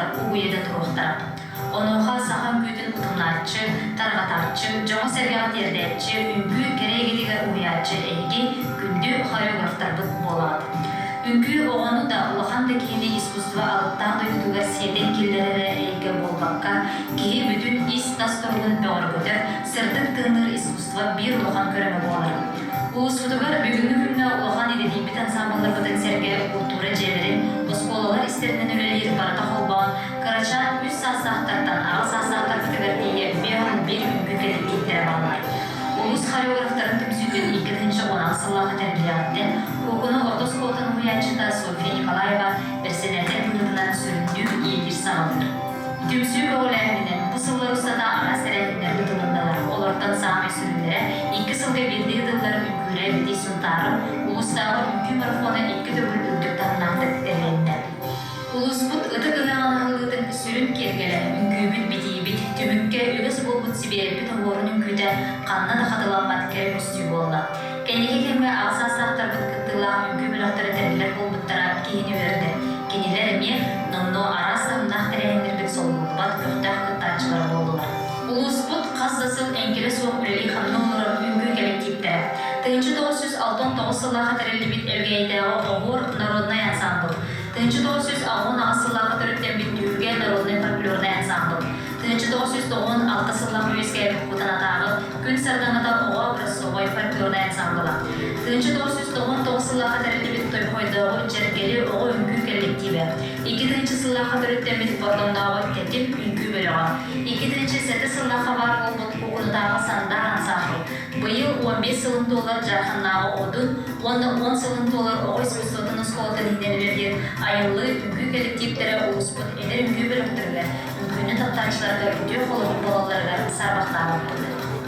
буоланнар угуйа да туруохтара. Онуоха саха үҥкүүтүн утумнааччы, тарҕатааччы, дьоҥҥо-сэргэҕэ тиэрдээччи, үҥкүү кэрэ эйгэтигэр уһуйааччы эһиги күндү хореографтарбыт буолаҕыт. Үҥкүү оҕону да, улахан да киһини искусство алыптаах дойдутугар сиэтэн киллэрэрэ эйгэ буолбакка, киһи бүтүн ис-тас туругун бөҕөргөтөр, сырдык тыынныыр искусство биир улахан көрүҥэ буолар. Улууспутугар бүгүҥҥү күҥҥэ улахан идэтийбит ансаамбылларбытын сэргэ култуура дьиэлэрин, оскуолалар истэринэн үлэлиир барыта холбоон Кырачаан үс саастаахтартан аҕа саастаахтарбытыгар тиийэ 51 үҥкүү кэлэктииптэрэ бааллар. Улуус хореографтарын түмсүүтүн 2016 сыллаахха тэриллиэҕиттэн Куокуну орто оскуолатын уһуйааччыта Софья Николаева бэрэссэдээтэл быһыытынан сүрүннүүр иилиир-саҕалыыр. Түмсүү көҕүлээһининэн бу сыллар устата араас тэрээһиннэр ыытылыннылар. Олортон саамай сүрүннэрэ икки сылга биирдэ ыытыллар үҥкүүрэ Битий Сунтаарым улуустааҕы үҥкүү марафона икки төгүл үрдүк таһымнаахтык тэрилиннэ. Улууспут ытык ыһыаҕын аһыллыытын сүрүн киэргэлэ, үҥкүүбүт, битиибит, түмүккэ үгэс буолбут сибиэрэппит оһуорун үҥкүүтэ ханна да хатыламмат кэрэ көстүү буолла. Кэнники кэмҥэ аҕа саастаахтарбыт кыттыылаах үҥкүү бөлөхтөрө тэриллэр буолбуттара киһини үөрдэр. Кинилэр эмиэ номнуо араас таһымнаах тэрээһиннэрбит солбуллубат көхтөөх кыттааччылара буоллулар. Улууспут хас да сыл эҥкилэ суох үлэлии-хамныы олорор үҥкүү кэлэктииптэрэ. 1969 сыллаахха тэриллибит Элгээйитээҕи Оһуор народнай ансаамбыл, 1968 сыллаахха төрүттэммит Түһүлгэ народнай фольклорнай ансаамбыл, 1996 сыллаах үөскээбит Кутанатааҕы Күн сардаҥата оҕо образцовай фольклорнай ансаамбыла, 1999 сыллаахха тэриллибит Тойбохойдооҕу Дьэргэли оҕо үҥкүү кэллэктиибэ, 2000 сыллаахха төрүттэммит Бордоҥнооҕу Тэтим үҥкүү бөлөҕө, 2007 сыллаахха баар буолбут Куокунутааҕы Сандаар ансаамбыл, Быйыл 15 сылын туолар Дьаарханнааҕы Одун уонна уон сылын туолар оҕо искусствотын оскуолатын иһинэн үлэлиир Айыллыы үҥкүү кэлэктииптэрэ улууспут эдэр үҥкүү бөлөхтөрүгэр, үҥкүүнү таптааччыларга үтүө холобур буолалларыгар саарбахтаабаппыт.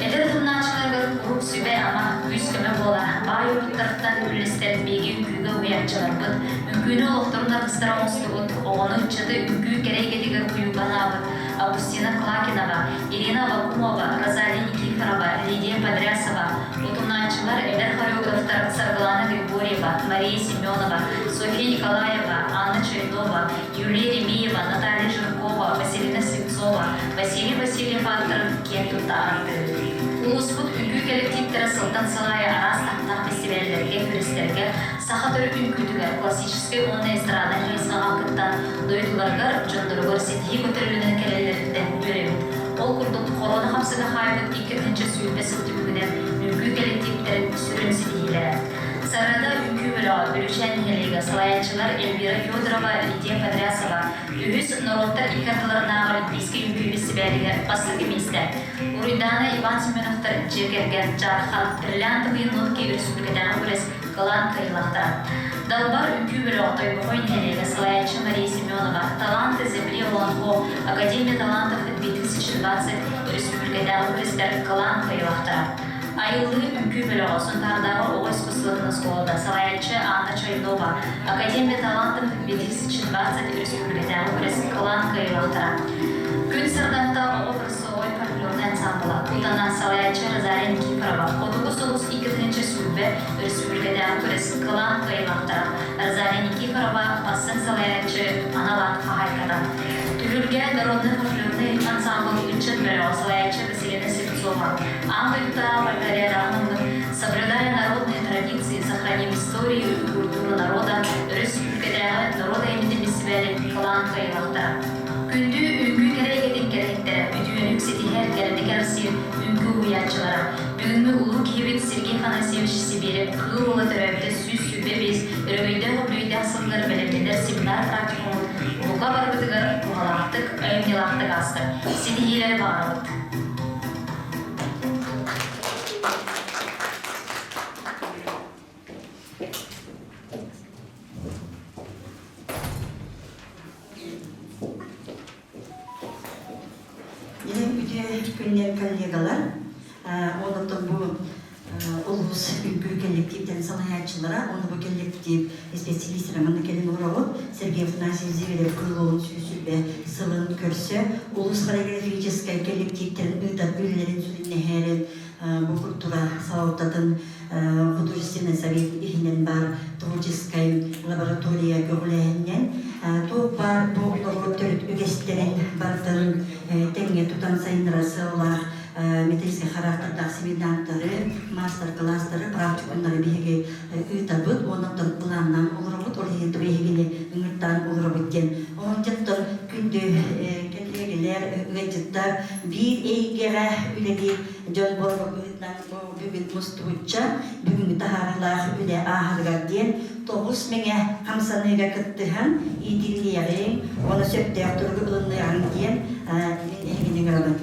Эдэр утумнааччыларыгар куруук сүбэ-ама, күүс-көмө буолар, баай уопуттарыттан үллэстэр биһиги үҥкүүгэ уһуйааччыларбыт, үҥкүүнү олохторун аргыстара оҥостубут, оҕону, ыччаты үҥкүү кэрэ эйгэтигэр уһуйууга анаабыт Августина Клакинова, Ирина Аввакумова, Розалия Никифорова, Лидия Подрясова, утумнааччылар эдэр хореографтар Саргылана Григорьева, Мария Семенова, Софья Николаева, Анна Чернова, Юлия Ремеева, Наталья Жиркова, Василина Слепцова, Василий Васильев ааттарын киэн тутта ааттыыр. Улууспут үҥкүү кэлэктииптэрэ сылтан сыл аайы араас таһымнаах бэстибээллэргэ, күрэстэргэ саха төрүт үҥкүүтүгэр классическай уонна эстраднай хайысхаҕа кыттан дойдуларыгар, дьонноругар ситиһии көтөрүлүнэн кэлэллэриттэн үөрэбит. Ол курдук, хоруона хамсыга хаайбыт 2020 сыл түмүгүнэн үҥкүү кэлэктииптэрин сүрүн ситиһиилэрэ. Сарыада үҥкүү бөлөҕө Бүлүүчээн нэһилиэгэ салайааччылар Эльвира Федорова, Лидия Подрясова үһүс норуоттар икки ардыларынааҕы Олимпийскай үҥкүү бэстибээлигэр бастакы миэстэ. Уруйдаана Иван Семеновтар дьиэ кэргэн Дьаархан Бриллиантовые нотки өрөспүүбүлүкэтээҕи күрэс кылаан кыайыылаахтара. Далбар үҥкүү бөлөҕө Тойбохой нэһилиэгэ салайааччы Мария Семенова «Таланты земли Олоҥхо» Академия талантов 2020 өрөспүүбүлүкэтээҕи күрэстэр кылаан кыайыылаахтара. Айыллыы үҥкүү бөлөҕө Сунтаардааҕы оҕо искусствотын оскуолата салайааччы Анна Чайнова Академия талантов 2020 өрөспүүбүлүкэтээҕи күрэс кылаан кыайыылаахтара. Күн сырдатта оҕо образцовай фольклорнай ансаамбыла Кутана салайааччы Розалия Никифорова Хотугу сулус 2020 өрөспүүбүлүкэтээҕи күрэс кылаан кыайыылаахтара Розалия Никифорова бастыҥ салайааччы анал аат хаһаайката. Түһүлгэ народнай фольклорнай ансаамбыл ыччат бөлөҕө салайааччы Василина Слепцова аан дойдутааҕы фольклориадаҕа ылбыт «Соблюдая народные традиции, сохраним историю и культуру народа» өрөспүүбүлүкэтээҕи норуот айымньытын бэстибээлин кылаан кыайыылаахтара. Күндү үҥкүү кэрэ эйгэтин кэргиттэрэ, үтүөнү ситиһэр, кэрэни кэрэхсиир үҥкүү уһуйааччылара. Бүгүҥҥү улуу киһибит Сергей Афанасьевич Сибиэрэп Кыыл Уола төрөөбүтэ 125 өрөгөйдөөх үбүлүөйдээх сылыгар бэлэмнэнэр семинар практикумун бука барыбытыгар туһалаахтык, айымньылаахтык ааста. Ситиһиилэри баҕарабыт. Илин үтүө күннэр коллегалар, оннуттан бу улуус үҥкүү кэллэктииптэрин салайааччылара, уонна бу кэллэктиип испэсэлиистэрэ манна кэлин олоробут. Сергей Афанасьевич Зверев Кыыл 120 сылын көрсө улуус хореографическай кэллэктииптэрин ыытар үлэлэрин сүрүннэһээрин бу культура салалтатын художественный совет иһинэн баар творческай лаборатория көҕүлээһининэн туох баар бу норуот төрүт үгэс. барытын тэҥҥэ тутан сайыннарар сыаллаах методическай характердаах семинардары, маастар-кылаастары, практикумнары биһиги ыытабыт уонна оттон былааннаан олоробут, ол иһин биһигини ыҥыртаан олоробут диэн. Онон дьоттон күндү кэллиэгэлэр, ыалдьыттар биир эйгэҕэ үлэлиир дьон буолар быһыытынан бу бүгүн мустубучча бүгүҥҥү таһаарыылаах үлэ ааһарыгар диэн тоҕус мэҥэ хамсаныыга кыттыһан иитиллиэҕиҥ уонна сөптөөх туругу ылыныаҕыҥ диэн мин эһигини ыҥырабын.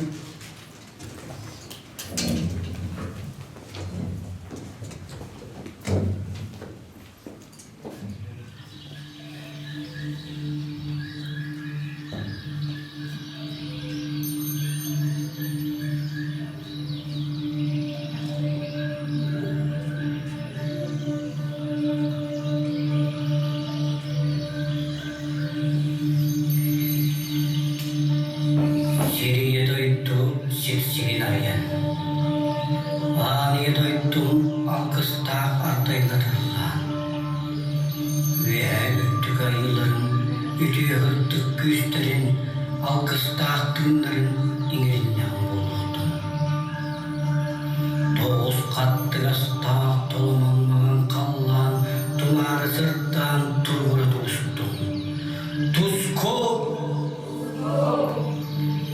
Сирийэ дойду сиксигин арыйан, Аан ийэ дойдум алгыстаах ардайгатыллаан, Үөһээ үрдүк айыыларын үтүө сырдык күүстэрин алгыстаах тыыннарын иҥэриннэҕим буолуохтун. Тоҕус хаттыгастаах толомон маҥан халлаан тунаары сырдаан туругура тубустун. Туску!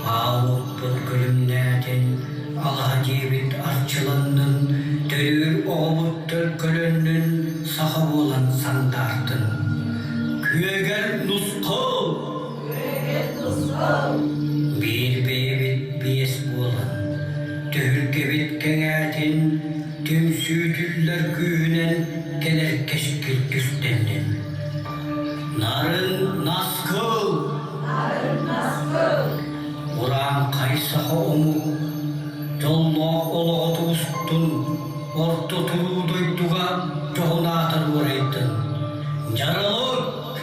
Аал уоппут күлүмнээтин, алаһа дьиэбит арчыланнын, төрүүр оҕобут төлкөлөннүн, саха буолан сандаартын. Күөгэр нусхал! Биир бэйэбит биэс буолан, түһүлгэбит кэҥээтин, түмсүүтүллэр күүһүнэн кэлэр кэскил түстэннин. Нарын наскыл! Урааҥхай саха омук дьоллоох олоҕо тубустун, орто туруу дойдуга дьоһунаатар уорайдын. Дьаралык!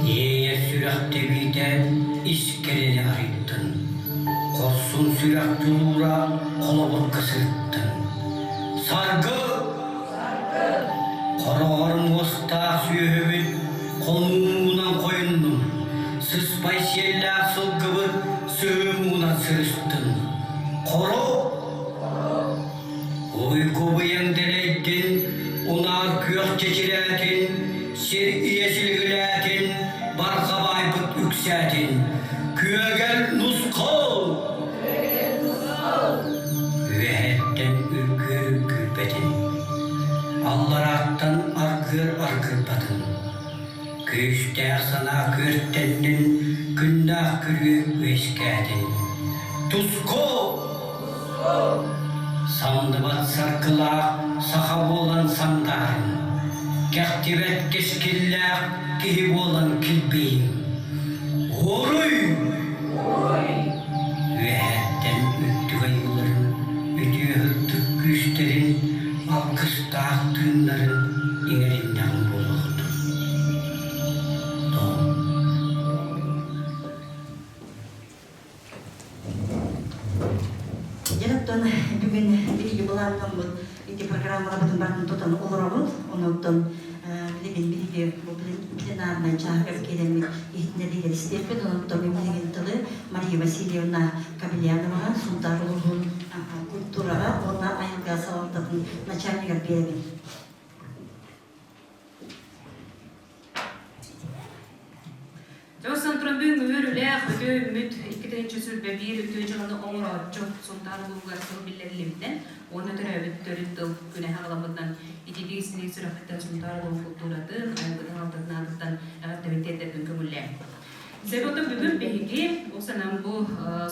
Иэйэр сүрэх тэбиитэ ис кэрэни арыйдын, хорсун сүрэх дьулуура холобурга сырыттын. Саргы! Хороҕор муостаах сүөһүбүт хонуунан хойуннун, сыспай сиэллээх сылгыбыт сыһыы муҥунан сырыстын. Хоро! Уйгу-быйаҥ дэлэйдин, унаар күөх чэчирээтин, сир ийэ силигилээтин, барҕа баайбыт үксээтин. Күөгэл нусхал! Үөһэттэн үргүөр үргүйбэтин, алларааттан аргыар аргыйбатын, күүстээх санаа күөртэннин, күннээх күрүө үөскээтин. Туску! Самныбат саргылаах саха буолан сандаарыҥ, кэхтибэт кэскиллээх киһи буолан килбииҥ. Уруй! Үөһэттэн үрдүк айыыларын, үтүө сырдык күүстэрин, алгыстаах тыыннарын иҥэриннэҕим буолуохтун. Тоом. Дьэ, оттон бүгүн биһиги былааннаммыт ити программаларбытын барытын тутан олоробут. Онуттан билигин биһиги бу пленарнай чааһыгар киирэммит иһитиннэриилэр истиэхпит. Онуттан билигин тылы Мария Васильевна Кобельяноваҕа Сунтаар улууһун культураҕа уонна айылҕа салалтатын начальнигар биэрэбин. Дьоҕус Антурандыын үөр үлээх үтүө үммүт 2021 үтүө дьыаланы оҥорооччу Сунтаар улууһугар сыл биллэриллибитинэн уонна төрөөбүт төрүт тыл күнэ аҕаламмытынан ититии истиҥ сүрэхпиттэн Сунтаар улууһун култууратын, айылгытын алтатын аатыттан эҕэрдэбин тиэрдэрбин көҥүллээн. Себөтө бүгүн биһиги ол санаам бу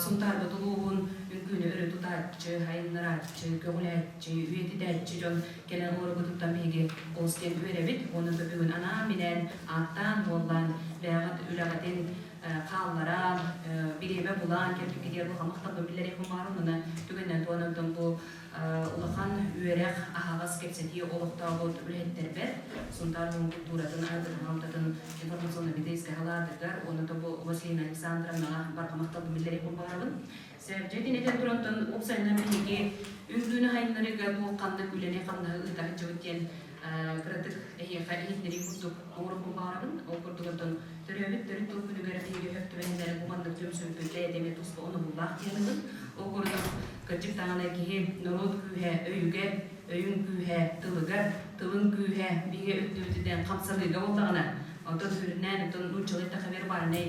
Сунтаарбыт улууһун үҥкүүнү өрө тутааччы, айыннарааччы, көҕүлээччи, үйэтитээччи дьон кэлэн олорбутуттан биһиги олус диэн үөрэбит уонна да бүгүн анаан-минээн ааттаан-уоллаан бэйэҕит үлэҕитин хаалларан, бириэмэ булан кэлбиккитигэр улахан махталбын биллэриэхпин баҕарабын уонна түгэнинэн туһанан бу улахан үөрэх, аһаҕас кэпсэтии олохтообут үлэһиттэрбэр Сунтаар улууһун култууратын, айылҕатын информационно-методическай халаатыгар уонна бу Василина Александровнаҕа барҕа махталбын биллэриэхпин баҕарабын. Сэрдьэ итинитэн турантан уопсайынан биһиги үҥкүүнү хайыннарыыга туох ханнык үлэни-хамнаһы ыыта сылдьыбыт диэн кыратык эһиэхэ иһитиннэрии курдук оҥоруохпун баҕарабын. Ол курдук оттон төрөөбүт Төрөөбүт төрүт тыл күнүгэр биһиги өһөх түбэһиннэрэн бу маннык түмсүбүппүт бэйэтэ эмиэ туспа оноһуулаах диэн Ол курдук, кырдьык даҕаны киһи норуот күүһэ өйүгэр, өйүн күүһэ тылыгар, тылын күүһэ биһиги өттүбүтүнэн хамсаныыга буоллаҕына, оттон сүрүннээн оттон нууччалыы эттэххэ вербальнай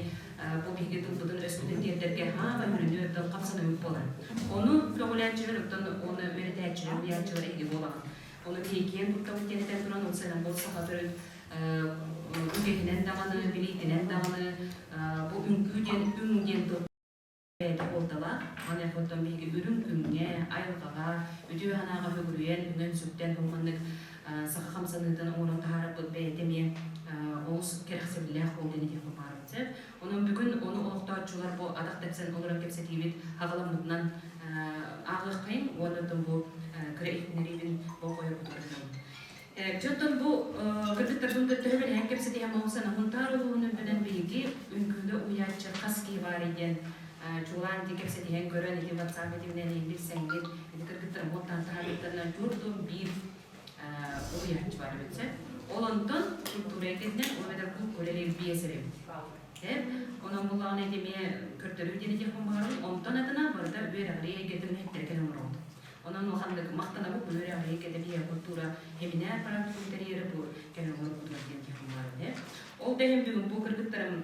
бу биһиги тылбытын өспүтүн тиэрдэргэ хаама сүрүнү оттон хамсаныыбыт буолар. Ону көҕүлээччилэр оттон оны үөрэтээччилэр, уйааччылар эһиги буолаҕыт. Ону биһиги киэн туттабыт диэн этэн туран, ол сэнэн бұл саха төрүт үгэһинэн даҕаны, билиитинэн даҕаны бу үҥкүү диэн үҥ диэн тыл бэйэтэ буолталаах. Маныаха оттон биһиги үрүҥ күҥҥэ, айылҕаҕа, үтүө санааҕа үгүрүйэн, үҥэн-сүктэн бу маннык саха хамсаныытын оҥорон таһаарарбыт бэйэтэ эмиэ олус кэрэхсэбиллээх буолла диэн этиэхпин баҕарабын сөп. Онон бүгүн ону олохтооччулар бу атах тэпсэн олорон кэпсэтиибит аҕаламмытынан ааҕыаххайыҥ уонна оттон бу кыра иһитиннэриибин болҕойоргутугар ыҥырабын. Дьэ оттон бу кыргыттарбын кытта төһө кэпсэтиһэн оҥоһусан Сунтаар улууһун үрдүнэн биһиги үҥкүүгэ уһуйааччы хас киһи баарый диэн чуолаан ити кэпсэтиһэн көрөн ити WhatsApp этиминэн билсэҥҥит ити кыргыттарым уоттаан таһаарбыттарынан түөрт биир уһуйааччы баар эбит сөп. Ол онтон культура эйгэтинэн ол эбэтэр култуура үлэлиир биэс эрэ эбит. Онон буллаҕына ити эмиэ көрдөрүү диэн этиэхпин баҕарабын. Онтон атына барыта үөрэҕирии эйгэтин үлэһиттэрэ кэлэн олороҕут. Онон улаханнык махтанабыт бу үөрэҕирии эйгэтэ культура эминээр практикум тэрийэрэ бу кэлэн олорбутугар диэн диэхпин баҕарабын. Ол да иһин бүгүн бу кыргыттарым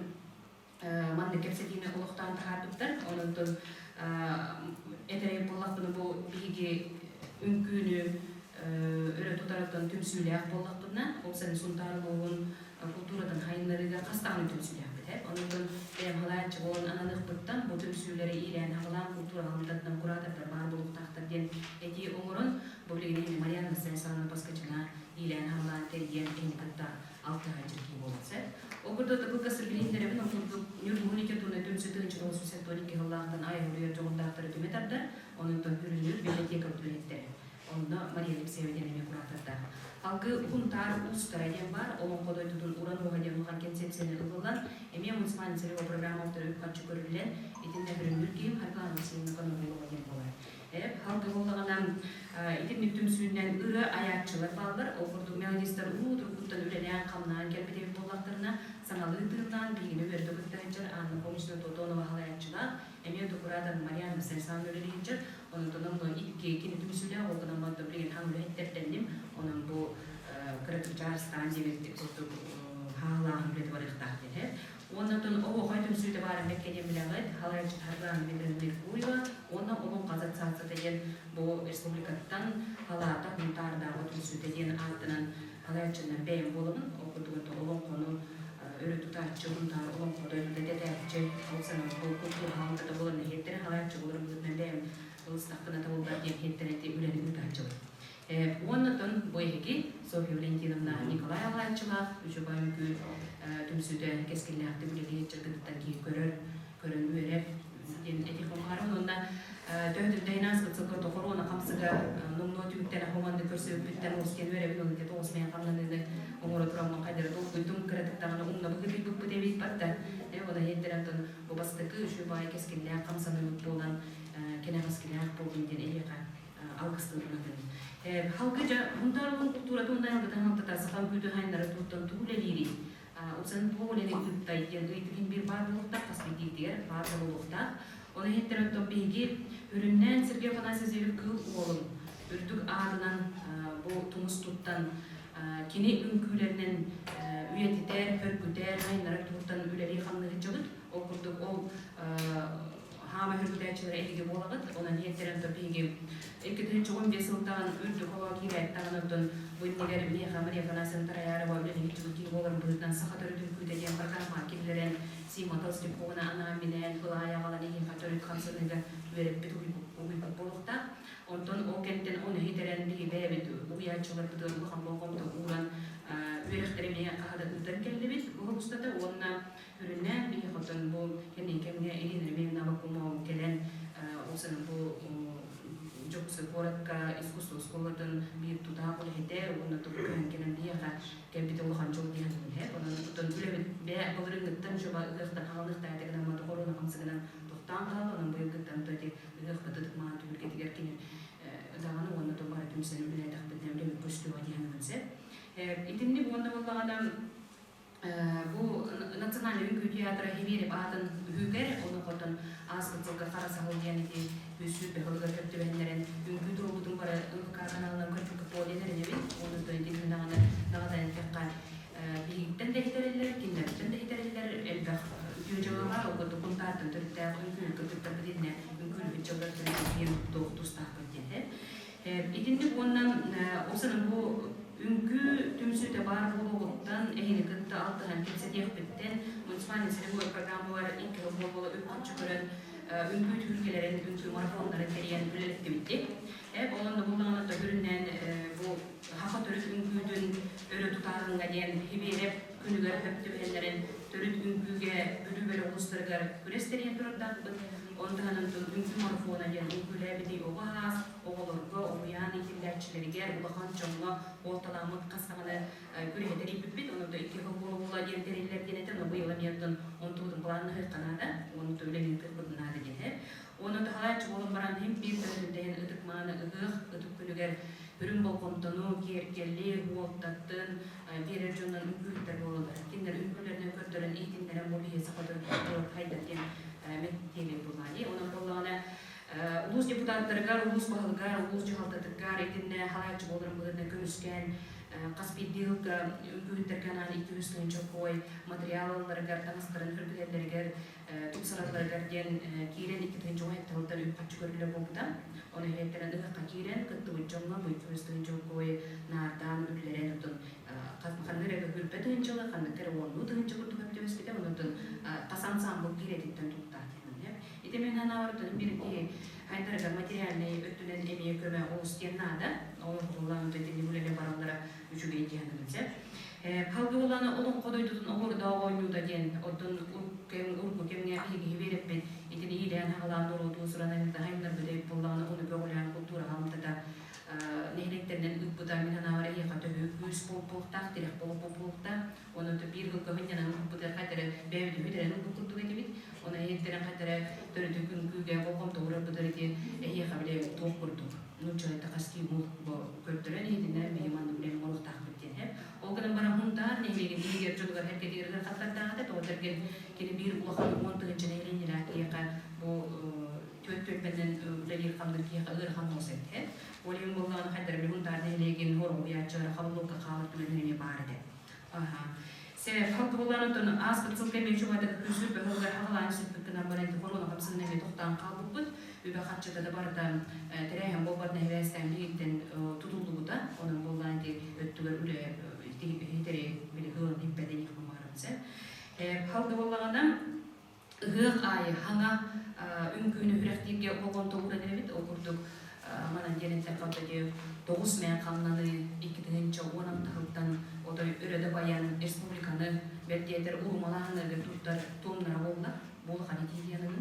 маннык кэпсэтиини олохтоон таһаарбыттар. Онон этэрэй буоллахпына бу биһиги үҥкүүнү өрө тутарыттан түмсүүлээх буоллахпытына, ол сен Сунтаар улууһун култууратын хайыннарыыга хас даҕаны түмсүүлээхпит. Онон бэйэм халааччы буолан ананыахпыттан бу түмсүүлэри иилээн-аҕалаан култуура халамтатынан куратордар баар буолуохтаахтар диэн этии оҥорон, бу билигин Марьяна Станиславовна Поскачина иилээн-аҕалаан тэрийэн киһини кытта алтыһа дьиркии буолан сөп. Ол курдук кылгас билиһиннэрэбин, ол курдук Ньургуһун литературнай түмсүү 1972 сыллаахтан айар-уруйар дьоҕурдаахтары түмэ тардар, онон үрүнүр библиотека үлэһиттэрэ. Онно Мария Алексеева диэн эмиэ куратордаах. Алгы Хунтаар уустара диэн баар, Олоҥхо дойдутун уран ууһа диэн улахан концепцияны ылыллан, эмиэ муниципальный целевой программа үп-харчы көрүллэн, итиннэ көрүҥнүүр киһим Харгылаан Васильевна Коноплева диэн буолар. Халгы буоллаҕына итинник түмсүүнэн ырыа айааччылар бааллар. Ол курдук мелодистар уу тургуттан үлэлээн-хамнаан кэлбит эбит буоллахтарына, саҥалыы тыыннаан биһигини үөрдэ кытта сылдьар Анна Фомична Тотонова салайааччылаах, эмиэ докуратор Марианна Станиславовна үлэлии сылдьар. Онон онно икки кини түмсүүлээх, ол гынан баран билигин хаҥ үлэһиттэрдэнним. Онон бу кыратык дьаарыстаан диэбит курдук хаалааһын үлэтэ барыахтаах диэн. Уонна оттон оһуохай түмсүүтэ баарын бэккэ диэн билэҕит, халайаччы Тарган Дмитрий Меркурьева уонна Олоҥхо ассоциацията диэн бу республикаттан халаата Хунтаардааҕы түмсүүтэ диэн ааттанан халайаччыннан бэйэм буолабын. Ол курдук оттон олоҥхону өрө тутааччы, Хунтаар олоҥхо дойдута тэтээччи, ол санаан бу культура хаалтата буолан иһиттэрэ халайаччы буоларым быһыытынан бэйэм ылыстахпына табыллар диэн иһиттэрэ ити үлэни ыытааччыбын. Уонна бу эһиги Софья Валентиновна Николай Алааччылаах үчүгэй үҥкүү түмсүүтэ кэскиллээхтик үлэлиир дьаргытыттан киһи көрөр, көрөн үөрэр диэн этих оҥоһарым. Уонна төһөтүн ааспыт сылга тоҕоруона хамсыга номнуо түмүктэн аһыманды көрсүбүппүттэн олус диэн үөрэбин, ол ити тоҕус мэйэн хамнаныыны оҥоро тураммын хайдары толкуйдум, кыратыктаҕына умна быһыытыйбыппыт эбит барда. Ону иһиттэрэн бу бастакы үчүгэй баай кэскиллээх хамсаныыбыт буолан кэнэҕэскилээх буоллун диэн эһиэхэ алгыстыырбытын. Халгы дьа Хунтаарылын култууратын уонна айылгытын хантата саха үҥкүүтү хайыннары туһуттан тугу үлэлиирий? Уксан туох үлэни ыыттай диэн ыйытыгын биир баар буолуохтаах, хас биирдиитигэр баар да буолуохтаах. Ону иһиттэр оттон биһиги үрүннээн Сергей Афанасьевич Кыыл Уолун үрдүк аатынан бу тумус туттан кини үҥкүүлэринэн үйэтитэр, хөргүтэр, хайыннарар туһуттан үлэлии хамныыр дьыбыт. Ол курдук ол хаама хөргүтээччилэрэ эһиги буолаҕыт. Онон иһиттэрэн то биһиги 2015 сылтан үрдүк оҕо киирээттаҕын оттон бу иннигэр миэхэ Мария Афанасьевна Тараярова үлэлиир киһи буоларын быһыытынан саха төрүт үҥкүүтэ диэн программа киллэрэн Сима Толстякованы анаан-минээн былаайа аҕалан эһиэхэ төрүт хамсаныыга үөрэппит угуйбут буолуохтаах. Онтон ол кэмтэн ону иһитэрэн биһиги бэйэбит уһуйааччыларбытыгар улахан болҕомто ууран үөрэхтэри эмиэ хаһа да ыытан кэллибит уһун устата уонна Үрүннээн биһиэхэ оттон бу кэмнэн кэмҥэ Ирина Ремеевна Абакумова кэлэн ол сана бу Дьокуускай куоракка искусство оскуолатын биир тутаах үлэһитэ уонна тугу көһөн кэлэн биһиэхэ кэлбитэ улахан дьол диэн иһэр. Онон оттон үлэбит бэйэ былырыыҥҥыттан жоба ыһыахтан хаалыныахтаах этэ гынан хоруона хамсыгынан тохтоон хаалла. Онон быйылгыттан то ити ыһыахпыт ытык-маан түһүлгэтигэр кини даҕаны уонна то бары түмсэн үлэлээтэхпитинэ үлэбит көстүөҕэ диэн сөп. Итинник уонна буоллаҕына бу национальный Национальнай үҥкүү театра Хибиэреп аатын үһүгэр, ону хотон ааспыт сылга Хара саһыл диэн ити үс сүүрбэ сылыгар көптүбэһиннэрэн үҥкүү туругутун бары НВК каналынан көрбүккэ буолан эрэнэбин. Уонна итиннэ даҕаны даҕатан эттэххэ, биһигиттэн да иһитэрэллэр, кинилэртэн да иһитэрэллэр элбэх үтүө дьыалалар, ол курдук Кунтаартан төрүттээх үҥкүүһүккэ кыттарбыт иннэ үҥкүүлүбүт дьыллар төрүт туох тустаахпыт диэн. Итинник уонна ол бу үҥкүү түмсүүтэ баар буолуоҕуттан эһини кытта алтыһан кэпсэтиэхпиттэн муниципальный целевой программалар икки сыл буолла үп-харчы көрөн үҥкүү түһүлгэлэрин, үҥкүү марафоннарын тэрийэн үлэлэттибиттик. Онон да буллаҕына төгүрүнэн бу саха төрүт үҥкүүтүн өрө тутаарынга диэн Хибиэрэп күнүгэр хөп түбэһэллэрин төрүт үҥкүүгэ Бүлүү бөлөх улуустарыгар күрэс тэрийэн турардаахпыт. Онтон таһынан үҥкүү марафона диэн үҥкүүлээбити оҕо аһаас оҕолорго, уһуйаан иитиллээччилэригэр, улахан дьоҥҥо уолталааммыт хас даҕаны күрэһи тэрийбиппит. Онон икки сыл буола диэн тэриллэр диэн этэ. Ону быйыл эмиэ онтубутун былааннаһыахха наада, уонна үлэлиин тыырбытын наада диэн. Уонна таһааччы буолан баран иһин биир төрүтүнтэйэн ытык мааны ыһыах ытык күнүгэр үрүҥ болҕомтону, киэргэли, уолтаттын биэрэр дьоннон үҥкүүһүттэр буолаллар. Кинилэр үҥкүүлэринэн көрдөрөн иһитиннэрэн бу биһи саха төрүт хайдар диэн мэктиэлиир буоллаҕа. Онон буоллаҕына улуус депутаттарыгар, улуус баһылыгар, улуус дьаһалтатыгар итиннэ халааччы буоларын быһыытынан көмүскээн хас биирдии сылга үҥкүүһүттэргэ анаан 200 тыһыынча кой материал ылалларыгар, таҥастарын үргүтэллэригэр, тупсаралларыгар диэн киирэн 2 тыһыынча сылтан үп-харчы көрүллэр буолбута. Ону иһиттэрэн ыһыахха киирэн кыттыбыт дьоҥҥо бу 200 тыһыынча кой наардаан үллэрэн отон ханнык эрэ көһүрбэ тыһыынчалы, ханнык эрэ уоннуу тыһыынча курдук өптөбүспүтэ, онон хас ансаамбыл киирэтиттэн туттаах. Ити мен санаабар биир киһи хайдарыгар материальнай өттүнэн эмиэ көмө олус диэн наада. Ол буллаан итини үлэлэ бараллара үчүгэй диэн сөп. Халгы буллааны олоҥхо дойдутун оһуордаах оонньуута диэн оттон урукку кэмҥэ биһиги биэрэппит итини иилээн хаҕалаан норуоту суранан хайыннарбыт буллааны ону көҕүлээн култуура хаамтата нэһилиэктэринэн ыыппыта мин санаабар эһиэхэ төһүү күүс буолуохтаах, тирэх буолуохтаах. Оны биир сылга хынньанан ылбытыгар хайтары бэйэбит үһүтэрэн ылбыт курдук этибит. Оны эһиэттерин хайтары төрүтү күҥкүүгэ болҕомто уурарбытыр ити эһиэхэ билэ туох курдук. Нууччалайта хас бу көрдөрөн иһитиннэрэн биһи маннык үлэни оҥоруохтаахпыт диэн. Ол гынан баран Хунтаар нэһилиэгин иһигэр дьонугар эргэтигэр хаттардаахата тоҕо тэрген кини биир улахан 10 тыһыынча нэһилиэнньэлээх киһиэхэ бу түөрт түөлбэнэн үлэлиир хамныр киһиэхэ ыарахан оҥос эбит. Ол иһин буоллаҕына хайдары били Хунтаар нэһилиэгин хоругуйааччылара хабыллыкка хаалар түгэннэр эмиэ баар этэ. Себеп халты онтон ааспыт сылга эмиэ чугайдык күсүр бөһөлгөр хаҕалаан сүппүт гынан баран корона хамсыгын эмиэ тохтоон хаалбыппыт. Үбэ харчыта да барыта тэрээһин буолбат нэһилээстээн биһиттэн тутуллубута. Онон буоллаан ити өттүгэр үлэ хитери били хылын хиппэтин ихмамаарымсы. Халты буоллаҕына ыһыах аайы хаҥа үҥкүүнү үрэхтииргэ болҕомто ууран эрэбит. Ол курдук манан диэн эттэххэ тоҕус мээн хамнаны 2016 сылтан отой өрөдө баян республиканы бэрдиэтэр урумалааһынарга туттар туомнара буолла буолахан итииянын.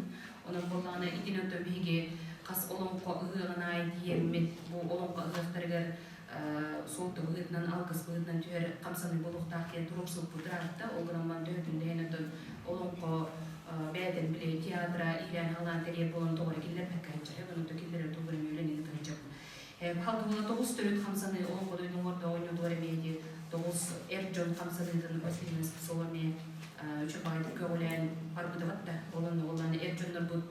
Онон буоллаҕына итин онтон биһиги хас олоҥхо ыһыаҕын аайы тиийэммит бу олоҥхо ыһыахтарыгар суолта быһыытынан алгыс быһыытынан түһэр хамсаныы буолуохтаах диэн туруорсубуппут ыраатта. Ол гынан баран төһөтүн оттон олоҥхо бэйэтин били театра иилээн халаан тэрийэр буолан тоҕо эрэ киллэрбэккэ сылдьар. Онон киллэрэр тугу эрэ үлэни ыытан Халкы була тоҕус төрүт хамсаныы олоҥхо дойдун оҥордо оонньуутугар эмиэ тоҕус эр дьон хамсаныытын Василина Слепцова эмиэ үчүгэй көҕүлээн барбытыбат да. Ол онно эр дьоннорбут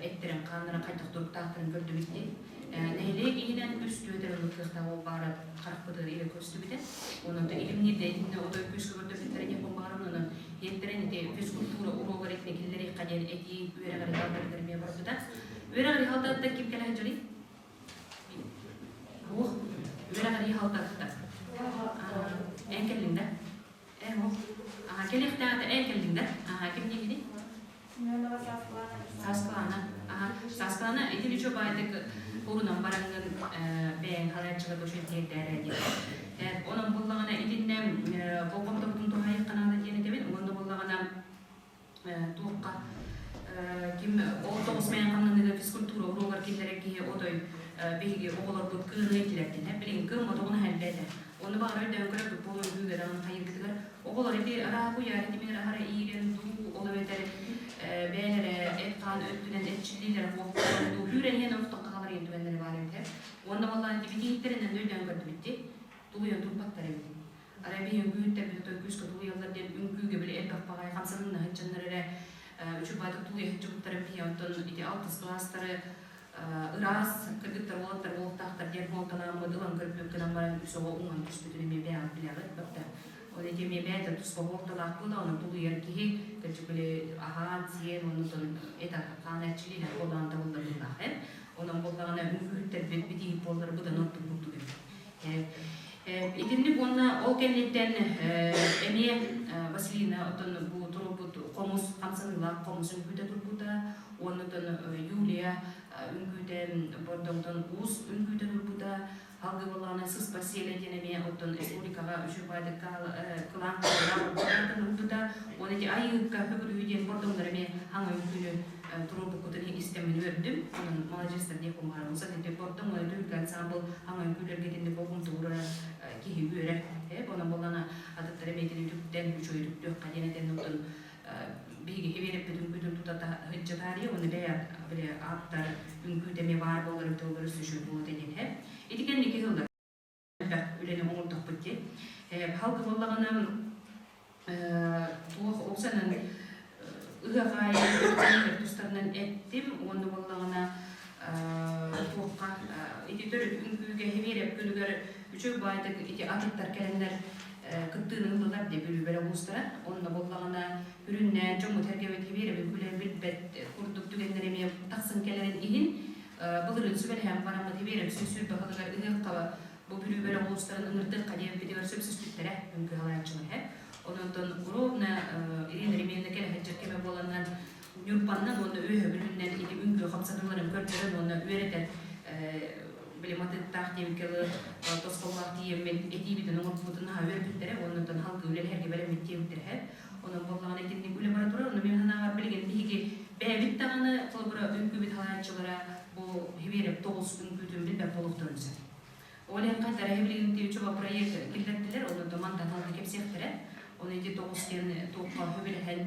эттерин хааннарын хайдах туруктаахтарын көрдүбүт дии. Нэһилиэк иһинэн үс түөтэр ылык кыахтаах ол баара харахпытыгар илэ көстүбүтэ. Онон илимниирдэ итиннэ отой күүскэ көрдөбүттэрэ диэн баҕарабын. Онон иэттерин ити физкультура уруогар итини киллэриэххэ диэн этии үөрэҕэр хаалтарыгар эмиэ барбыта. Үөрэҕэр хаалтарыттан ким кэлэ сылдьарый? Уох, үөрэҕэр хаалтарыттан. Эн кэллиҥ да? Эн уох. Аха, кэлиэхтээҕэ эн кэллиҥ да? Аха, ким диигиний? Семенова Сааскылаана. Сааскылаана. Аха, Сааскылаана итини үчү баайдык урунан бараҥҥын бэйэҥ халааччыларга үчүгэй тиэрдээрэ диэн. Онон буллаҕына итиннэ болҕомтобутун туһаайыахха наада диэн этэбин. Уонна буллаҕына туохха ким ол тоҕус мэйэн хамнаныыга физкультура уруогар киллэрэр киһи отой биһиги оҕолорбут кыыһы итилэртин билигин кыым мотоҕун хэлбэтэ. Ону баҕар өйдөөн көрөбүт буолуон күүгэдэҕин хайыргытыгар оҕолор ити араах уйаар итимин аһара иирэн дуу ол эбэтэр бэйэлэрэ эт-хаан өттүнэн эрчиллиилэрэ буолуохтарын дуу хүүрэн иһэн ортоххо хаалар иэн түгэннэрэ баар эбит. Уонна валлаан тибитиһиттэринэн өйдөөн көрдүбүт тулуйан турбаттар эбит. Арай биһи үҥкүүһүттэрбит отой күүскэ тулуйаллар диэн үҥкүүгэ били элбэх элбэх баҕайы хамсанынна сылдьаннар эрэ үчүгэй тулуйа сылдьыбыттарын биһи онтон ити алтыс кылаастары ыраас кыргыттар уолаттар буолуохтаахтар диэн буолталааммыт ылан көрбүт гынан баран үс оҕо уҥан түспүтүн эмиэ бэйэҕит билэҕит бапта. Ол ити эмиэ бэйэтэ туспа буолталаах буола, ону тулуйар киһи кырдьык били аһаан, сиэн, оннуттан эт хаан эрчилиинэн буоллаҕына табыллар быһыылаах ээ. Онон буоллаҕына үҥкүүһүттэрбит битииһит буоллар быдан ордук курдук эбит. Итинник уонна ол кэнниттэн эмиэ Василина оттон бу турбут хомус хамсаныылаах хомус үҥкүүтэ турбута уонна оттон Юлия үҥкүүтэ Бордоҥтон уус үҥкүүтэ турбута Алгы буоллаҕына сыспа сиэлэ диэн эмиэ оттон республикаҕа үчүгэй кылаан ылбыта уонна ити айыыкка бүгүрүү диэн бордоҥнор эмиэ хаҥа үҥкүүнү туруорбуккутун истэммин үөрдүм. Онон маладьыастар диэх кумаарым. Ити бордоҥ уонна түһүлгэ ансаамбыл хаҥа үҥкүүлэргэ итинник болҕомтолуура киһи үөрэр. Онон буоллаҕына атыттар эмиэ итини үтүктэн үчүгэй үтүктүөххэ диэн этэн оттон биһиги хибиэрэппит үҥкүүтүн тута сылдьа таарыйа уонна бэйэ били ааптар үҥкүүтэ эмиэ баар буолар эбитэ олору сүшү буолуо диэн һэ. Ити кэнники сыллар элбэх үлэни оҥордохпут дии. Халгы буоллаҕына туох ол санан ыһыах аайы тустарынан эттим уонна буоллаҕына туохха ити төрүт үҥкүүгэ хибиэрэп күнүгэр үчүгэй баайдык ити атыттар кэлэннэр кыттыыны ыллылар дии Бүлүүбэр улуустара. Онно буоллаҕына үрүннээн дьоммут эргэбит хибиэрэбин күлэн билбэт курдук түгэннэр эмиэ тахсан кэлэрин иһин былырыын сүбэлэһэн бараммыт хибиэрэп сүүс баһылыгар ыһыахха бу Бүлүүбэр улуустарын ыҥырдыахха диэбиппитигэр сөпсөспүттэрэ үҥкүү халааччылар һэ. Онон ровно Ирина Ремельна кэлэ сылдьар кэмэ буоланнан Ньурбаннан уонна Үөһэ Бүлүүннэн ити үҥкүү хамсаныыларын көрдөрөн уонна үөрэтэн били матыыптаах диэбиккэ тосхоллоох тиийэммит этиибитин оҥорбуппутун наһаа үөрбүттэрэ уонна оттон халгыы үлэлэһэргэ бэлэммит диэбиттэрэ. Онон буоллаҕына итинник үлэ бара турар. Ону мин санаабар билигин биһиги бэйэбит даҕаны холобура үҥкүүбүт халааччылара бу Хибиэрэп тоҕус үҥкүүтүн билбэт буолуохтарын сөп. Ол иһин хайдара билигин тиючуба проект киллэрдилэр, онон мантан халгыы кэпсиэхтэрэ. Оны ити тоҕус диэн туохха сөбүлэһэн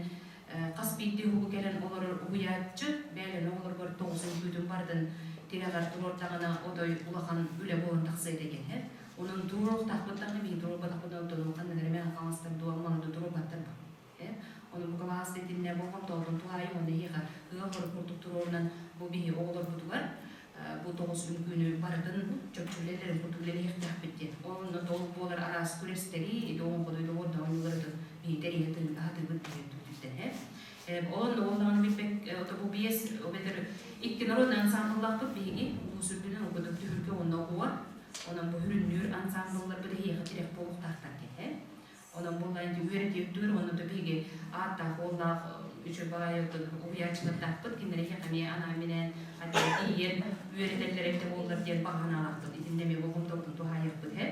хас биирдии уһугу кэлэн олорор уһуйааччы бэйэлэрин оҕолоругар тоҕус үҥкүүтүн барытын тирэҕэр туруордаҕына отой улахан үлэ буолан тахсыа этэ диэн Онон туруоруохтаахпыт даҕаны биһиги туруорбатахпытына оттон ханна эрэ эмэ хаҥастар дуо маны да туруорбаттар ба Ону бу кылаас итиннэ болҕомтоҕутун туһаайым уонна эһиэхэ ыал хорук курдук туруорунан бу биһи оҕолорбутугар бу тоҕус үҥкүүнү барытын чопчу үлэлэрин курдук үлэлэһиэхтээхпит диэн. Онно толук буолар араас күрэстэри, ити оҥоһуду доҕордоох оонньуулары биһи тэрийэ аһатыыбыт диэн түмүктэн Онно ол даҕаны билбэт бу биэс эбэтэр икки народный ансамбллаахпыт биһиги улуус үрдүнэн ол түһүлгэ уонна оҕуор онон бу хүрүннүүр ансамблларбыт эһиэхэ тирэх буолуохтаахтар диэн. Онон буоллаан үөрэтиэхтүүр уонна да биһиги ааттаах уоллаах үчүгэй уһуйааччылардаахпыт кинилэри эмиэ анаан-минээн тиийэн үөрэтэллэр эбитэ буоллар диэн баҕа санаалаахпыт. Итиннэ эмиэ болҕомтобутун туһаайыахпыт һэ.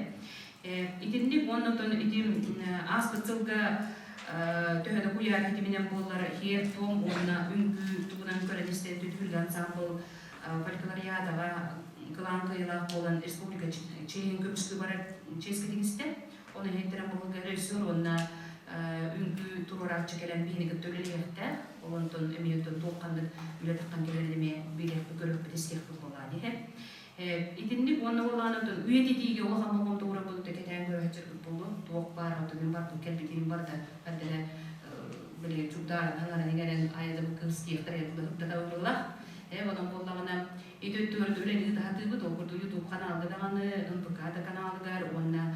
Итинник уонна оттон ити ааспыт сылга төһө да куйаар ситиминэн буоллар хиэр-туом уонна үҥкүү туһунан көрөн истэн түһүлгэ ансаамбыл фольклориадаҕа кылаан кыайыылаах буолан республика чиэһин көмүскүү барар чиэскэ тигистэ. Ол иһиттэрэн буһуга режиссер уонна үҥкүү туруорааччы кэлэн биһини кытта үлэлиэхтээх. Ол онтон эмиэ оттон туох ханнык үлэ таххан кэлэрин эмиэ билиэхпит, көрүөхпүт, истиэхпит буоллаҕа диһэ. Итинник уонна буоллаҕына оттон үйэтитиигэ улахан болҕомто уурарбыт кэтээн көрөөччүрбүт буолуо. Туох баар оттон мин барбыт кэлбитим барда хардара били чугдааран хаҥаран иҥэрэн айадым кыыс диэхтэр да табыллах. Онон буоллаҕына ити өттүгэр үлэни ыытаһатыыбыт, ол курдук YouTube ханаалга даҕаны, НПК да каналыгар уонна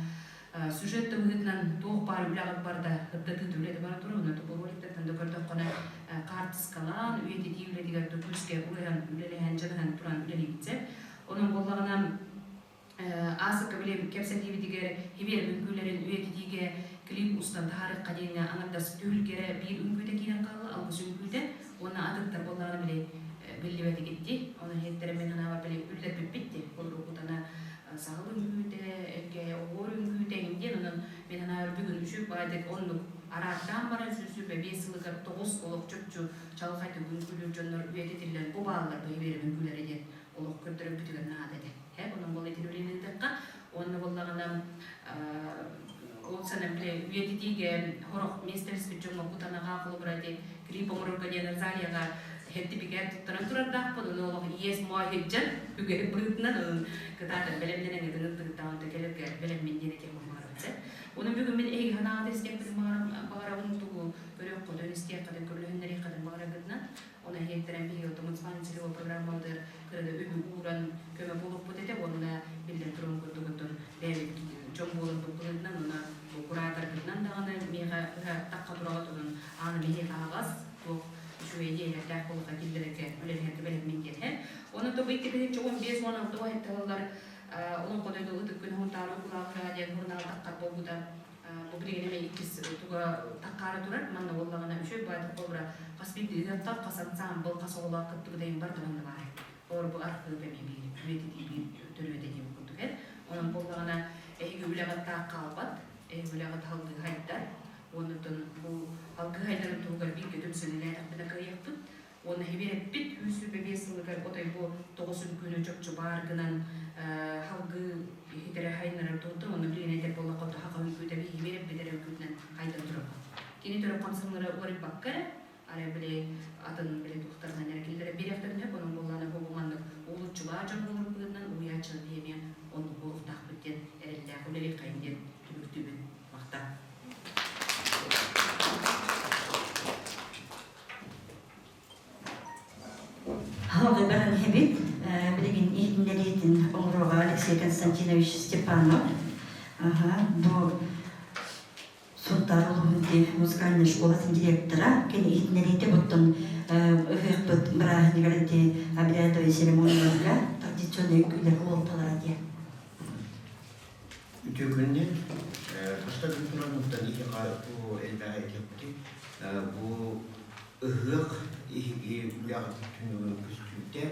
сюжет да быһыытынан туох баар үлэҕит барда ырдатыыта үлэтэ бара турар, онно бу роликтартан да көрдөххүнэ хаартыскалаан, үйэтитии үлэтигэр да күүскэ улахан үлэлэһэн, дьаныһан туран үлэлиибит. Онон буоллаҕына аасыкка били кэпсэтиибитигэр хибиэр үҥкүүлэрин үйэтитиигэ клип устан таһаарыахха диэҥҥэ аҥардас түһүлгэрэ биир үҥкүүтэ киирэн хаалла, алгыс үҥкүүтэ уонна атыттар буоллаҕына били биллибэтигит дии. Ону иһиттэрэ мин санаабар били үллэрбиппит дии. Холобур, саһыл үҥкүүтэ, эргэ оһуор үҥкүүтэ иҥин диэн онон мин санаабар бүгүн үчүгэй баайдык оннук араартаан баран 125 сылыгар тоҕус олох чопчу чалхай үҥкүүлүүр дьоннор үйэтитиллэн бу бааллар бу хибиэрим үҥкүүлэрэ диэн олох көрдөрөрбүтүгэр наада этэ. Онон буолла итини үлэлиэтэххэ уонна буоллаҕына ол санам бile үйэтитиигэ хорох миэстэлэспит дьоҥҥо кутанаҕа холобура ити клип оҥорорго диэн Розалияҕа сертификат туттаран турардаахпын ону олох иэс моой сылдьан үгэһи быһыытынан онон кытаатан бэлэмнэнэн ытыҥын тыгыттаҕын да кэлэргэ бэлэммин диэн этиэх баҕарабын. Онон бүгүн мин эһиги санааҕыт истиэхпин баҕарабын тугу көрүөх тахха тураҕыт онон ааны биһиэхэ аһаҕас туох үчүгэй идиэйэлэрдээх буолуохха киллэрэргэ үлэлэһэргэ бэлэммин диэн. Онон тобу 2015-16 уһатталлар Олоҥхо дойду ытык күн Һунтаар укулаахыа диэн сурунаал таххар буолбута. Бу билигин эмэ иккис туга таххаара турар. Манна буоллаҕына үчүгэй баайдык буолбура хас биирдии ыһыахтар, хас ансаамбыл, хас оҕолоох кыттыбыт айым бар да манна баар. Олор бу архыып эмиэ биир үйэтитии биир төрүөтэ диэн курдук эр. Онон буоллаҕына эһиги үлэҕит таах хаалбат, эһиги үлэҕит салгыы хайдар. Уоннуттан бу алгыы хайдарын туһугар бииргэ түмсэн үлэлээтэхпинэ кыайыахпыт. Уонна эһиби эппит 125 сылыгар отой бу тоҕус үҥкүүнү чопчу баар гынан халгыы иһитэрэ хайыннарар туһуттан онно билигин этэр буоллахха саха үҥкүүтэ биһиги эппит эрэ үҥкүүтүнэн хайдан турар. Кини төрөх хамсаныылара уларыйбакка эрэ арай били атын били туохтарынан эрэ киллэрэ биэриэхтэрин сөп онон буоллаҕына бу маннык уһулуччулаах дьон буолар быһыытынан уһуйааччылар биһи эмиэ оннук буолуохтаахпыт диэн эрэллээх үлэлиэххэйин диэн түмүктүүбүн махтал. Халҕай иһэбит. Билигин иһитиннэриитин оҥоруоҕа Алексей Константинович Степанов. Бу Сунтаар улууһун музыкальнай школатын директора. Кини иһитиннэриитэ буттун ыһыахпыт бырааһынньыгар ити обрядовой церемонияларга традиционнай үҥкүүлэр уолталара диэн. Үтүө күннэр. Хаста күн туран муттан иһиэхэ бу элбэҕи этиэхпитий. Бу ыһыах иһиги үлэҕит түмүгүн көстүүтэ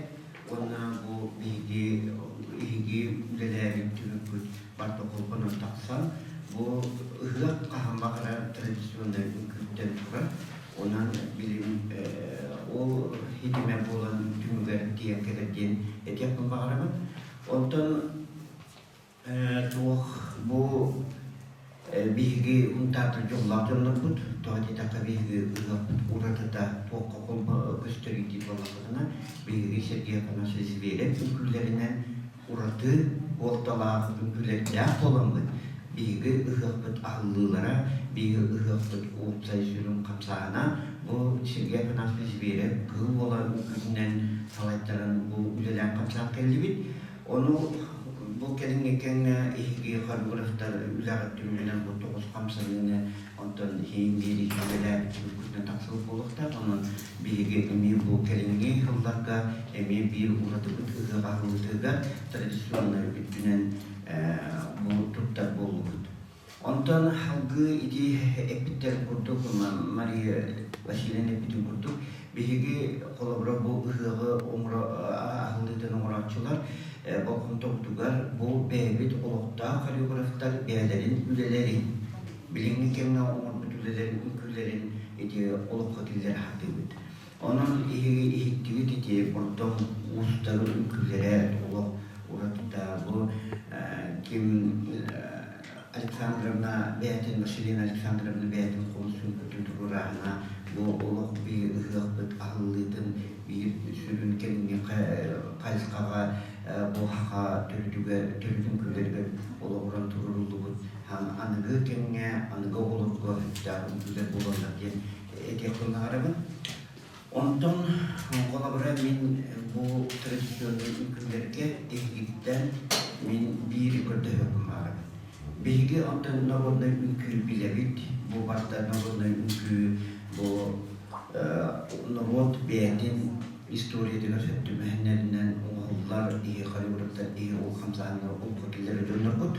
уонна бу биһиги иһиги үлэлээбит түмүкпүт барыта холбонон тахсан бу ыһыах хаһан баҕарар традиционнай үҥкүүттэн турар. Онон билим ол хитимэ буолан түмүгэр тиийэн кэлэр диэн этиэхпин баҕарабын. Онтон Туох бу биһиги Һунтаартан дьоллоох дьоннорбут, тоҕо диэтэххэ биһиги ыһыахпыт уратыта туохха көстөрүй диир буоллахпытына, биһиги Сергей Афанасьевич Зверев үҥкүүлэринэн ураты суолталаах үҥкүүлэрдээх буоламмыт, биһиги ыһыахпыт аһыллыылара, биһиги ыһыахпыт уопсай сүрүн хамсааһына бу Сергей Афанасьевич Зверев Кыыл Уола үҥкүүтүнэн салайтаран бу үлэлээн хамсаан кэллибит. Ону бу кэлиҥҥи кэмҥэ эһиги хореографтар үлэҕит түмүгүнэн бу тоҕус хамсаныыны онтон иһин биэриигэ үлэлээбит түмүккүтүнэн тахсыбыт буолуохтаах. Онон биһиги эмиэ бу кэлиҥҥи сылларга эмиэ биир уратыбыт ыһыах аһыллыытыгар традиционнай үрдүнэн бу туттар буоллубут. Онтон салгыы ити эппиттэрин курдук, Мария Васильевна эппитин курдук, биһиги холобура бу ыһыаҕы аһыллыытын оҥорооччулар болҕомтобутугар бу бэйэбит олохтоох хореографтар бэйэлэрин үлэлэрин, билиҥҥи кэмҥэ оҥорбут үлэлэрин, үҥкүүлэрин ити олоххо киллэрэ сатыыбыт. Онон иһиги иһиттигит ити бордоҥ уустары үҥкүүлэрэ олох уратыта бу ким Александровна бэйэтин Василина Александровна бэйэтин хомус үҥкүүтүн туруорааһына бу олох биир ыһыахпыт аһыллыытын биир сүрүн кэлиҥҥи хайысхаҕа бу саха төрүтүгэр төрүт үҥкүүлэригэр олоҕуран туруоруллубут аныгы кэмҥэ аныгы оҕолорго сөптөөх үҥкүүлэр буолаллар диэн этиэхпин баҕарабын. Онтон холобура мин бу традиционнай үҥкүүлэргэ эһигиттэн мин биир көрдөһүөхпүн баҕарабын. Биһиги онтон народнай үҥкүү билэбит. Бу барыта народнай үҥкүү бу норуот бэйэтин историятыгар сөп түбэһиннэринэн оҥоһуллар иһи хореографтар иһи ол хамсааһыннары олоххо киллэрэр дьоннорбут.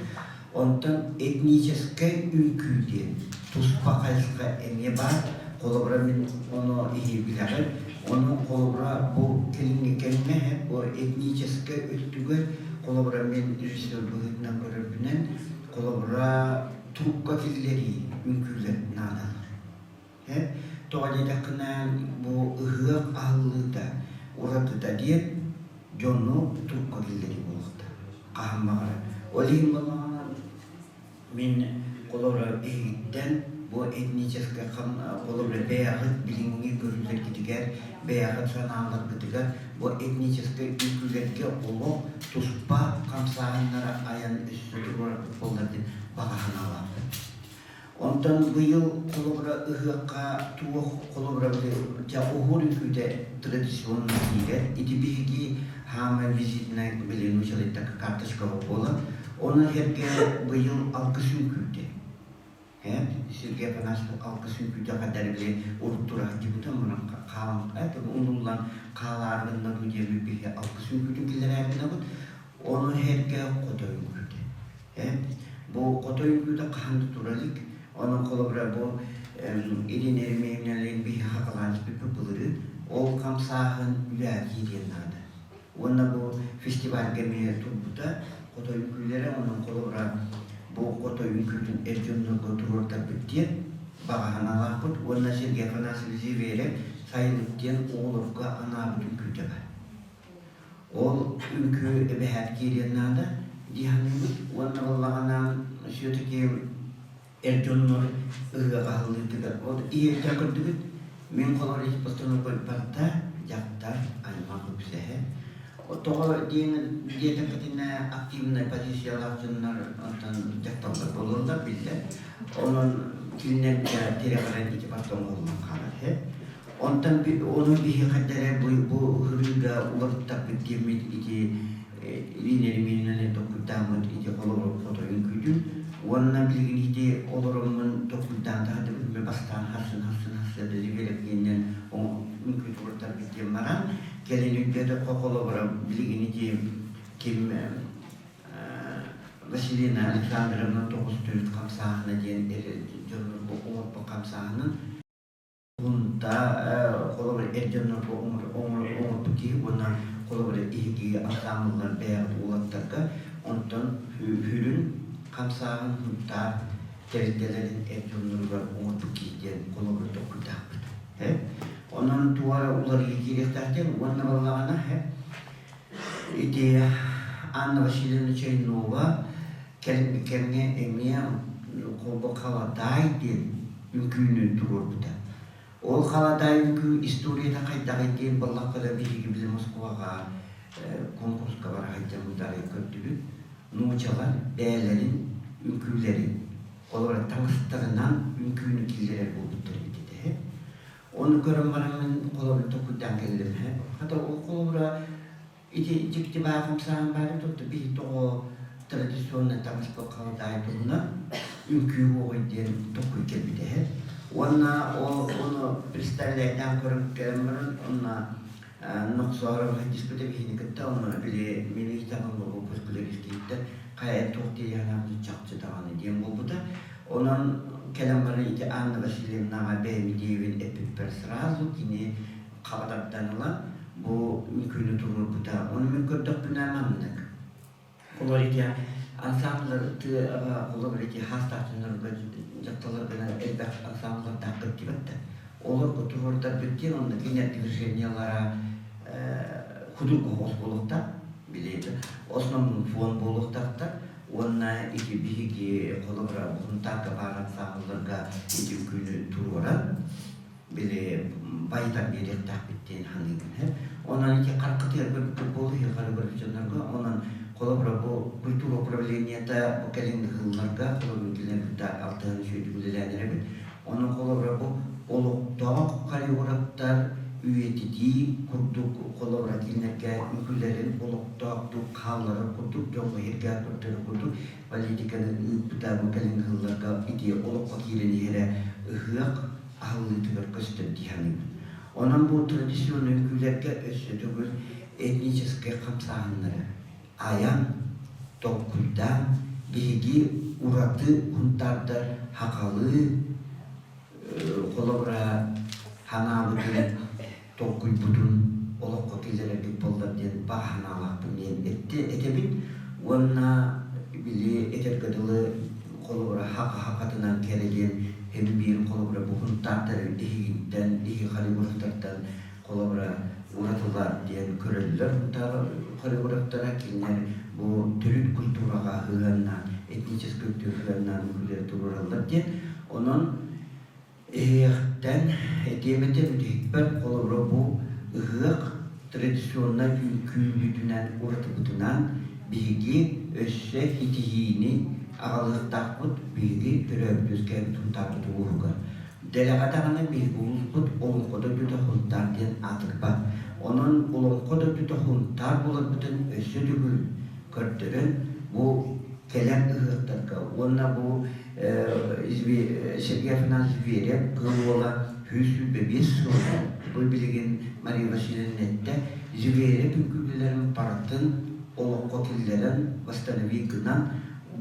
Онтон этническэй үҥкүү диэн туспа хайысха эмиэ баар. Холобура, мин ону иһи билэҕин. Ону холобура бу кэлиҥҥи кэмҥэ бу этническэй өттүгэр холобура мин режиссер быһыытынан көрөрбүнэн холобура турукка киллэрии үҥкүүлэр наадалар. Тоҕо диэтэххинэ бу ыһыах аһыллыыта уратыта диэн дьону турукка киллэрии буолуохтаах. Хаһан баҕарар. Ол иһин буоллаҕына мин холобура биһигиттэн бу этническэй холобура бэйэҕит билиҥҥи көрүүлэргитигэр, бэйэҕит санааларгытыгар бу этническэй үҥкүүлэргэ олох туспа хамсааһыннары айан өссө туруорарбыт буоллар диэн баҕа санаалаахпын. Онтон быйыл холобура ыһыахха туох холобура дьэ оһуор үҥкүүтэ традиционно киирэр. Ити биһиги хаамай визитнай били нуучалыйдакка карточкабыт буолар. Ону сэргэ быйыл алгыс үҥкүүтэ. Сергей Афанасьев алгыс үҥкүүтэ хайдары били урут тура сылдьыбыта, онон хаалан умнуллан хаалаары гынна дуу диэн биһи алгыс үҥкүүтүн киллэрээри гынабыт. Ону эргэ хотой үҥкүүтэ. Бу хотой үҥкүүтэ хаһан да тура илик. Онон холобура бу Ирина Еремеевналыын биһи хакалаан испиппит былырыын. Ол хамсааһын үлэҕэ киириэн наада. Уонна бу фестивальга эмиэ турбута хотой үҥкүүлэрэ, онон холобура бу хотой үҥкүүтүн эр дьоннорго туруордарбыт диэн баҕа санаалаахпыт. Уонна Сергей Афанасьевич Зверев сайылык диэн оҕолорго анаабыт үҥкүүтэ бар. Ол үҥкүү эбэһээт киириэн наада дии саныыбыт. Уонна буоллаҕына все-таки эр дьоннор ыһыах аһыллыытыгар ол иһирдьэн көрдүгүт мин холор постановка барда дьахтар аймах үксэһэ тоҕо диэн диэтэххитинэ активнай позициялаах дьоннор онтон дьахталлар буолаллар биллэр онон кинилэргэ тирэҕирэн ити барыта оҥоһуллан хаалар иһэ онтон ону биһи хайдара бу бу ырыыга уларыттарбыт диэммит ити Илин толкуйдааммыт ити холобур хотойун күүтүн уонна билигин ити олороммун толкуйдаан таһардыбыт мен бастаан харсын харсын харсыада диэн үҥкүү туруортарбыт диэн баран кэлин өйдөөтөххө холобура билигин ити ким Василина Александровна тоҕус төрүт хамсааһына диэн дьоннорго оҥорбут хамсааһынын Мунта холобур эр дьоннорго оҥорбут киһи уонна холобур иһиги ансаамбыллар бэйэҕит уолаттарга онтон сүрүн хамсааһын Һунтаар тэрилтэлэрин эр дьонноругар оҥорбут киһи диэн холобур толкуйдаахпыт. Онон туора уларыйыы киириэхтээх диэн уонна баллаҕана ити Анна Васильевна Чайнова кэмҥэ эмиэ холбо халадаай диэн үҥкүүнү туруорбута. Ол халадаай үҥкүү историята хайдаҕый диэн буоллахха да биһиги били Москваҕа конкурска бара сылдьаммыттары көрдүбүт. Нуучалар бэйэлэрин үҥкүүлэрин, олор таҥастарынан үҥкүүнү киллэрэр буолбуттар эбит этэ. Ону көрөн бараммын холобур толкуйдаан кэллим. Хата ол холобура Ити дьикти баар хамсааһын баарын тутта биһи тоҕо традиционнай таҥаспыт халадаай туһунан үҥкүү уоҕуй диэн толкуй кэлбитэ иһэр. Уонна ол ону представляйдаан көрөн кэлэн баран онно Нохсооров диспута биһини кытта ону били мин ыйытабын бу популяризкииттэр хайа туох диэһэнаабыт чахчы даҕаны диэн буолбута. Онон кэлэн баран ити Анна Васильевнаҕа бэйэм идеябын эппиппэр сразу кини хаба тардан ылан бу үҥкүүнү туруорбута. Ону мин көрдөхпүнэ маннык. Олор ити ансамблар тыаҕа олор ити хаастаахтыннарга дьахталларга элбэх ансамблардаах кыттыбат да. Олорго туруордарбыт диэн онно кинилэр движениялара худургу соҕус буолуохтаах билиэти основной фон буолуохтаахтар уонна ити биһиги холобура Хунтаарга баар ансамблларга ити үҥкүүнү туруоран били байытан биэриэхтээхпит диэн саныыбын. Онон ити харкытыгар көрбүккэ буолуо харыбар дьоннорго онон холобура бу культура управлениета бу кэлин ыһылларга холобур кинилэр кытта алтыһан үчүгэйдик үлэлээн эрэбит. Онон холобура бу олохтоох хореографтар үйэтитии курдук холобура кинилэргэ үҥкүүлэрин олохтоохтук хаалларар курдук дьоҥҥо иһиргээн көрдөрөр курдук политиканы ыыппыта бу кэлин ыһылларга ити олоххо киирэн иһэрэ ыһыах аһыллыытыгар көстөр дии саныыбын. Онон бу традиционнай үҥкүүлэргэ өссө төгүл этническэй хамсааһыннары айан, толкуйдаан, биһиги ураты хунтаардар хахалыы холобура ханаабытын, толкуйбутун олоххо киллэрэрбит буоллар диэн баҕа санаалаахпын диэн этэбин уонна били этэргэ дылы холобура хака-хакатынан кэрэ диэн һин биир холобура бу хунтаартар иһигинтэн иһи хореографтартан холобура уратылар диэн көрөллөр хунтаар хореографтара кинилэр бу төрүт культураҕа сыһыаннаан этническэй сыһыаннаан үҥкүүлэри туруораллар диэн онон Иһиэхтэн этиэм этэ бүтэһикпэр холобура бу ыһыах традиционнай үҥкүүбүтүнэн уратыбытынан биһиги өссө ситиһиини аҕалыахтаахпыт биһиги төрөөбүт-үөскээбит Сунтаарбыт улууһугар. Дэлэҕэ даҕаны биһиги улууспут Олоҥхо дойдута Сунтаар диэн аатырбат. Онон Олоҥхо дойдута Сунтаар буоларбытын өссө төгүл көрдөрөн бу. Кэлэр ыһыахтарга уонна бу Сергей Афанасьевич Зверев кыыл уола 125 сылынан бу билигин Мария Васильевна эттэ Зверев үҥкүүлэрин барытын олоххо киллэрэн восстановить гынан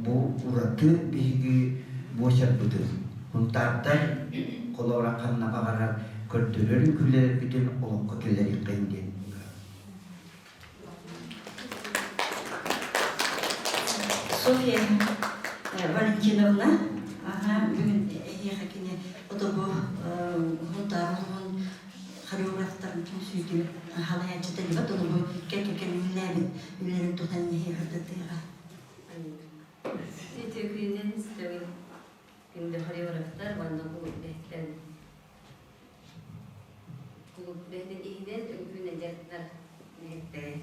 бу ураты биһиги буочарбытын Һунтаардар холобура ханна баҕарар көрдөрөр үҥкүүлэрбитин олоххо киллэриэххэйин диэн. Софья Валентиновна, ага, бүгүн эһиэхэ кини отобу Һунтаар улууһун хореографтарын түмсүүтүн халайааччыта дибат, ону бу кэккэ кэмнээбит үлэлэрин тутан эһиэхэ ырдатыаҕа. Үтүөкүүнэн истэбин күндү хореографтар уонна кулууп бэһиттэн кулууп бэһитин иһинэн үҥкүүнэн дьарыктар нэһиттэрэ.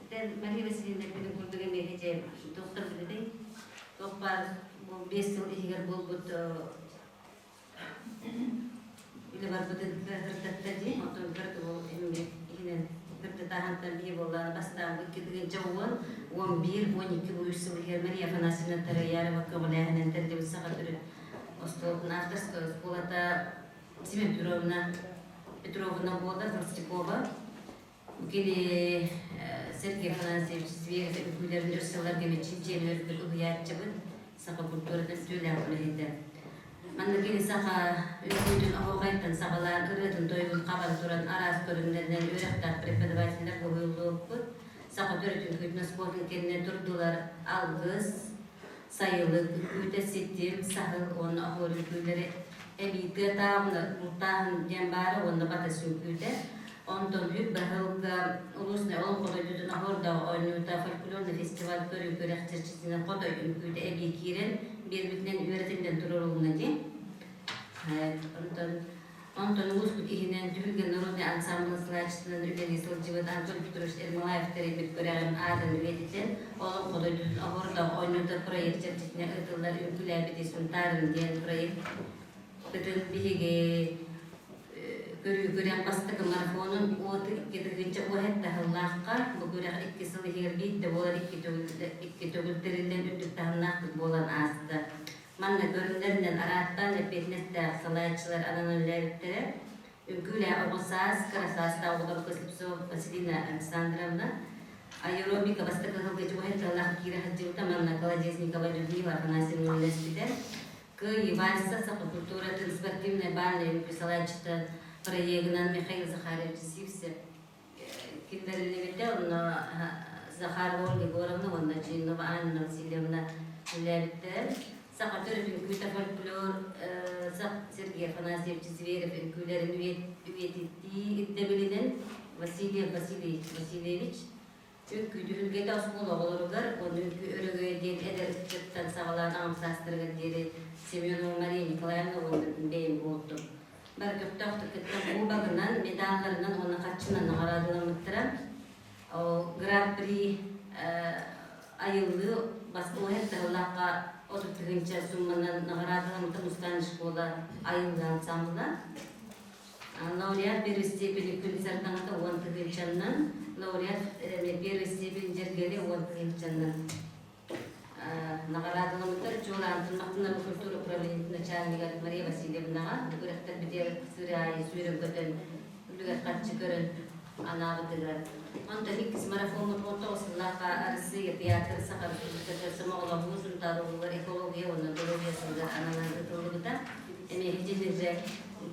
Итэн Мария Васильевна эппитин курдук эмиэ дьэ доктор билэтэй туох баар бу 5 сыл иһигэр буолбут Үлэ барбытын кыратта дии, оттон кырата бу эмиэ иһинэн кырдатааһынтан биһи буоллаҕына бастаан 2 10, 11, 12 бу үс сыл иһигэр Мария Афанасьевна Тараярова көҕүлээһинэн тэриллибит саха төрүт остуолун авторскай оскуолата Семен Петровна Петровна буолар Толстякова. Кини Сергей Афанасьевич Зверев үҥкүүлэрин өр сылларга чинчийэн үөрбүт уһуйааччыбыт, саха культуратын түүлээх үлэһитэ. Манна кини саха үҥкүүтүн оһуохайтан саҕалаан ырыатын-тойугун хабан туран араас көрүҥнэринэн үөрэхтээх преподавателлэр уһуйуллубуппут. Саха төрүт үҥкүүтүн оскуолатын кэннэ турдулар алгыс, сайылык, үҥкүүтэ ситим, саһыл уонна оһуор үҥкүүлэри эбии тыатааҕы бултааһын диэн баара уонна батыс үҥкүүтэ. Онтон үп баһылыга улуус Олоҥхо дойдутун оһуордаах оонньуута фольклорный фестиваль көрүү күрэх чэрчитинэн хотой үҥкүүтэ эбии киирэн биэрбитинэн үөрэтиллэн туруорулунна дии. Онтон онтон улууспут иһинэн Түһүлгэ народный ансамблын салайааччытынан үлэлии сылдьыбыт Антон Петрович Ермолаев тэрийбит күрэҕин аатын үйэтитэн Олоҥхо дойдутун оһуордаах оонньуута проект чэрчитинэн ыытыллар Үҥкүүлээбити Сунтаарын диэн проект Бүтүн биһиги көрүү күрэх бастакы марафонун уоту 2017 сыллаахха бу күрэх икки сыл иһигэр биирдэ буолар икки төгүл тэриллэн үрдүк таһымнаахтык буолан ааста. Манна көрүҥнэринэн арааттаан эппиэтинэстээх салайааччылар ананан үлэлээбиттэрэ. Үҥкүүлээх оҕо саас, кыра саастаах оҕолорго Слепцова Василина Александровна, аэробика бастакы сылга чугаһын тыллаах киирэ сылдьыбыта манна Колодезникова Людмила Афанасьевна үлэлэспитэ. Кыайыы вальса саха культуратын спортивнай баальнай үҥкүү салайааччыта проегынан Михаил Захарович Сивцев киллэриллибитэ. Онно Захарова Ольга Егоровна уонна Чинова Анна Васильевна үлэлээбиттэрэ. Саха төрүт үҥкүүтэ фольклор Сергей Афанасьевич Зверев үҥкүүлэрин үйэтитии ирдэбилинэн Василий Васильевич Васильевич Үҥкүү түһүлгэтэ оскуола оҕолоругар уонна үҥкүү өрөгөйө диэн эдэр ыччаттан саҕалаан аҕам саастарыгар диэри Семенова Мария Николаевна уонна бэйэм буолтум. Бары көхтөөхтүк кыттан кубогынан, медалларынан уонна харчынан наҕараадаламмыттара. Гран-при айыллыы бастыҥ тыһыллаахха 30 тыһыынча сумманан наҕараадаламмыта Мустаан школа айыллыы ансамбла. Лауреат первой степени күн сардаҥата 10 тыһыынчаннан, лауреат первой степень дьэргэли 10 тыһыынчаннан наҕараадаламмыттар. Чуолаан Туннахтына культура управлениетын начальнигар Мария Васильевнаҕа күрэхтэрбитигэр сыры аайы сүүрэн-көтөн, үлүгэр харчы көрөн анаабытыгар. Онтон иккис марафоммут 19 сыллаахха Арассыыйа театр Саха Республиката сомоҕолоһуу Сунтаар улууһугар экология уонна доруобуйа сылыгар ананан ыытыллыбыта. Эмиэ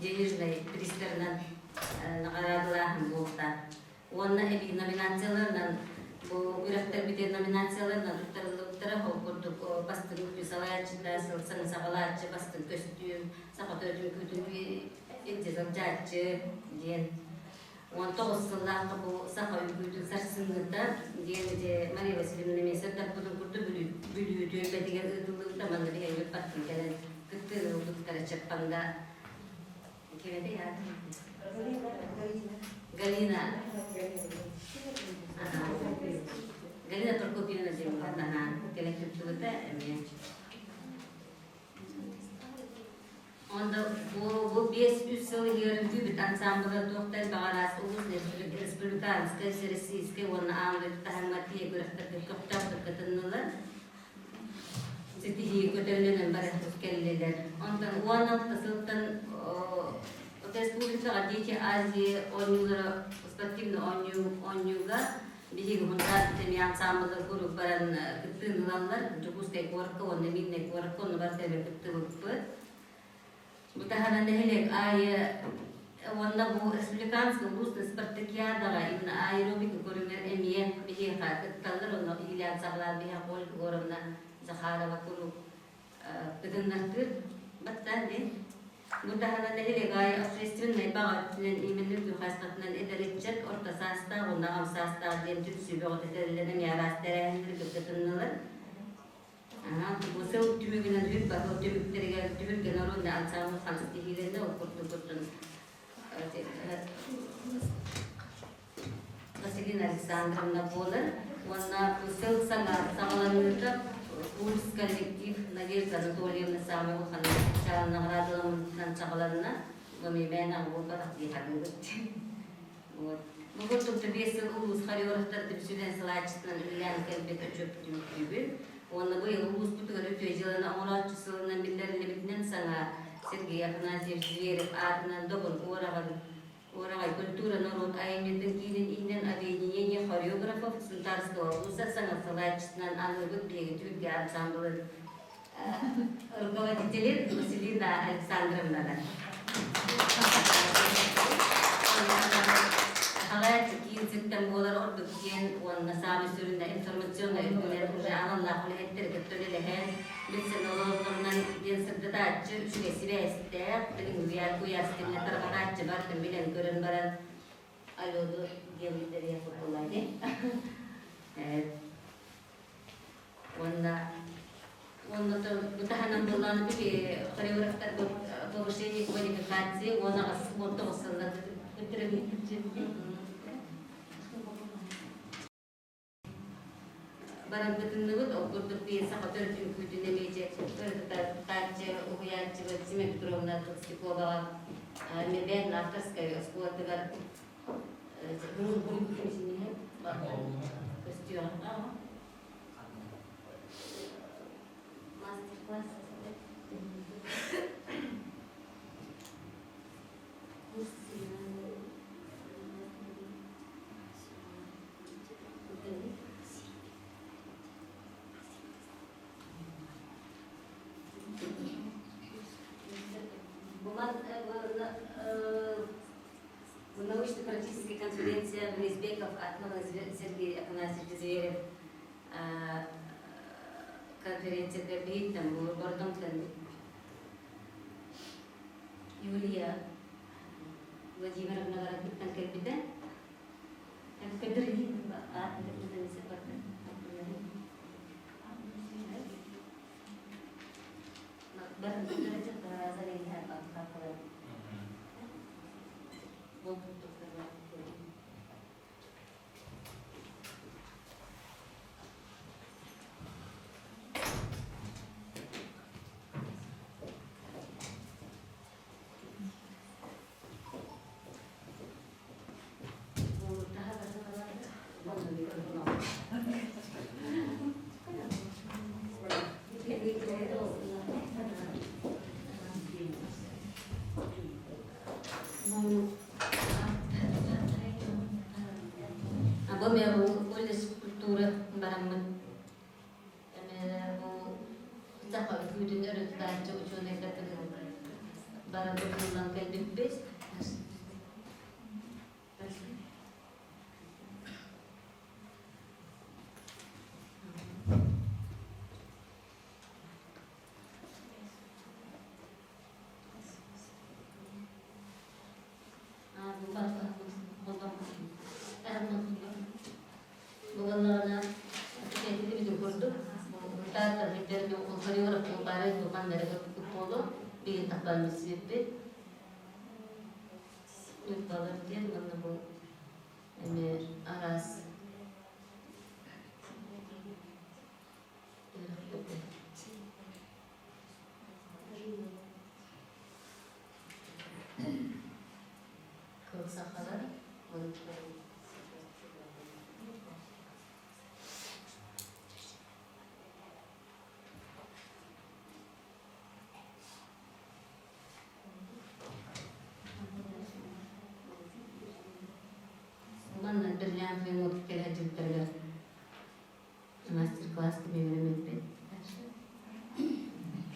денежнай призтарынан наҕараадалааһын буолта. Уонна эбии номинацияларынан бу үрэхтэрбитин номинацияларынан туттарыллыбыттара. Ол курдук бастыҥ үҥкүү салайааччыта, сыл саҥа саҕалааччы, бастыҥ көстүүм, саха төрүт үҥкүүтүн илдьэ сылдьааччы диэн 19 сыллаахха бу саха үҥкүүтүн сарсыҥҥыта диэн ити Мария Васильевна эмиэ сырдаппытын курдук Бүлүү түөлбэтигэр ыытыллыбыта манна биһиги баттын кэлэн кыттыыны ылбыттара Чаппанда кимэтэй аата Галина Галина Прокопьевна диэн кэлэн кыттыбыта эмиэ Онда бу 5-3 сыл иһигэр үҥкүүбүт ансамбыла туохтан баҕарас улуусреспубликанскай, всероссийскай уонна аан дойду таһымҥа тиийэ күрэхтэргэ көхтөөхтүк кытыннылар. ситиһии көтөллөнөн баран кэллилэр. Онтон 16 сылтан республикаҕа Дети Азии оонньуулара спортивный оонньууга биһиги Хунтаар эмиэ ансаамбыллар куруук баран кыттыыны ылаллар. Дьокуускай куоракка уонна Мирнэй куоракка онно барыта кыттыбыппыт. Бу таһынан нэһилиэк аайы уонна бу республиканскай улуус спартакиадаҕа именно аэробика көрүҥэр эмиэ биһиэхэ кытталлар. Онно иилээн саҕалаан биһиэхэ Ольга Егоровна Захарова куруук кытыннартыыр. Баттаан диэн. Бу таһынан нэһилиэк аайы общественнай баҕа өттүнэн именно үҥкүү хайысхатынан эдэр ыччат орто саастаах уонна аҕам саастаах диэн түмсүү бөҕөтө тэриллэн эмиэ араас тэрээһиннэргэ кытыннылар. Бу сыл түмүгүнэн үп баһыл түмүктэригэр түһүлгэ норуотунай ансаамбыл хамсык тиһиилэринэ ол курдук Василина Александровна буолар уонна бу сыл саҥа саҕаланыыта курс коллектив Надежда Анатольевна саамай улахан наҕараадаламмытынан саҕаланна. Бу эмиэ буолбатах дии саныыбыт. Вот. Бу курдук биэс сыл улуус хореографтар түмсүүнэн салааччытынан үлэлээн кэлбит өчөп түмүктүүбүн. Уонна быйыл улууспутугар үтүө дьыаланы оҥорооччу сылынан биллэриллибитинэн саҥа Сергей Афанасьевич Зверев аатынан Добун уораҕын Уораҕай культура норуот айымньытын киинин иһинэн объединение хореографов Сунтарского улууса саҥа салааччытынан аныыбыт биһиги түһүлгэ ансамблын руководителин Василина Александровнаны. Халааччы киин сиртэн буолар ордук диэн уонна саамай сүрүнэ информационнай өттүнэн уже аналлаах үлэһиттэр кытта үлэлэһэн, билсэн олороллорунан диэн сырдатааччы үчүгэй сибээстээх, билиҥҥи куйаас кэмҥэ тарҕатааччы бартын билэн көрөн баран аллоду диэн биллэриэх буолла Уонна уонна бу таһынан буоллаҕына били хореографтар повышение квалификации 19 сыллар баран кытынныбыт. Ол курдук биир саха төрүт үҥкүүтүн эмиэ ырытытааччы, уһуйааччыбыт Зима Петровна Толстяковаҕа Мебен авторскай оскуолатыгар Мастер-класс. Научно-практическая конференция Гнездбеков атынан Сергей Афанасьевич Зверев конференцияда биһиттэн Бордоҥтон Юлия Владимировна баран кэлбитэ. Бу колледж культуры бараммын бу саха үкүүтүн өрүттааччы учуонайдарбын баран тутуллан кэлбиппит. Буоллаҕына, этитибитин курдук, Таатта бүттэрин хореограф буолбаары духаннары көрбүт буолу, билин тахпан билсибиппит. Ньурбалар диэн уонна бу эмиэ араас Кыл сахалар Бриллиантовый нотки кэлэ дьылтарыгар мастер-класс кэбиһэрим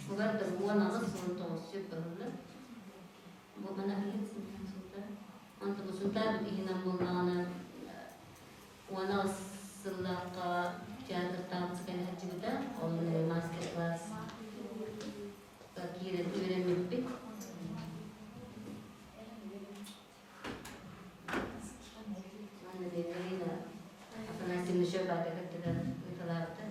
Бугар да 18-19 сүп баһыллар. Бу мана Онтон Сунтаар иһинэн буоллаҕына 18 сыллаахха театр танца кэлэ сылдьыбыта. Ол мастер-класс киирэн үөрэммиппит. Анна Марина Афанасьевна Щербата кыттыгар ыыталаабыта.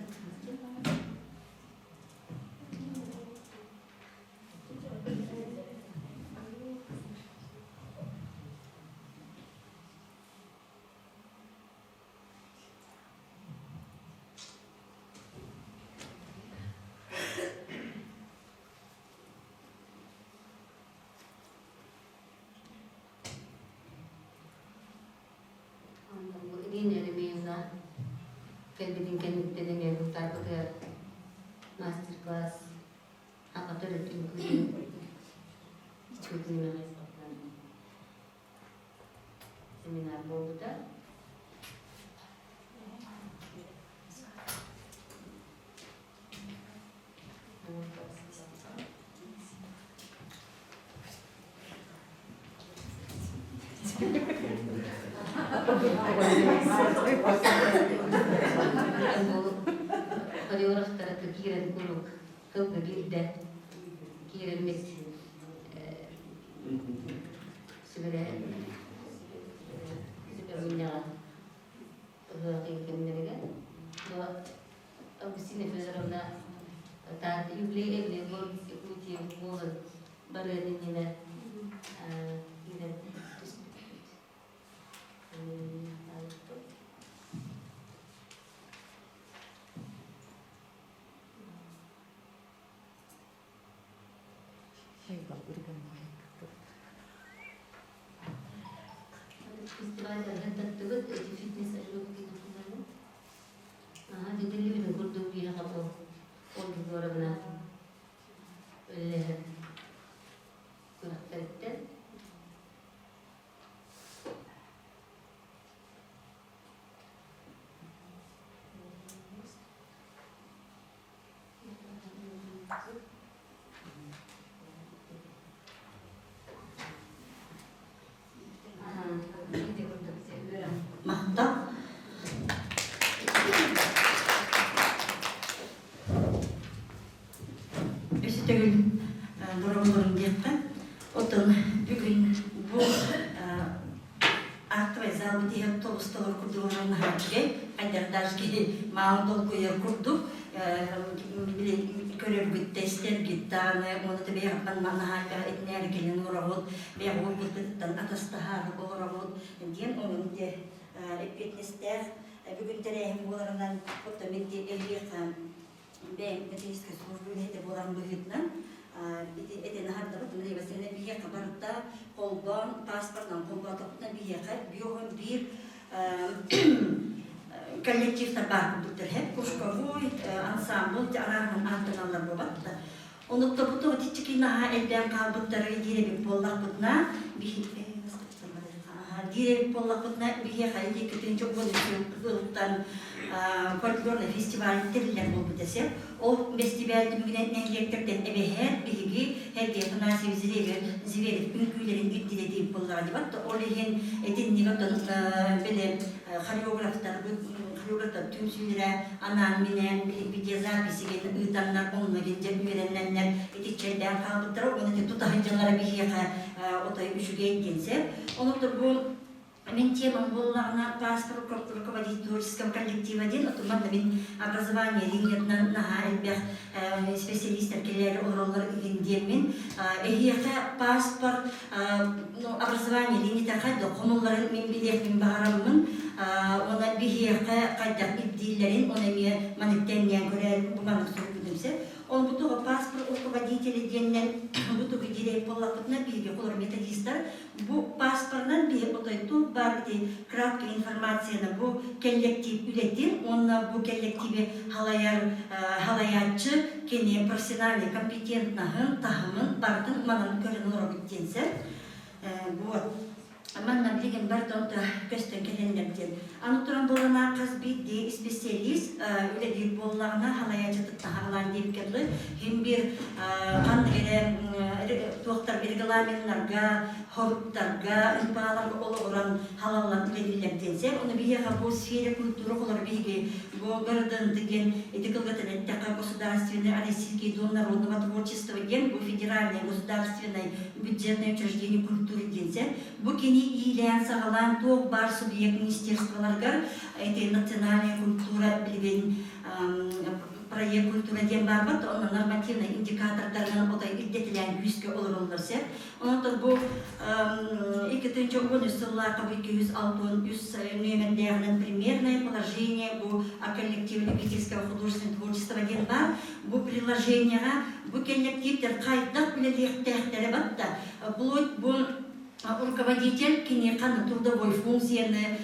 Ирина Еремеевна кэлбитин кэнниттэн эмиэ бултаабытыгар мастер-класс аҕа төрүт үҥкүүтүн семинар буолбута. Хореографтара киирэн куруук сылга биирдэ киирэммит сүбэлэһэн сүбэ мунньаҕа ыһыах кэмнэригэр Августина Федоровна Таатта юбилей эбили город Якутии буолан барыан иннинэ киирэн түспүппүт. Фестиваль таттыбыт эти фитнес Аһа дедилибин курдук биһиэхэ бу Ольга Егоровна үлэлэһэр күрэхтэриттэн. Махтал. Өссө төгүл дороболорун диэххэ. Оттон бүгүн бу актовай зал битиһэр тобус-толору курдук олорон наһаа үчүгэй. Хайдах даже киһи маалы долгуйар курдук көрөргүт, истэргит даҕаны уонна бэйэҕиттэн наһаа итинээри кэлин олороҕут, бэйэҕит уоппутуттан атастаһаары олороҕут диэн онон ити эппиэтинэстээх бүгүн тэрээһин буоларынан оттон мин эһиэхэ бэйэм методическай служба үлэһитэ буоларым быһыытынан ити этэн аһардабыт Мария Васильевна биһиэхэ барыта холбоон паспортынан холбоотохпутуна биһиэхэ биоһон биир коллективтар баар курдуктар кушковой ансамбль арааһынан ааттаналлар буолбатта Онуттабыт итиччики наһаа элбээн хаалбыттары диир эбит буоллахпытына диир эбит буоллахпытына биһиэхэ иккитин ылтан фольклорный фестиваль тэриллэр буолбут эсэ. Ол фестиваль түмүгүнэн нэһилиэктэртэн эбэһээт биһиги Сергей Афанасьевич Зверев үҥкүүлэрин ирдилэтиип буоллаҕа дибат. Ол иһин итинник отон били хореографтарбыт хореографтар түмсүүлэрэ анаан-минээн видеозаписигин ыытаннар онно дьэ үөрэннэннэр итиччэлээн хаалбыттара уонна ити тута сылдьаллара биһиэхэ отой үчүгэй диэн сөп. Онон бу мин темам буоллаҕына паспорт руководитель творческого коллектива диэн отуман мин образование линиятынан наһаа элбэх специалистар кэлээри олороллор игин диэммин эһиэхэ паспорт образование линията хайдах хомулларын мин билиэхпин баҕараммын уонна биһиэхэ хайдах ирдииллэрин оны эмиэ маннык тэҥнээн көрөөрү бу маннык суруйбутум сөп. Ол бу туга паспорт руководителя диэннэн бу тугу дириэк буоллахпытына биһиги холор методистар бу паспорынан биһи отой туох баар ити краткая информацияны бу коллектив үлэтин уонна бу коллективи халайар халайааччы кини профессиональный компетентнаһын таһымын барытын манан көрөн олоробут диэн сөп. Вот. Манна билигин барыта онто көстөн кэлэллэр диэн. Аны туран буолана хас биирдии исписэлиис үлэлиир буоллаҕына халайааччытыттан хаалаан диэбиккэ дылы иһин биир ханнык эрэ туохтар регламеннарга, хоруктарга, ымпааларга олоҕуран халаллан үлэлииллэр диэн сэр. Ону биһиэхэ бу сфера культура холоро биһиги бу городынты диэн ити кылгатан эттэххэ государственный Российский дом народного творчества диэн бу федеральное государственное бюджетное учреждение культуры диэн сэр. Бу кини иилээн-саҕалаан туох баар субъект министерстволарыгар эти национальная культура билигин проект культура диэн баарбат, онно нормативнай индикатордарынан отой ирдэтилээн күүскэ олороллор сеп. Онон бу 2013 сыллаахха бу 263 нүөмэрдээҕинэн примерное положение бу о коллективе любительского художественного творчества диэн баар. Бу приложениеҕа бу коллективтэр хайдах үлэлиэхтээхтэрэ батта. Бу руководитель кини ханна трудовой функцияны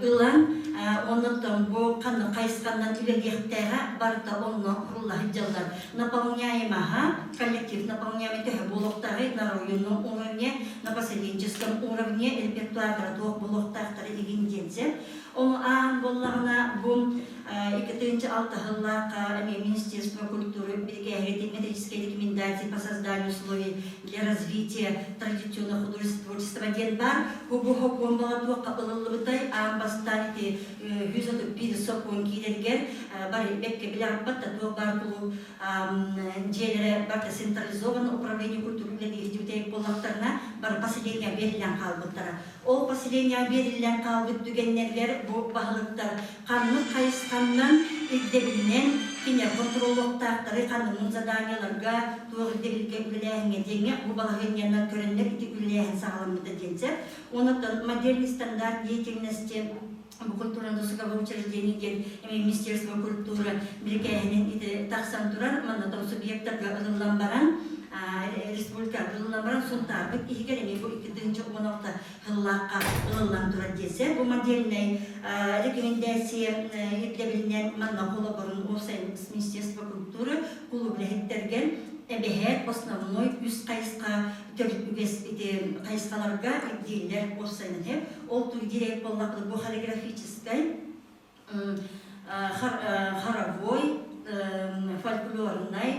ылан, оннуттан бу ханна хайысханнан үлэлиэхтээҕэ барыта онно курулла сылдьаллар. Наполняемаһа, коллектив наполняемый төһө буолуохтааҕый на районном уровне, на поселенческом уровне репертуардара туох буолуохтаахтара игин диэнсэ. Ону ааһан буоллаҕына, бу 2006 сыллаахха эмиэ Министерство культуры бирикээһигитин методической рекомендации по созданию условий для развития традиционного художественного творчества диэн баар. Бу бу сокуон бала туохха ылыллыбытай аан бастаан ити 131 сокуон киирэригэр бары бэккэ билэҕиппат да туох баар кулууп дьиэлэрэ барыта централизованное управление культуры үлэлиир буоллахтарына бары поселение бериллэн хаалбыттара. Ол поселение биэриллэн хаалбыт түгэннэригэр бу баһылыктар ханнык хайысханнан ирдэбилинэн кинилэр хонтуруоллуохтаахтары ханныгын заданиеларга туох ирдэбилгэ үлэлээһиҥҥэ диэҥҥэ бу балаһыанньанан көрөннөр ити үлэлээһин саҕаламмыта диэн сөп. Онон модельный стандарт деятельности бу культурно-досуговое учреждение диэн эмиэ Министерство культуры бирикээһинин ити тахсан турар. Манна там субъектарга ылыллан баран республика ылыллан баран Сунтаарбыт иһигэр эмиэ бу 2016 сыллаахха ылыллан турар диэсэ. Бу модельнай рекомендация ирдэбилинэн манна холобурун уопсай Министерство культуры кулууп үлэһиттэргэр эбэһээт основной үс хайысха төрүт үгэс ити хайысхаларга ирдииллэр уопсайынан һэ. Ол туй директ буоллахпына бу хореографическай, хоровой, фольклорнай,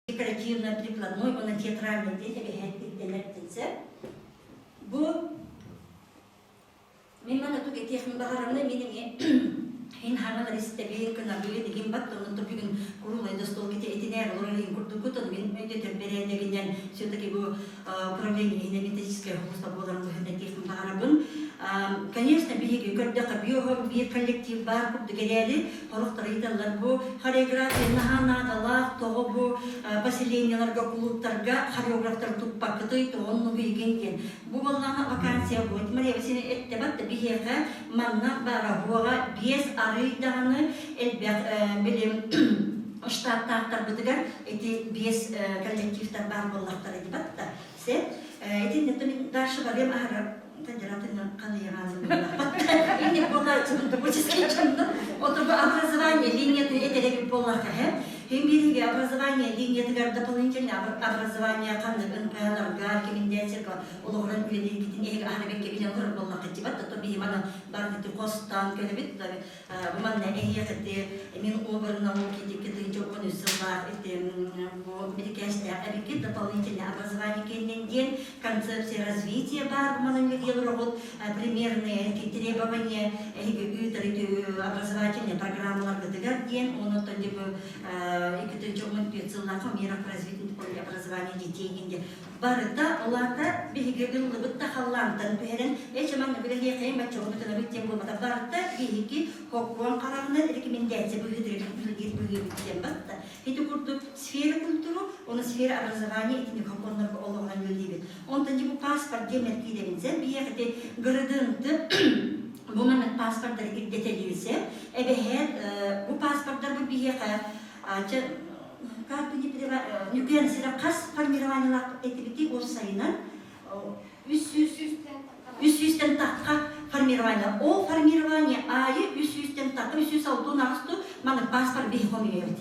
декоративно-прикладной уонна театральный диэн эбэһээт ирдэнэр диэн Бу Мин манна тугу этиэхпин баҕараммын мин эмиэ иһин хаҥалар истэбин, кынабын, игин бат, онон бүгүн курулай да стол ките итинээр олорор иһин курдуккут, ону мин өйдөтөр бэрээдэгинэн все-таки бу управление иһинэн методическая холуста буоларын быһыытынан этиэхпин баҕарабын. Конечно, биһиги көрдөххө биоһом биир коллектив баар курдук эрээри, сорохтор ыйыталлар бу хореография наһаа наадалаах, тоҕо бу поселениеларга, кулууптарга хореографтар туппаккытый, тоҕо оннугу игин диэн. Бу буоллаҕына вакансия будет. Мария Васильевна эттэ да биһиэхэ манна бара биэс арый даҕаны элбэх билим штаттаахтарбытыгар ити биэс коллективтар баар буоллахтара дибат да се итиннэ мин дальше барыам аһара тандиратынан халыйаҕаалым инник буолааччыбын творческий дьонно отурбу образование линиятын этэребит буоллахха Химиригэ образование линиятыгар дополнительное образование ханнык НПЛарга, рекомендацияларга олоҕуран үлэлииргитин эһиги аһара бэккэ билэн олорор буоллаххытыбат, то биһи маны барыты хостаан көлөбүт, бу манна эһиэхити мин обр науки тикки 13 сыллаах ити бу бирикээстээх эбиккит дополнительное образование кэннин диэн концепция развития баар бу манан үлэлиир олоҕут примерные требования эһиги ыытар образовательные программаларгытыгар диэн онуттан дьэ бу 2015 сыллаахха мера по развитию образования детей диэн барыта улаата биһиги ыллыбыт да халлаантан түһэрэн эчэ манна билэһиэхэйин баччоҕу диэн буолбата барыта биһиги хоккуон хараҕынан рекомендация быһыытыгар үлэлиир быһыыбыт диэн батта Ити курдук сфера культуру, уонна сфера образования итинник хокуоннарга олоҕуран үлэлиибит. Онтон дьэ бу паспорт диэн мэркиидэбинсэ, биһиэхэ ити гырыдынты бу маннык паспордары ирдэтэлиирсэ, эбэһээт бу паспордар бу биһиэхэ чэ как бы не нүкэн сирэ хас формированиелаах этибити уопсайынан 300-тэн тахха формирование. Ол формирование аайы 300-тэн тахха 368 маннык паспорт биһи хомуйабыт.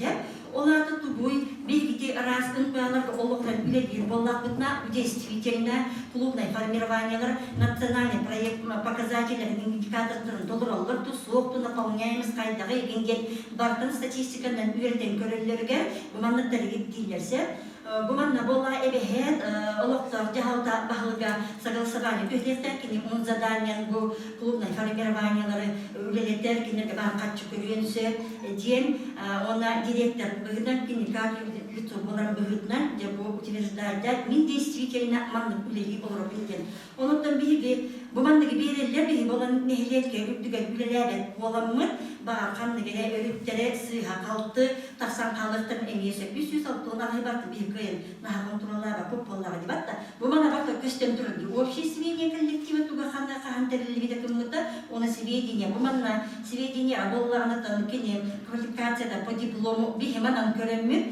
Ол аата тугу тугуй, биһиги араас НПАларга олоҕуран үлэлиир буоллахпытына, действительно клубнай формированиелар национальный проект показателлэрин индикатордарын толороллор ту суох ту наполняемость хайдаҕый игин диэн бартан статистиканан үөрэтэн көрөллөрүгэр бу манныктары ирдииллэрсэ. Бу манна буола эбэһээт олохтоох дьаһалта баһылыга согласование түһүөхтээх кини он заданиен бу клубнай формированиелары үлэлэтэр кинилэргэ баар харчы көрүөн сөп диэн уонна директор быһыытынан кини как лицо буоларын быһыытынан дьэ бу утверждать мин действительно маннык үлэлии олоробун диэн. Онуттан биһиги бу манныгы биэрэллэр биһи буолан нэһилиэккэ үрдүгэр үлэлээбэт буоламмыт баҕар ханнык эрэ өрүттэрэ сыыһа-халты тахсан хаалыахтарын эмиэ сөп. 360 аҕай барты биһи кыайан наһаа хонтуруоллаабаппыт буоллаҕа дии батта. Бу мана барта көстөн турар дии. Общее сведения коллектива туга ханна хаһан тэриллибитэ кыммыта, уонна сведения бу манна сведения буоллаҕына кини квалификацията по диплому биһи манан көрөммүт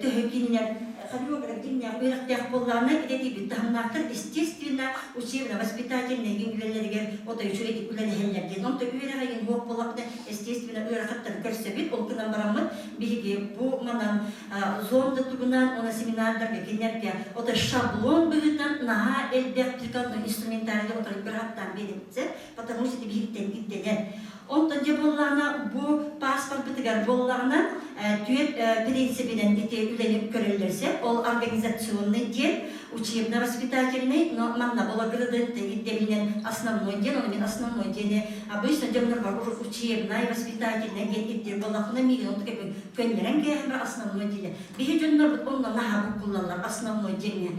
төһө кинилэр хореограф дьиҥнээх үөрэхтээх буоллаҕына идэтийбит таһымнаахтар естественно учебно-воспитательнай үлэлэригэр отой үчүгэйдик үлэлэһэллэр диэн. Онто үөрэх эйин суох буоллахпына естественно ыарахаттары көрсөбүт. Ол гынан бараммыт биһиги бу манан зонда тугунан уонна семинардарга кинилэргэ отой шаблон быһыытынан наһаа элбэх прикладной инструментарийы отой бырахаттаан биэрэбит потому что биһиттэн ирдэнэр. Онтон дьэ буоллаҕына бу паспорпытыгар буоллаҕына түөрт принцибинэн ити үлэни көрөллөр сөп. Ол организационный диэн, учебно-воспитательный, но манна була градент ирдэбилинэн основной диэн, оны мин основной диэни обычно дьоннорго учебный, воспитательный диэн ирдиир буоллахпына миигин онтук эпин көннөрөн кээһэн основной диилэр. Биһи дьоннорбут онно наһаа буккуллаллар основной диэҥҥэ.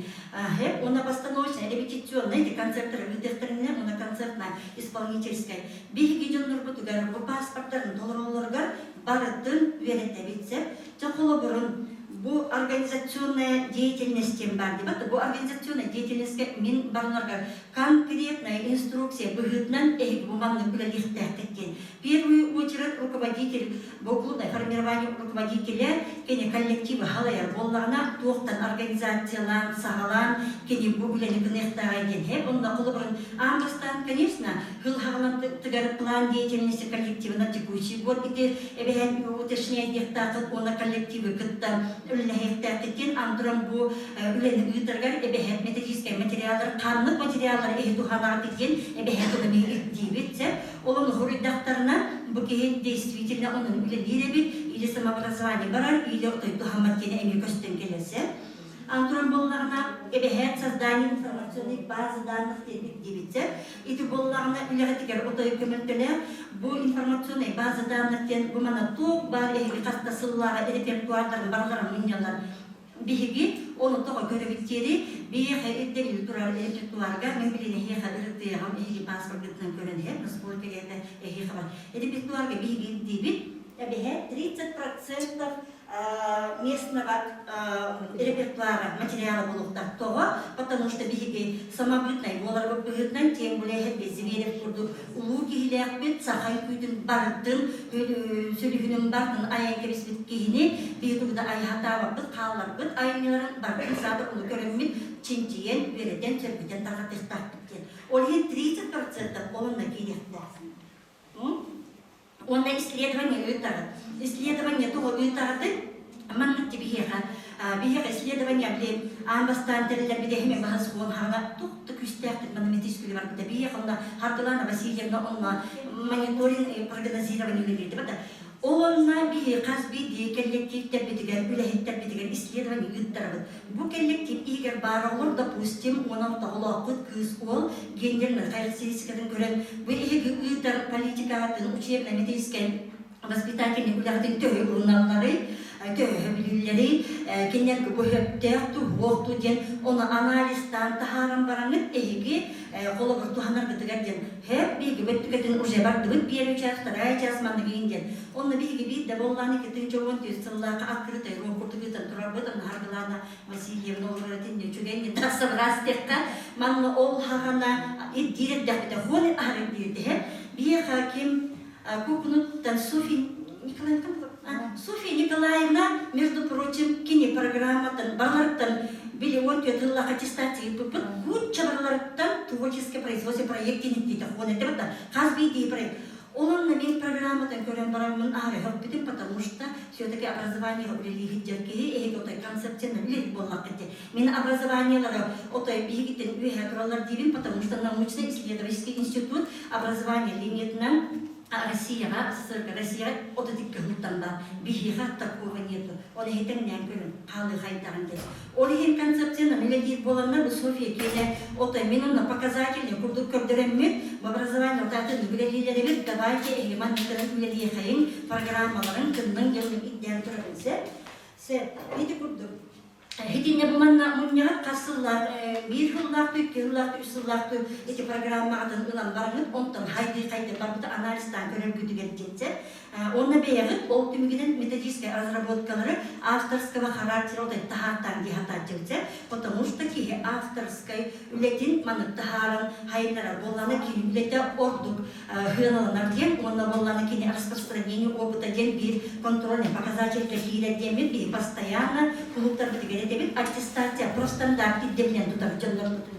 Хеп, уонна постановочная, репетиционная концерттары ыытыахтарына, уонна концертная, исполнительская. Биһиги дьоннорбутугар бу паспорттарын толороллоругар барытын үөрэтэбит сөп. Чэ холобурун бу организационная деятельность диэн баар дии. Бу организационная деятельностька мин барыларга конкретная инструкция быһыытынан эһиги бу маннык үлэлиэхтээххит диэн. Первую очередь руководитель бу клубное формирование руководителя кини коллективы халайар буоллаҕына туохтан организациялаан, саҕалаан кини бу үлэни гыныахтааҕай диэн. Һэ, онно холобурун аан бастаан, конечно, хыл план деятельности коллектива на текущий год ити эбэһээт уточняйдыахтаахыт уонна коллективы кытта үлэлэһиэхтээххит диэн антуран бу үлэни ыытаргар эбэһээт методическай материаллар ханнык материаллар эһи туһанаҕыт диэн эбэһээт ону ирдиибит сөп. Ол ону хоруйдахтарына бу киһи действительно онон үлэлиир эбит или самообразование барар или отой туһаммат диэн эмиэ көстөн кэлэрсэ. Антуран буоллаҕына эбэһээт создание информационной базы данных диэн ирдиибитсэ. Ити буоллаҕына үлэҕитигэр отой көмөлтөлөөх бу информационнай база данных диэн бу манна туох баар эһиги хаста сыллааҕы репертуардарын барыларын мунньаллар. Биһиги ону тоҕо көрөбүт диэри биһиэхэ ирдэбил турар репертуарга мен билин эһиэхэ ырытыаҕым эһиги паспоргытынан көрөн иһэр насколько это эһиэхэ бар. Репертуарга биһиги ирдиибит эбэһэ 30% местного репертуара материала буолуохтаах. Тоҕо? Потому что биһиги самобытнай буоларбыт быһыытынан тем более Зверев курдук улуу киһилээхпит, саха үҥкүүтүн барытын, сүлүһүнүн барытын айан кэбиспит киһини биһи тугу да айхатаабаппыт, хаалларбыт айымньыларын барытын саата ону көрөммүт, чинчийэн, үөрэтэн, сөргүтэн тарҕатыахтаахпыт диэн. Ол иһин 30% онно киириэхтээх. Уонна исследование ыытаҕыт. Исследование тоҕо ыытаҕытый? Маннык биһиэхэ биһиэхэ исследование били аан бастаан тэриллэр бидэһими баһас хуон хаана тух да күүстээхтик манна метис күлү барбыта. Биһиэхэ онно Хардылана Васильевна онно мониторинг прогнозирование үлэлиирди бата. Ол онно биһи хас биирдии коллективтэрбитигэр, үлэһиттэрбитигэр исследование ыыттарабыт. Бу коллектив иһигэр баар оҕолор, допустим, 16 оҕолоохпут кыыс уол гендернай характеристикатын көрөн, бу эһиги ыытар политикаҕытын учебно-методическай воспитательный үлэҕитин төһө ылыналларый, төһө билиллэрий, кинилэргэ бу сөптөөх туһуох ту диэн ону анализтаан таһааран бараҥыт эһиги холобур туһанаргытыгар диэн Һэп биһиги бөттүкэтин уже бардыбыт первый час, вторая час манныгын диэн. Онно биһиги биир да буоллаан 2014 сыллаахха открытый рок курдук ыытан турарбыт, онно Харгылаана Васильевна олорор этин үчүгэй тахса быраас манна ол хаҕана ирдиир эрдэхпитэ хуон аһар ирдиирдэһэ биэха ким кукунуттан Софья Николаевна Софья Николаевна, между прочим, кини программатын баларыттан били 14 тыллаах аттестация ыыппыппыт куча барыларыттан творческое производство проект диэн диэтэ хуон этэ хас биирдии проект. Ол онно мин программатын көрөн бараммын аһары хөхпүтүм, потому что все-таки образование үлэлииһит дьон киһи эһиги отой концепцияны үлэлиир буоллаххыт. Мин образованиелары отой биһигиттэн үөһэ тураллар диибин, потому что научно-исследовательский институт образование линиятынан Россияҕа, СССР Россияҕа 32 хылтан бар. Биһиэхэ такого нету. Ол иһин тэҥнээн көрүҥ, хаалыы хайдаҕын диэн. Ол иһин концепциянан үлэлиир буоланнар бу Софья киэнэ отой мин онно показательный курдук көрдөрөммүт, образование отаатын үлэлиилэрибит, давайте эһиги манныктарын үлэлиэхэйиҥ, программаларын кынныҥ диэн ирдээн турабын сэ. Сэ, ити курдук. Итиннэ бу манна мунньаҕыт хас сыллаах, биир сыллаах, икки сыллаах, үс сыллаах ити программаҕытын ылан бараҥыт, онтон хайды-хайды барбыты анализтаан көрөргүтүгэр диэтсэ. Онно бэйэҕит ол түмүгүнэн методическай разработкалары авторского характера отой таһаартаан дии сатааччыбытсэ, потому что киһи авторскай үлэтин маннык таһааран хайыннарар буоллаҕына кини үлэтэ ордук сыаналанар диэн уонна буоллаҕына кини распространение опыта диэн биир контрольный показатель киирэр диэммит биһи постоянно кулууптарбытыгар этэбит аттестация профстандарт ирдэбинэн тутар дьоннорбутун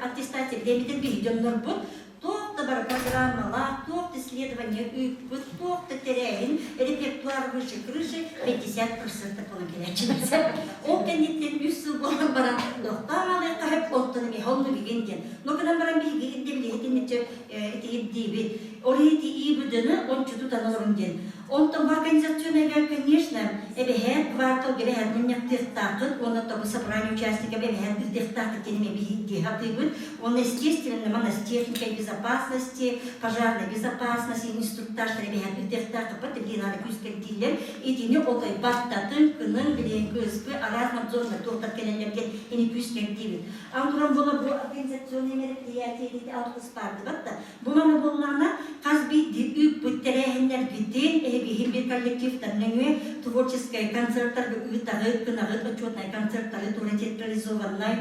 аттестация диэммитин биһи дьоннорбут туох да бары программалаах, туох да исследование ыыппыт, туох да тэрээһин, репертуар выше крыши 50% буолан кэлээччилэр. Ол кэнниттэн үс сыл буолан баран тохтоон аалыахха сөп, онтон эмиэ оннук игин диэн. Но гынан баран биһиги ирдэбили итинниччэ ити ирдиибит. Ол ити ИБД-ны ончу тутан олорун диэн. Онтон бу организационныйга, конечно, эбэһээт кварталга эбэһээт мунньахтыахтааххыт уонна тобу собрание участников эбэһээт ыытыахтааххыт диэн эмиэ биһиги сатыыбыт. Уонна, естественно, манна с техникой безопасности, пожарной безопасности, инструктажтар эбэһээт ыытыахтааххыт билигин аны күүскэрдииллэр. Итини отой баттатын, кынын, билигин КСП, араас надзорнай туохтар кэлэллэр диэн ини күүскэрдиибит. Аны туран буола бу организационные мероприятия ити алгыс баардыбат да Бу маны буоллаҕына, хас биирдии ыыппыт тэрээһиннэргитин эһиги биир коллективтар нөҥүө творческай концерттарга ыытаҕыт, гынаҕыт, отчетнай концерттары туора театрализованнай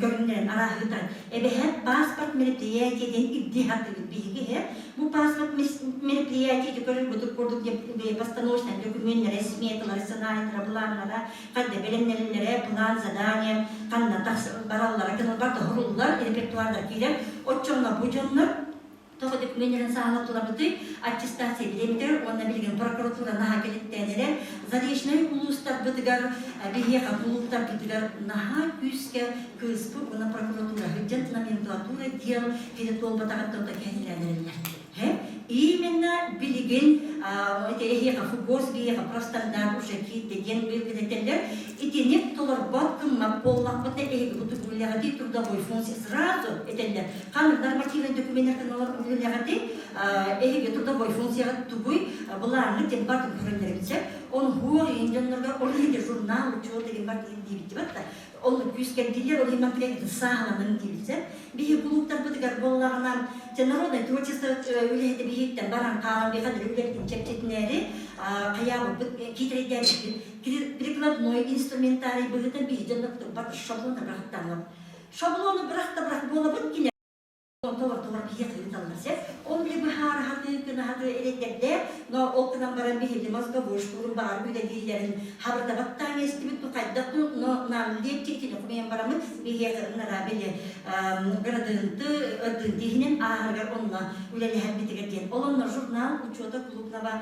көрүҥнэрин арааһыытан. Эбэһээт паспорт мероприятие диэн ирдии сатыыбыт биһиги иһэ. Бу паспорт мероприятие көрөргүтүк курдук постановочнай докумүөннэрэ, сметалара, сценарийдара, былааннара, ханна бэлэмнэнэллэрэ, план, задание, ханна бараллара, кыналбар тоһоруллар, репертуардар киирэр. Оччоҕуна бу дьоннор тоҕо документарын саалаттыларбытый аттестация бириэмитигэр уонна билигин прокуратура наһаа кэлиттээн эрэр заречнай улуустарбытыгар биһиэхэ кулууптарбытыгар наһаа күүскэ кыыспыт уонна прокуратура сылдьан номенклатура дел кини туолбатаҕыттан кэһиллээн эрэллэр. Именно билигин эти эһиэхэ ФУГОС биһиэхэ профстандарт уже киирдэ диэн быйылгы Итини толорбот гыммат буоллахпытына эһиги бу үлэҕитий трудовой функция сразу этэллэр. Ханнык нормативный документартан үлэҕитий эһиги трудовой функцияҕа тугуй былааҥҥыт диэн бартын көрөллөрүбүтсэ. Он хуор иин дьоннорго ол иһин журнал учет деген бар диибит да Ол күүскэрдиилэр, ол иһин маннык сааһыланын диибит. Биһи кулууптарбытыгар буоллаҕына, дьэ народное творчество үлэһитэ биһиттэн баран хаалан биһиэхэ үлэбитин чэпчэтинээри хайаабыппыт киитэрэйдээбиппит. Прикладной инструментарий быһыытынан биһи дьоннорбут бар шаблону бырахтаҥҥын. Шаблону бырахта бырах буолабыт кине Толор-толор биһиэхэ ыыталлар сөп. Ол били быһаарыһаты, кынаһаты эрэйдэрдэ, но ол гынан баран биһиги мозговой штурм баҕар үлэлииллэрин хабырдабаттаан истибит бу хайдах но нам легче итини хомуйан бараммыт биһиэхэ ынара били градынты ырдынты иһинэн ааһарыгар онно үлэлэһэрбитигэр диэн. Ол онно журнал учета клубного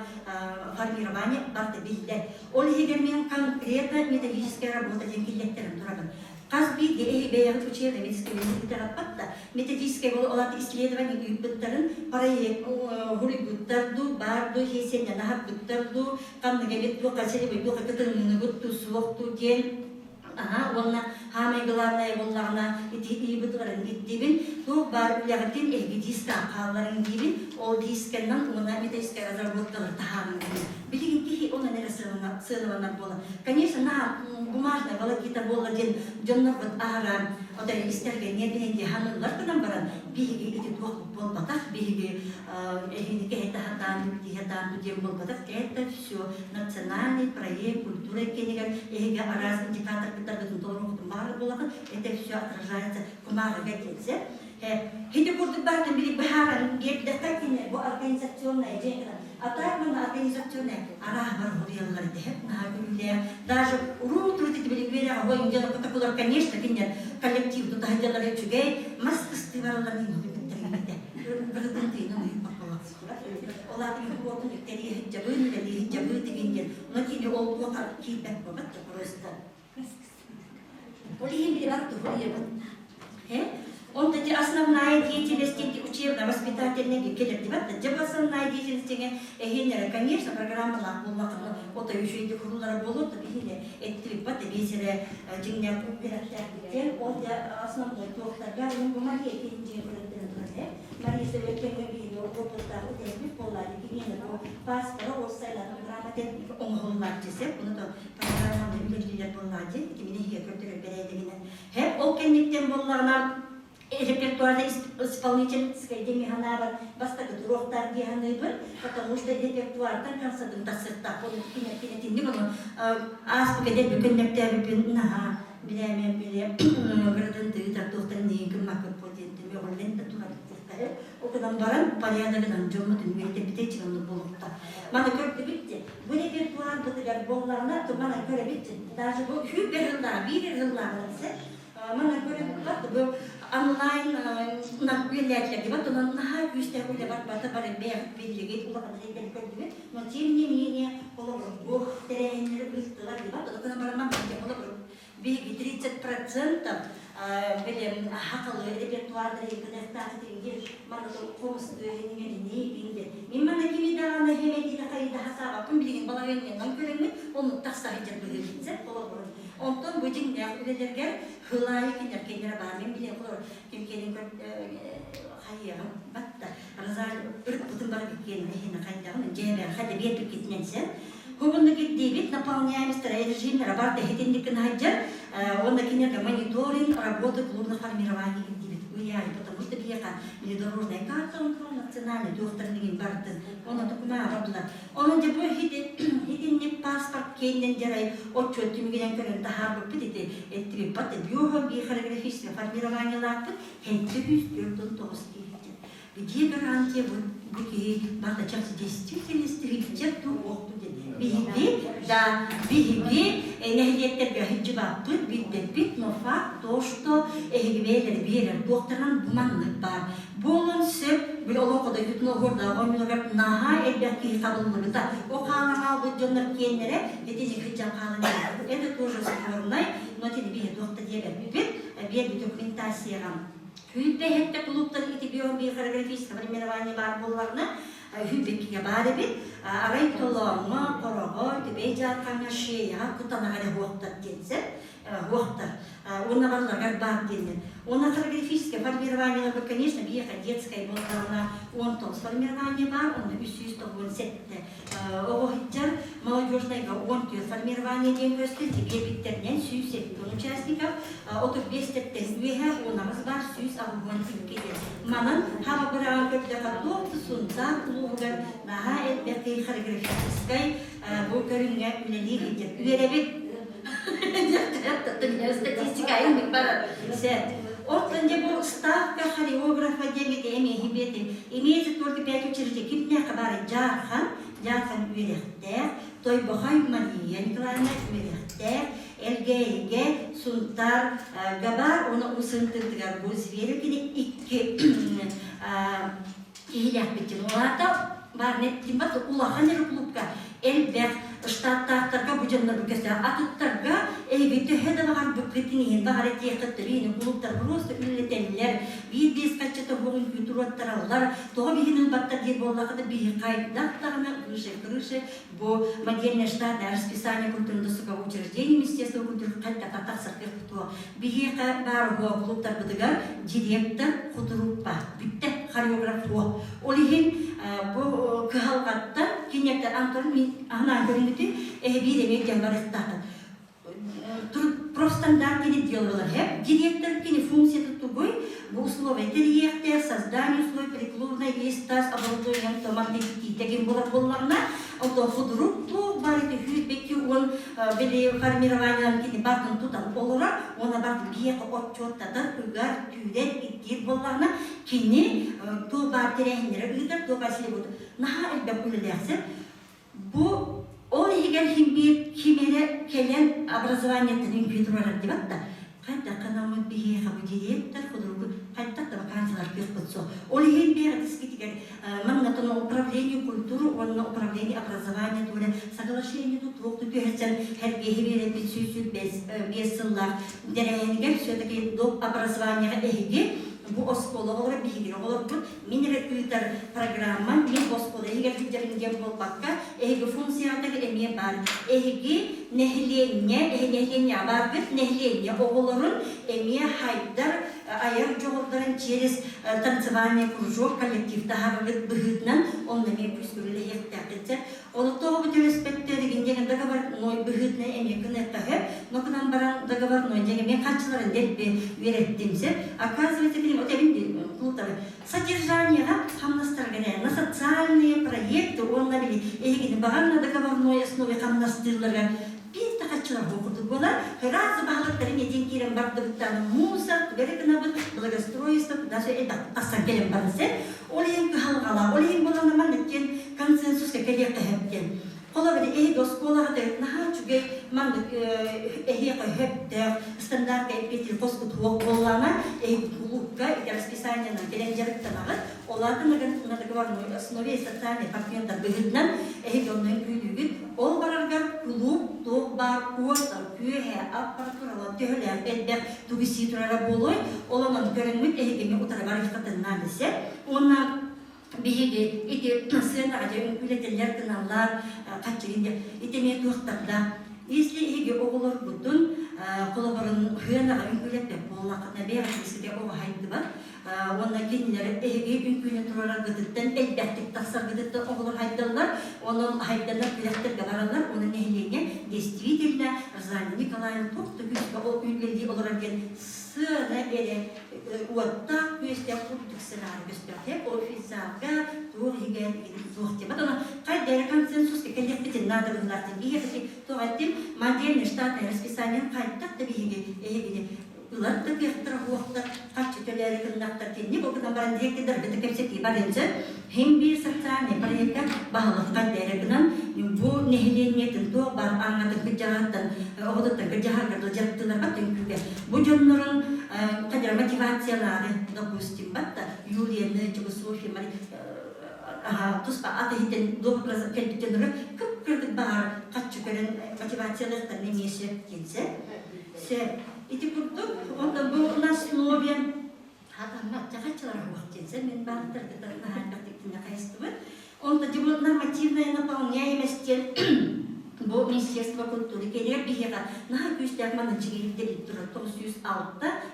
формирования барыта биллэр. Ол иһигэр мен конкретно методическая работа диэн киллэттэрэн турабын. Хас биирдии эһи бэйэҕит учебный медицинскэй итэҕэппэт да, методическай буолу олат исследование ыыппыттарын проект хуруйбуттар дуу, баар дуу, хесеннен аһарбыттар дуу, ханнык эбит дуу, хасилибит дуу, кытынныгыт дуу, суох дуу диэн Аха, уонна хаамай главное буоллаҕына ити ыйбытыларын ирдибин, туох баар үлэҕитин эһиги дискаҕа хаалларыҥ диибин, ол дискэннэн уонна методическай разработкалар таһаарыҥ диибин. Билигин киһи онон эрэ сыаналанар буолар. Конечно, наһаа бумажная волокита буолла диэн дьоннорбут аһара отой истэргэ ньиэрбинэйдии ханыыллар гынан баран, биһиги ити туох буолбатах, биһиги эһигини кэһэтэ сатаан, үктии сатаан диэн буолбатах. Это все национальный проект культура киэнигэр эһиги араас индикаторгыттаргытын толоруоххутун баҕарар буолаҕыт. Это все отражается кумааҕыга диэнсэ. Ити курдук баартын били быһааран биэрдэххэ кини бу организационная дьиэ А так манна организационная араах бар хуруйаллар дэһэп наһаа күлүүлээх. Даже уруу турут ити били үөрэҕэ хойун дьоно котокулар, конечно, кинилэр коллектив тутаһа дьаллара үчүгэй, мас кыстыы баралларын иһин бүттэрин Бырытын тыынан Ол аата уотун үктэлии сылдьабын, үлэлии сылдьабын деген диэн. Ону кини ол туох киирбэт буолбат да просто. Ол иһин билибат туһуйабын. Он эти основная деятельность учебно-воспитательная келердибат да основная деятельность эһиэннэрэ, конечно, программалаах буоллахына, ото үчүгэйдик хурулара буолур да биһине эттибиппат да биэсэрэ дьиҥнээх үөрэхтээхпиттэн ол да основной туохтарга бу Мария киндиин көрөттөрөн Мария Сөбөккөҥҥө биһиги опыттаах үтэһэппит буоллаады киниэнэ бу паспора уопсайларын грамота оҥоһуллааччы сеп ону то программаны үлэлииллэр буоллаады итимини иһигэ көрдөрөр бэрээдэгинэн Һэп ол кэнниттэн буоллаҕына репертуарда исполнительскай диэн санаабар бастакы туруохтаах дии саныыбын, потому что репертуартан концертын тахсыахтаах ол кинэтинник ону ааспыт эдэр бүкөннөртөөбүппүн наһаа билээмэн билэ градын тыытар туохтан диин кыммаккыппыт диэн мөҕүллэн да турар Ол гынан баран порядогынан дьоммутун үөрэтэбитэ чыгымнык буолуохта. Маны көрдүбүт де. Бу репертуарбытыгар буоллаҕына, маны көрөбүт даже бу сүүрбэ сыллааҕы, биир сыллааҕы Маны көрөбүт бу онлайн үөллээчилэргэ бат онон наһаа күүстээх үлэ барбата бары бэйэҕит биллигит улахан эрэйдэри көрдүбүт но тем не менее холобур бу тэрээһиннэри ыыттылар дибат ону бараман холобур биһиги 30% билем хакылы репертуардары кыдахтаах тинги маны хомус тыаһиниҥэрини бинде мин мана кими даҕаны хэмэдиитэ хайыдаха саабаппын билигин балаһыанньанан көрөммүт оннук тахса сылдьар быһыыбытсэ холобурун онтон бу дьиҥнээх үлэлэргэр хылаайы кинилэр кинилэр баар мин билэн холор ким кэлин хайыаҕым батта Розаль ырыппытын бары киэн эһини хайдаҕын дьээбэр хада биэрбиккитинэн сен Хубунна кирдиибит наполняемость режим рабар дэһитинникин хаджар уонна кинерге мониторинг работы клубных формирований кирдиибит уяй потому что биһиэхэ или дорожная карта национальный туохтарныгын бардын онно тукумаа бардылар Онон дьэ бу итинник паспорт киэнинэн дьарай отчуот түмүгүнэн көрөн таһаарбыппыт ити эттибиппат биоһо биохореографическое формированиелаахпыт хэнчэ 149 киһи. Где гарантия бу киһи барда чахчы действительности хиджер ту охту диэн. Биһиги да биһиги нэһилиэктэргэ хиджибаппыт билбэппит, но факт то, что эһиги бэйэлэри биэрэр туохтарынан буманнык баар. Буолуон сөп, били олоҥхо дойдутун оһуордаах оонньууларыгар наһаа элбэх киһи хабыллыбыта. О хаалан хаалбыт дьоннор киэннэрэ итини кырдьан хаалан Это тоже спорнай, но итини биһи туох да диэбэппит. Биэрбит документацияҕа Сүүрбэ кулууптан ити биохореографическое формирование баар буоллаҕына, сүүрбэккигэ баар эбит. Арай Толооҥҥо, Хороҕо, Түбэй Дьаархаҥҥа, Шеяҕа, Кутанаҕа эрэ уохтар диэн сөп. Уохтар. Уонна барыларыгар баар диэннэр. Уонна хореографическое формирование, конечно, биһиэхэ детскай буоллаҕына 19 формирование баар, онно 397 оҕо сылдьар, молодежнайга 14 формирование диэн көстөр, биэрбиттэринэн 170 участников, 35 тэттэн үөһэ 18 баар 182 диэн. Манан хаба быраҕан көрдөхө туох да Сунтаар улууһугар наһаа элбэх хореографическай бу көрүҥҥэ үлэлии сылдьар. Үөрэбит Статистика айыммыт барар. Оттон дьэ бу ставка хореографа диэн эмиэ биэтин. Имеется только пять учреждений. Кимнээхэ бары Дьаархан, Дьаархан үөрэхтээх, Тойбохой Мария Николаевна үөрэхтээх, Элгээйигэ Сунтаар Габар уонна Усынтытыгар бу Зверевкини икки киһилээхпит. Ол аата баар нэттимбат улахан эрэ клубка элбэх штаттаахтарга бу дьоннорбу көстөр атыттарга эһиги төһө да баҕарбыккытын иһин баҕар этиэххит биһини клубтар просто үлэлэтэллэр биир биэс хаччата уһугун туруоттараллар тоҕо биһини ылбаттар диир буоллаххына биһи хайдах даҕаны выше крыши бу модельное штатное расписание культурно-досугового учреждений Министерства культуры хайдах тахсаргыт биһиэхэ баар уһуо клубтарбытыгар директор худуруппа бүттэ хореограф ол иһин бу кыһалҕаттан киниэхэ Антон анаан көрүҥүтү эһэбиир эмиэ диэн барыахтааххын профстандарт кини делалар директор кини функцията тугуй бу условия тэрийиэхтээх создание условий приклубной есть тас оборудованием томар ким буолар буоллаҕына онтон худрук туох баар ити сүүрбэкки уон били формированиеларын кини бартын тутан олорор уонна бартын биһиэхэ отчуоттатар ыгар түүрэр иттиир буоллаҕына кини туох баар тэрээһиннэри ыытар туох баар силе наһаа элбэх үлэлээхсэр бу ол иһигэр хим биир ким эрэ кэлэн образованиеттан үҥкүү турарар дибат да хайдах канаммыт биһиэхэ бу директор худругу хайдах да вакансия. ылар кыахпыт суох. Ол иһин бэйэҕит искитигэр манна управление культуры уонна управление образования туора соглашение туох да түһэрсэн Сергейи биэрэппит 125 сыллаах тэрээһинигэр все-таки доп образованиеҕа эһиги бу оскуола оҕолоро биһиги оҕолорбут мин эрэ ыытар программа мин оскуола иһигэр сылдьабын диэн буолбакка эһиги функциятыгар эмиэ баар эһиги нэһилиэнньэ эһи нэһилиэнньэҕэ бааргыт нэһилиэнньэ оҕолорун эмиэ хайдар айар дьоҕурдарын через танцевальный кружок коллектив таһаараргыт быһыытынан онно эмиэ күүскэ үлэлэһиэхтээххит Олохтоох бүтүөспөттөр диэн договорной быһыытынан эмиэ гыныахха сөп, но гынан баран договорной диэн эмиэ харчыларын дэлби үөрэттим сөп. Оказывается, билим вот эбин култары содержаниеға хамнастарга на социальные проекты уонна били эһигини баҕар на договорной основе хамнастыылларга биир да харчылар курдук буолар. Раз баһылыктарын этин киирэн бардыбыттан мусор, түгэри гынабыт, благоустройство, куда все это тахсан кэлэн барысы. Ол иһин кыһалҕалаах, ол иһин буолан маннык диэн консенсуска кэлиэххэ сөп диэн. Холобур, эһиги оскуолаҕа наһаа үчүгэй маннык эһиэхэ сөптөөх стандартка эппиэттиир хоспут суох буоллаҕына, эһиги кулуупка ити расписаниенан кэлэн дьарыктанаҕыт. Ол аата на договорной основе социальный партнердар быһыытынан эһиги онно үҥкүүлүүгүт. Ол бараргар кулууп туох баар уота, күөһэ, аппаратуралар төһөлөөх элбэх тугу сии турара буолуой, ол онон көрөҥҥүт эһигини утары барыаххытын наадыса. Уонна биһиги ити сыанаҕа дьэ үҥкүүлэтэллэр гыналлар хаччыгын дьэ ити эмиэ туохтардаах если эһиги оҕолоргутун холобурун сыанаҕа үҥкүүлэппэт буоллаххытына бэйэҕит иските оҕо хайдыбат уонна кинилэр эһиги үҥкүүнү туруораргытыттан элбэхтик тахсаргытыттан оҕолор хайдаллар онон хайданар күрэхтэргэ бараллар уонна нэһилиэнньэ действительно Розалия Николаевна туох да күүскэ ол үлэлии олорор диэн сыана эрэ уоттаах күөстээх курдук сценарий көстөөх офицерга туох иһигэр суох диэбэт ону хайда эрэ консенсуска кэлиэхпитин наада быһыылаах биһиэхэ туох эттим модельный штатное расписание хайдах да биһиги эһигини ылар да кыахтара суохтар харчы төлөөрү гыннахтар кинини бу гынан баран директордаргыта кэпсэтии барынча хим биир социальный проекка баһылыкка дэрэ гынан бу нэһилиэнньэтин туох баар аҥатын кырдьаҕаттан оҕотуттан кырдьаҕарга дьарыктыыларга түҥкүүгэ бу дьоннорун кадра мотивациялаары допустим батта Юлияны Софья туспа ат иһитен дуоһа кэлбит дьоннору кып-кырдык баҕар хаччы көрөн мотивациялыахтарын эмиэ сөп диэнсэ сөп ити курдук онтон бу на основе хатаммат хаччылар уох диэнсэ мин баартаргытан наһаа хайыстыбыт онто нормативная наполняемость диэн бу Министерство культуры кэлэр биһиэхэ наһаа күүстээх манна чигирдэрит турар 906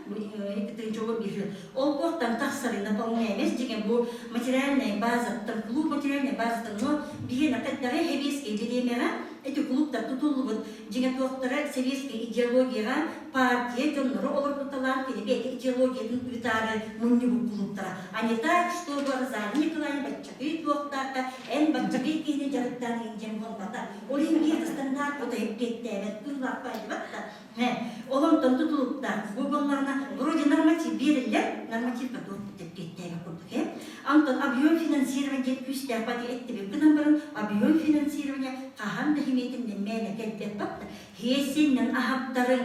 1 Ол куохтан тахсары наполняемость деген бу материальная базаттан клуб материальная базаттан но биһиэнэ хайдаҕы сэбиэскэй бириэмэҕэ эти клубтар тутуллубут дьиҥэ туохтара сэбиэскэй идеологияҕа партия дьоннору олордуталаан кини бэйэтэ идеологиятын ыытаары мунньубут клубтара а не так чтобы Розалия Николаевна баччакый туохтаахха эн баччакый киһини дьарыктаан диэн буолбата ол иһин биир стандарт отой эппиэттээбэт кыыллаахпайдыбат да Ол онтон тутулуктаах. Бу буоллаҕына вроде норматив биэриллэр, нормативка туох эппиэттээбит курдук ээ. Онтон объем финансирования диэн күүстээх бати эттибит гынан баран объем финансирования хаһан да химиэтиннэн мээнэ кэлбэт бапта. Хиэсиннэн аһаптарын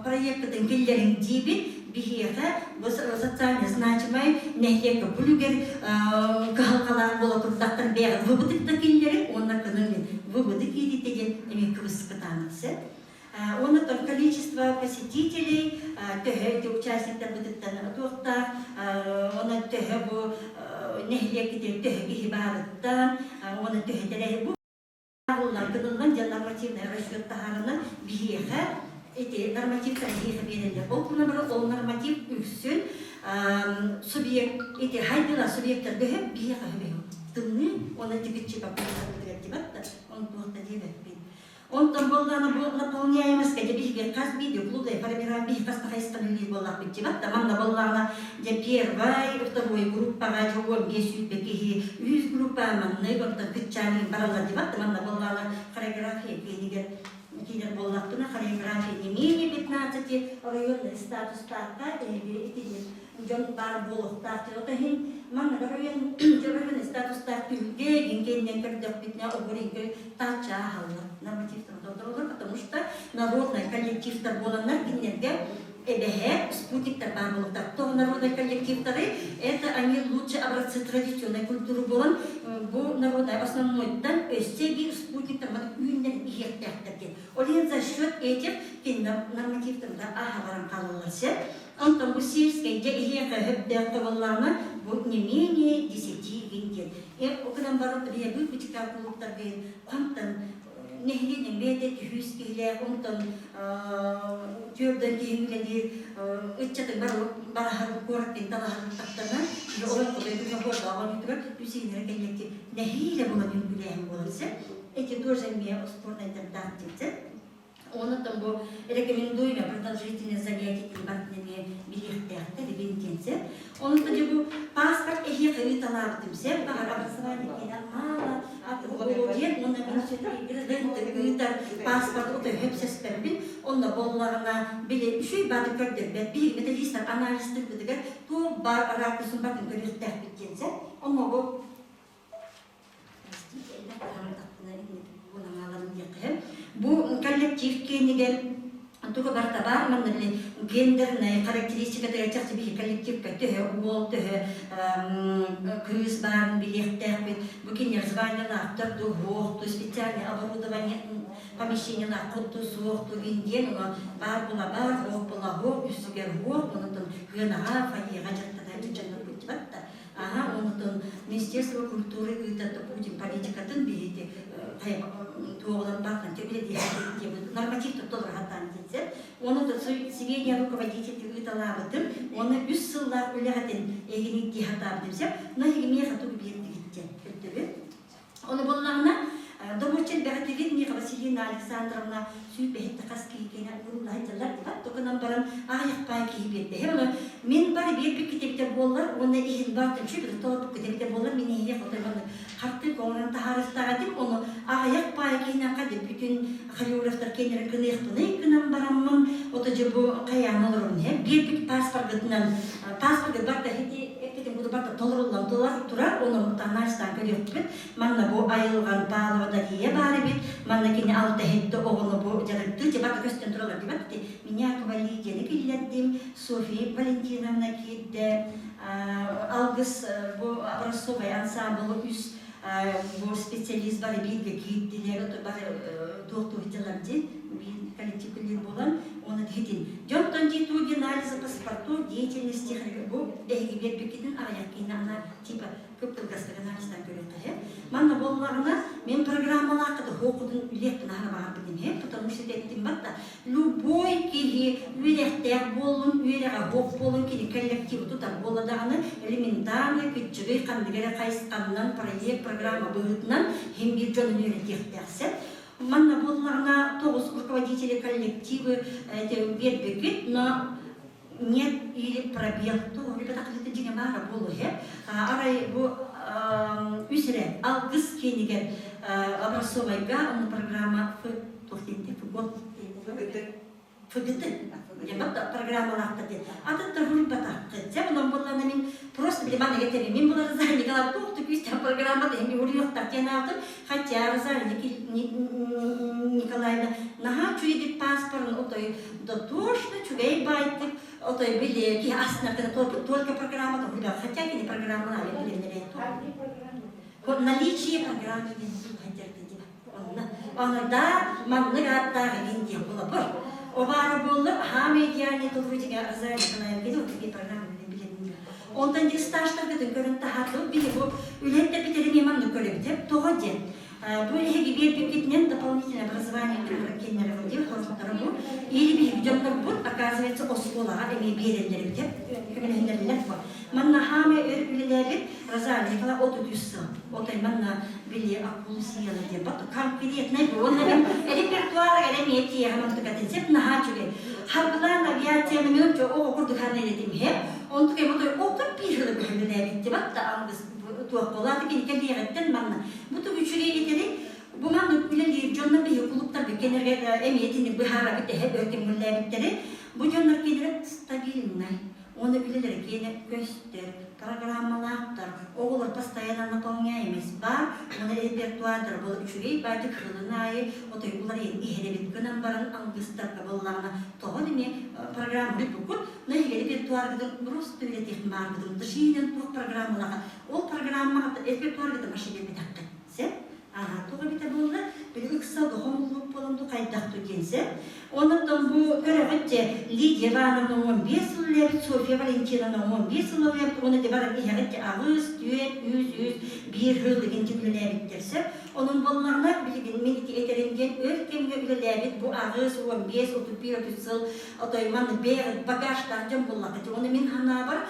проектытын киллэриҥ диибит биһиэхэ бу социально значимай нэһилиэккэ бүлүгэр кыһалҕалаах буола турдахтар бэйэҕит выбытык да киллэриҥ уонна кынын выбыты кииритэ диэн эмиэ кыбыспытаанасы. Уонна количество посетителей төһө ити участниктарбытыттан туохтаах, онон төһө бу нэһилиэккитин төһө киһи баарыттан, уонна төһө тэрээһин бу гыныллан дьэ нормативный расчет таһаарынан биһиэхэ ити нормативтар биһиэхэ биэрэллэр. Ол гынан баран ол норматив үксүн субъект ити хайдыла субъектар бөһөп биһиэхэ хөбөһө тымныы уонна тигиччи баппытыгар дибат да он туохта диэбэппин. Онтон буоллаҕына бу наполняемостька дьэ биһиги хас биирдии клуб формирован биһи хас да хайысханы үлэлиир буоллахпыт дьибат да манна буоллаҕына дьэ первай, второй группаҕа дьэ 15 сүүрбэ киһи, үһүс группа маннык онтон кыччаан бараллар дьибат да манна буоллаҕына хореография киинигэр киирэр буоллахпына хореография не менее 15 районный статустаахха эһиги итини дьон баар буолуохтаах диэн. Оттон иһин манна район районный статустаах түһүлгэ гинкэннэн көрдөхпүтүнэ обуринкэ таачааһаллар нормативтар толороллор, потому что народный коллективтар буоланнар кинилэргэ. Эбэһээт спутниктар баар буолуохтар. Тоҕо народнай коллективтары, это они лучшие образцы традиционной культуры буолан, бу народнай основнойтан өссө биир спутниктар үүннэрэн иһиэхтээхтэр диэн. Ол иһин за счет этих кинилэр нормативтарга ааһа баран хаалаллар сөп. Онтон бу сельскэй дьэ иһиэхэ сөптөөх буоллаҕына, бу не менее десяти диэн. Гынан баран биһиги бычка кулууптаргын хантан нэһилиэнньэ бэйэтэ түһүүс киһилээх, онтон түөрдөн киһи үлэлиир ыччатын бараһар куораттан талаһар тахтана олоҥхото күнэ хуордаах оонньуутугар үсииннэрэ кэллэкки нэһиилэ булан үҥкүүлээһин буолар сеп. Эти тоже эмиэ спорнайдардаах диэччи. Онон бу рекомендуемое продолжительное занятие барытын эмиэ билиэхтээхтэр эбин диэн сеп. Онон дьэ бу паспорт эһиэхэ ыыталаабытым сеп, баҕар образование киэнэ мало диэн уонна мин ыытар паспорт ото хөпсөспөппүн. Онно буоллаҕына били үчүгэй бааты көрдөрбөт биһиги металлистар анализтырбытыгар туох баар ракурсын батын көрүөхтээхпит диэн сеп. Онно бу Бу коллектив киэнигэр туга барыта баар манна били гендернай характеристикатыгар чахчы биһи коллективка төһө уол төһө кыыс баарын билиэхтээхпит бу кинилэр званиялаахтар дуу суох дуу специальное оборудование помещениелаах туу суох дуу диэн ону баар була баар суох була суох үсүгэр суох онутун хыанаҕа фойеҕа дьахтана дьоннор быттыбат да Аха, онтон Министерство культуры ыытар Путин политикатын биһиги туоҕунан баартан төбүлэ норматив толору хатаан диэнсэ. Оны сведения руководитель ыыталаабытым, оны үс сыллаах үлэҕитин эгини хатаабытым сеп, но эгимиэ хатуг биэрдигиттен көрдөбү. Ону буллаҕына, Добучча элбэҕитигит Миха Василина Александровна сүүрбэһитте хас киһи киэнэ уруулаһа дьаллар дибат токунан баран аҕыйах паай киһи биэрдэһэр. Ону мин бары биэрбиккит эбитэ буоллар уонна иһин бартын чү толорбуккут эбитэ буоллар мин эһиэхэ хотойбону хартыы оҥорон таһаарыстаах этим. Ону аҕыйах паай киһинэн хады бүтүн хореографтар киэннэрин кыныахпыный гынан бараммын ото дьэ бу хайаан олорун иһэ биэрбит паспоргытынан паспоргыт барда ити эппитим курдук барда толоруллан турар ону анализтаан көрүөхпүт манна бу айылҕан Павлова Дария баар эбит манна кини алта иһитти оҕону бу дьарыктыы дьыбата көстөн туралар дибат ити Минякова Лидияны киллэрдим София Валентиновна киирдэ алгыс бу образцовай ансамблы үс бу специалист бары бииргэ киирдилэр бары туох-туох дьалар дии биир коллектив күллэр буолан оны дихитин дьонтон дии туги анализа паспортов деятельности бу эһиги биэрбиккитин аҕыйах киһини ана типа кып-кылгастык анализтан көрүөххэ Манна буоллаҕына мен программалаахха хоокутун үлиэхпин аһара баҕарбытым иһин, потому что эттим батта любой киһи үөрэхтээх буоллун, үөрэҕэ хоох буоллун, кини коллективы тутар буолла даҕаны элементарный кыччыгый ханнык эрэ хайысханнан проект, программа быһыытынан хим биир дьонун үөрэтиэхтээх сөп. Манна буоллаҕына тоҕус руководители коллективы биэрбиккит, но нет или пробел то ребята дьиҥэ баара буолуо арай бу үс эрэ алгыс киэнигэр образцовайга онно программа фгот ФГТ программалаахтар диэн атын хуруйбатаххыт дьэ онон буоллаҕына мин просто били маннык этэбин мин булар Николай туох да күүстээх программа тэһин уруйуохтар диэн аатым хотя Розалия Николаевна наһаа үчүгэйдик паспорын отой дотошно үчүгэй баайтык отой били киһи астынар только программа хотя кини программалары билиннэрэ наличие программы онно онно да маннык ааттаах игин диэн холобур обаара буоллар хаамай идеальный толору Розалия Николаевна вот программа билиннэр Онтон дии стажтаргытын көрөн таһаардыбыт биһи бу үлэттэ бүтэрин маннык көрөбүт тоҕо диэн бу эһиги биэрбиккитинэн дополнительное образование кэннэрэ диэн хорохторо бу или биһиги дьоннорбут оказывается оскуолаҕа эмиэ биэрэллэр эбит көмөлөһүннэрэллэр бу манна хаамай өр үлэлээбит Розалия Николаевна 33 сыл отой манна били акулу съела диэн бат конкретнай бу уонна мин репертуар эмиэ тиэхэм онтукатын сеп наһаа үчүгэй харгылаан авиацияны мен оҕо курдук ханна этим онтук эм отой 31 жылы бөһүлэлээбитти бат да ангыс туох буолааты кини кэлиэҕиттэн манна бу тугу үчүгэй этери бу маннык үлэлиир дьоннор биһи кулуптарга кенерге эмиэ итини быһаарабыт эһэ өртөҥүллээбиттэри бу дьоннор кинилэр стабильнай уонна үлэлэрэ киэнэ көстөр программалаахтар оҕолор постоянно. постоянно наполняемость баар, уонна репертуардара был үчүгэй баайдык сылын аайы отой уларыйан иһэр гынан баран алгыстарга буоллаҕына тоҕо эмиэ программа букут, но репертуаргытын просто үлэтиэх мааргытын тышиинэн туох программалаха ол программаҕа репертуаргытын вообще бербэтэххит сеп Ага, туох эбитэ буолла, били ыкса дохомуллук буолан ду хайдах ту диэн сеп. Онон бу көрөҕүт дьэ Лидия Ивановна 15 сыл үлээбит, Софья Валентиновна 15 сыл үлээбит, уонна дьэ баран иһэҕит дьэ аҕыс, түөрт, үс, үс, биир сыл игин үлэлээбиттэр сөп. Онон буоллаҕына билигин мин ити этэрим диэн өр кэмҥэ үлэлээбит бу аҕыс, 15, 31, 30 сыл отой манна бэйэҕит багажтаах дьон буоллаххыт. Уонна мин санаабар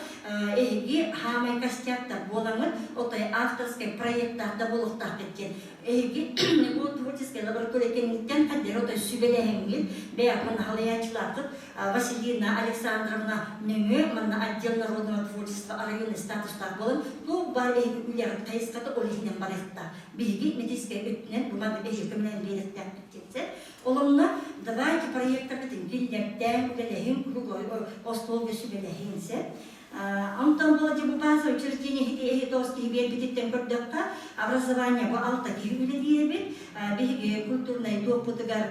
эһиги хаамай костяктар буолаҥыт, отой авторскай проектаах да буолуохтааххыт диэн Эһиги бу творческай лаборатория кэнниттэн хаддера отой сүбэлэһэҥҥит, бэйэҕит манна халайааччылааххыт Василина Александровна нөҥүө манна отдел народного творчества районный статустаах буолан, туох баар эһиги үлэҕит хайысхата ол иһинэн барыахтаах. Биһиги методическай өттүнэн бу маннык эһиги көмөлөөн биэриэхтээхпит диэн Ол онно давайте проектаргытын киллэртээн үлэлэһиҥ, круглой остуолга сүбэлэһиҥ сэ. Онтон буола дьэ бу база учреждение иһити тоос киһи биэрбититтэн көрдөххө, образование бу алта киһи үлэлиир эбит. Биһиги культурнай туохпутугар,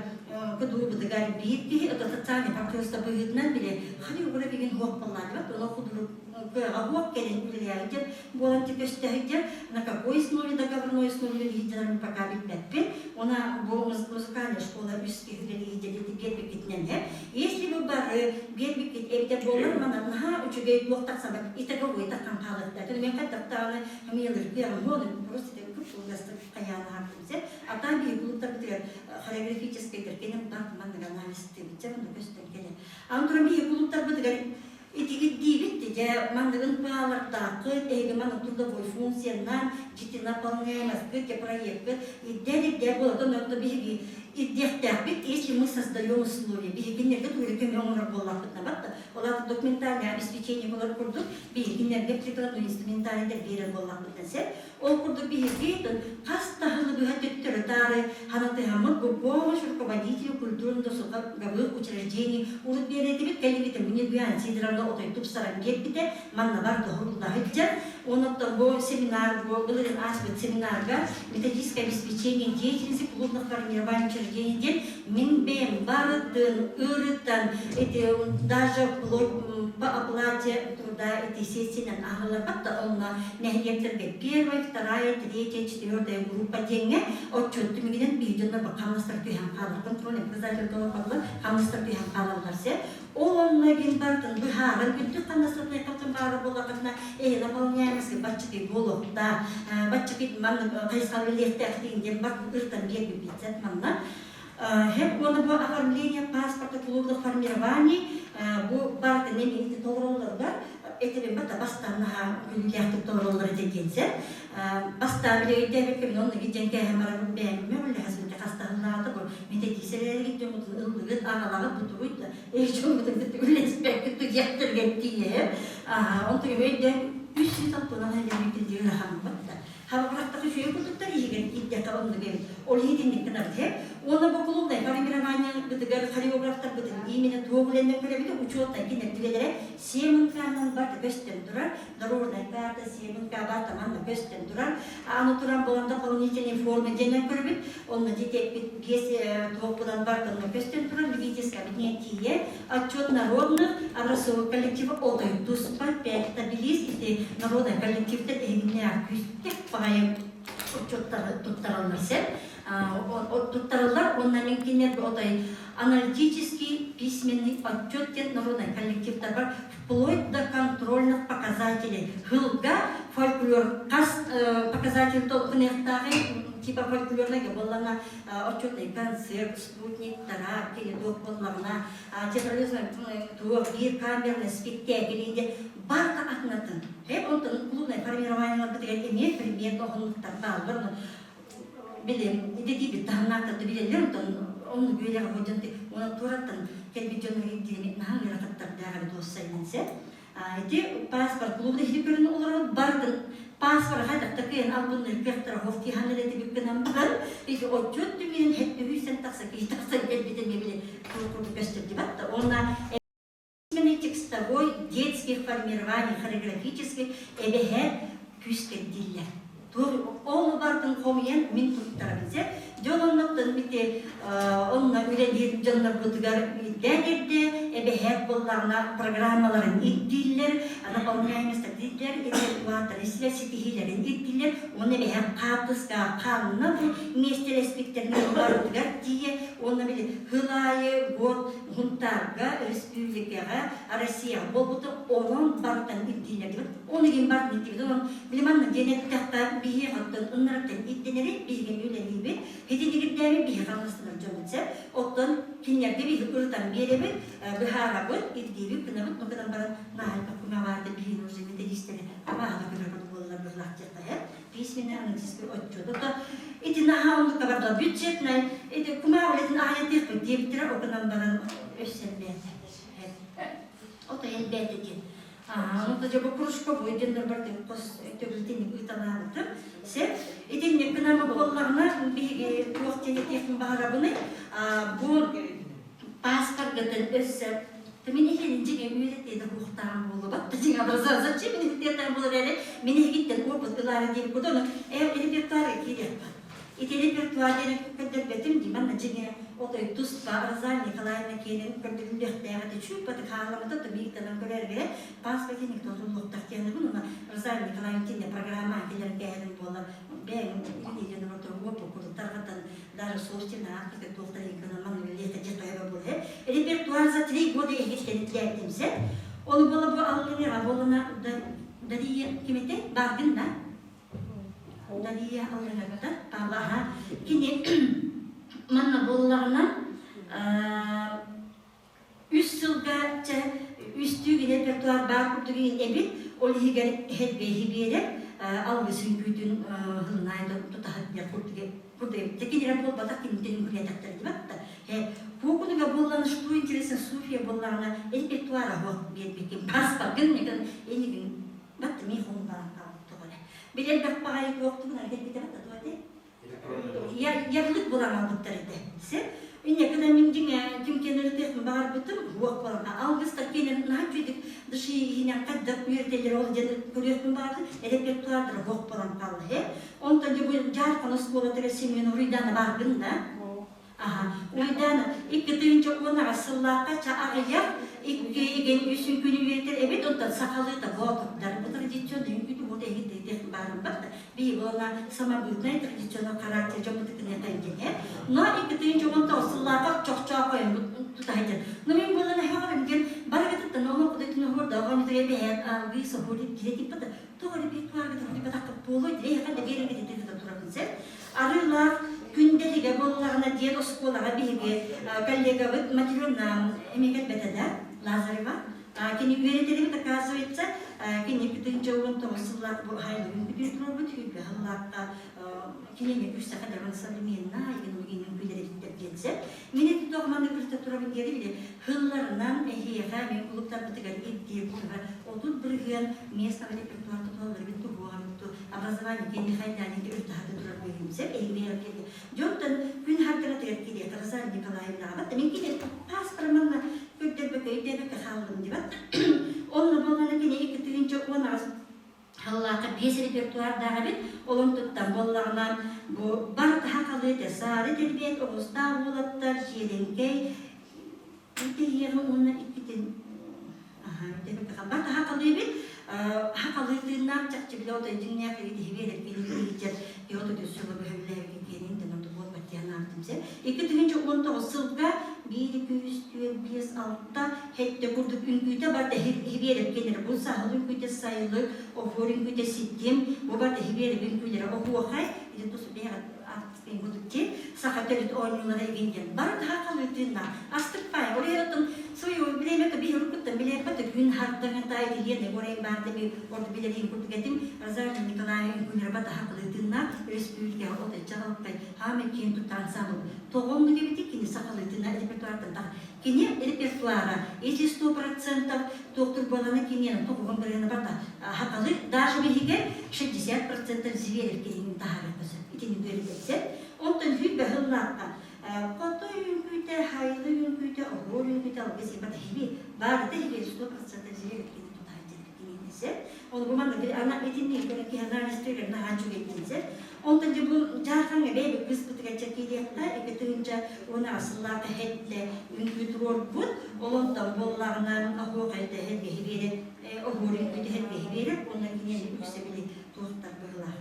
кудуубутугар биир киһи, это социальный партнерство быһыытынан били хали угура бигин хуох боллаатыбат, ону худурук кыаҕа хуох кэлин үлэлээбит буолан көстөһүдьэ на какой основе договорной основе үлэлиһидьэлэрин пока билбэппин. Она бу музыкальная школа үс киһи үлэлиһидьэлити биэрбиккитинэн һэ. Если вы бары биэрбиккит эбитэ буолар манан наһаа үчүгэй туох тахсабат итоговой таххан хаалыахта. Түн мен хайдахтааны хамыйалыргыам мону просто көп кылгастык хайаан аһартымсе. Атаан биһи кулуттарбытыгар хореографическай кенем бар маннык анализтыбытча манна көстөн келе. Ан туран биһи кулуттарбытыгар Итигит диибит дьэ манныгын паалардааххыт, эһиги маннык трудовой функциянан дьити наполняемостьгыт, дьэ проеккыт ирдээ-ирдээ буолатын онто биһиги ирдиэхтээхпит, если мы создаем условия, биһиги кинилэргэ тугу эрэ көмө оҥорор буоллахпытына батта, ол аата документальное обеспечение болар курдук, биһиги кинилэргэ прикладной инструментарийдар биэрэр буоллахпытына сеп, Ол курдук биһиги хас да сылы быһа төттөрү-таары ханатыһаммыт бу помощь руководителю культурно-досуговых учреждений урут биэрэтибит кэлибитин бу Ньургуян Сидоровна отой тупсаран биэрбитэ манна бар доһуруллаһыт Онон бу семинар бу былырыын ааспыт семинарга методическое обеспечение деятельности клубных формирований учреждений диэн мин бэйэм барытын ырытан эти даже по оплате труда эти сессиянан аһылларбат да онно нэһилиэктэргэ первая, вторая, третья, четвертая группа диэҥҥэ отчуот түмүгүнэн биир дьоннор хамнастар түһэн хаалар контрольный показатель толорбатылар хамнастар түһэн хаалаллар сэ ол онно гин бартын быһааран үрдүк хамнастарына халтын баара буоллаххытына эһи наполняемость баччыкый буолуохтаах баччыкый маннык хайысхалы билиэхтээх диэн бар ыртан биэрбиппит манна Хэп уонна бу оформление паспорта клубных формирований бу барытын эмиэ толороллоругар этибин бата бастаан наһаа күлүүлээхтик толороллор этэ диэн сэр. Бастаан бile өйдөөбөккө онно гидден кээһэн баран бэйэм мөҕүллэһэ хастаһыннаата бу методист дьоммутун ыллыгыт аҕалаҕыт бутугуй да эй дьоммутун кытта үллэспэккит тугиахтаргар тиийэ онтугу өйдөөн үс сүүс алтынан элементин ыарахаммыт да Хабырахтах үчүгэй курдуктар иһигэр киирдэххэ оннук эбит. Ол иһитинник гынабыт Уонна бу клубнай формированиебытыгар хореографтарбытын именно туох үлэннэн көрөбүт учетнай кинилэр үлэлэрэ СМНК-нан барыта көстөн турар, дорожная карта СМНК барыта манна көстөн турар. Аны туран буолан дополнительные формы диэннэн көрөбүт. Онно дитекпит биэс туохпунан барыта онно көстөн турар. Любительское объединение тиийэ отчет народных образцовых коллективов отой туспа пять таблиц ити народный коллективтер эһигиннээх күүстээх баҕайы отчеттары туттараллар сен туттараллар уонна мин кинилэргэ отой аналитический письменный отчет диэн народный коллективтар бар вплоть до контрольных показателей хылга фольклор хас показатель толкунуохтааҕый типа фольклорнайга буоллаҕына отчетный концерт спутниктара кини туох буоллаҕына театрализованный туох биир камерный спектакль диэн барыта атын-атын. Онтон клубное формированиеларбытыгар эмиэ предмет оһоннуктар бааллар. Билим, идэтийбит таһымнаахтар да билэллэр, онтон оннук үөрэҕи ходьон уонна туораттан кэлбит дьоннор диэни наһаа ыарахаттардаах эбит уоссайынан сэ. Ити паспорт клубу иһити көрүн олорор барытын паспорт хайдах да кыайан албынныыр кыахтара хоф киһан эрэтибит гынан баран ити отчуот түмүгүн хэттүһүүсэн тахса киһи тахсан кэлбитин били курдук көстөрдүбэт да уонна текстовой детских формирований хореографических эбэһэ күүс кэрдииллэр. Ол бартын хомуйан мин туттарабын сэ. Дьон оннуттан бити онно үлэлиир дьоннорбутугар ирдээн эрдэ эбэһээт буоллаҕына программаларын ирдииллэр, наполняемость дииллэр, репертуар ситиһиилэрин ирдииллэр, уонна эбэһээт хаартыска ханна бу миэстэлэспиттэрин барытыгар тиийэ уонна били хыл аайы год Сунтаарга, өрөспүүбүлүкэҕэ, Россияҕа буолбута онон барытын ирдииллэр диэбит. Оны иһин бартын ирдиибит. Онон били манна диэн эттэххэ, биһиэхэ оттон ыннарыттан ирдэнэри биһиги үлэлиибит. Итинигирдээби биһиэхэ хамнастанар дьоммут сеп. Оттон кинилэргэ биһи ырытан биэрэбит, быһаарабыт, ирдиибит, гынабыт. Ну гынан баран наһаа кумаҕаата биһиги уже методистери абааһы көрөр буоллар быһылаах диэххэ письменный аналитический отчет. Это ити наһаа оннукка барда бюджетнай ити кумаа үлэтин аайатыахпыт диэбиттэрэ окунан баран өссөлбээтэ. Ото элбээтэ диэн. Онто дьэ бу кружка бу диэн барты хос төгүлтин ыыталаабытым. Сеп итинник гынан буоллаҕына биһиги туох диэн этиэхпин баҕарабыный бу паспоргытын өссө Мин иһин дьиҥэ үөрэтиэдэ хуохтаан буолубат да дьиҥ образа зачем мин иһиттиэттэн буолар эрэ мин иһигиттэн опыт ылаары диэн кудону э репертуары киириэхпэ ити репертуар диэн көрдөрбөтүм дии манна дьиҥэ отой туспа Розалия Николаевна киэнин көрдөрүллүөхтээҕэ ити чууппаты хаалламмыта то бииртэнэн көрөргө паспорте никто туллуохтах диэнибин уна Розалия Николаевна тинне программа кэлэр кээһэрин буолар бэйэҥ илиилэн орто уопу курутаргатан даже собственно Африка туохтар Репертуар за 3 года егиттен Оны бола бу аллыҥа болуна Дария кимете баргын да Дария аллыҥата Павлаха кини манна боллаҕына үс сылга чэ үстүү репертуар баар курдук эбит ол иһигэр элбэһи биэрэр алгыс үҥкүүтүн хылнаай тутаһат диэн курдук курдук кинилэр буолбатах кинитин үҥкүүлээтэхтэр дибат да Куукунуга буоллана что интересно София буоллаҕына репертуара хуох биэрбиккин паспоргын мигин энигин батты ми хун баран хаалбыт билэр баппаҕай туохтугун аргет бата туоте ярлык булан албыттар этэ. Се инне кына мин дьиҥэ ким кенеритиэхпин баҕарбытым уох буолан алгыстар кенер наһаа үчүгүйдүк дыши иһинэн хайдах үөрэтэллэр ол диэн көрүөхпүн баҕарбытым репертуардара уох буолан хаалла э онтон дьэ бу Дьаархан оскуолатыгар Семен Уруйдаана бааргын да Аха. Уйдаана 2010 сыллаахха ча аҕыйах икки игин үс үҥкүүнү үөрэтэр эбит, онтон сахалыыта боотурдар. Бу традиционный үҥкүүтү уот эһит баарым бар да. Би буолла самобытный традиционный характер дьоммутукунета диэн. Но 2019 сыллаахха чохчоохойун тутаһыйдын. Но мен буолан эһэҕэрим диэн барыгытыттан олох кудайтын оһуор да оҕонутуга бэһэт алгыы соһур кире типпата тоҕо репертуарга тахпатахха буолуой эһэхэ да биэрэргитин турабын сен. Арыылаах Күндэлигэ буоллаҕына диэн оскуолаҕа биһиги коллегабыт Матрена эмиэ кэлбэтэ да, Лазарева. Кини үөрэтэрибит, оказывается, кини 19 сыллаах бу хайлыгын бүтүн турарбыт, сүүрбэ сыллаахха кинини үс саха дьаран современная игин күлэриттэр диэнсэ. Мин эти тоҕуманы күлтэ турабын диэри били хылларынан эһиэхэ мен кулуктарбытыгар ирдиир курга 30% местного репертуар тутуалларбит туһуоҕабыт образование кэнни хайдаанинга үртаһаты турар быһыымсеп эһиги дьонтон күн хардыратыгар кириэхэ Розалия Николаевнаҕа мин кини паспорманна көрдөрбөккө өйдөөбөккө хааллым дибат онно буоллана кини 2018 Халлаахха биэс репертуардаах эбит. Олон туттан буоллаҕына, бу бар таһа халыыта саары тэлбиэт оҕустаах уолаттар сиэлэҥкэй үтэһиэҕи уонна иккитин бар таһа халыы эбит. Хахалыы тыыннаах чахчы билэ отой дьиҥнээх итиһибиэрэр киһи йота төссө бөһөллээбит киэнин дэн онто буолбат диэн аабытым сэ. 2019 сылга биир, екі, үс, түөрт, биэс, алта, хэттэ курдук үҥкүүтэ барда хибиэреп кенер бу саһыл үҥкүүтэ сайылык, оһуор үҥкүүтэ ситим, бу барда хибиэреп үҥкүүлэрэ оһуохай, ити тус бэйэҕит артистин саха төрүт оонньуулара игин диэн бары таһаахалыытыынна астыкпай ол иһин свое время то биһи уруккуттан билээппэт күн хардаңа таай диэн орайын баар деби орду билэрин курдук этим Розалия Николаевна үҥкүүлэрэ таһаахалыытыынна өрөспүүбүлүкэҕэ отой чаҕылыктай хаамай киэн тутта ансамбл тоҕоннук эбити кини сахалыытына репертуартан тах кини репертуара если 100% туохтур буолана киниэн тоҕугун бырыана барта хакалы даже биһиге 60% Зверев киһинин таһаарыахха сөп итини үөрэтэрсэ онтон хүүбэ хыллаахха хотой үҥкүүтэ хайлы үҥкүүтэ оһуор үҥкүүтэ алгыс ибата хиби баарыта хиби 100% Зверев кини тутаһа кининесе ол бу манна ана итинник киһи анализ наһаа үчүгэйдин. Онтон дьэ бу Дьаархаҥҥа бэйэбит кыыспытыгар дьэ киириэххэ, 2010 сыллаахха хэттэ үҥкүү туруорбут. Ол онтон буоллаҕына оһуохайда эһэргэһи биэрэр, оһуор үҥкүүтэ эһэргэһи биэрэр уонна киниэхэ үксэ били туохтар быһылаах.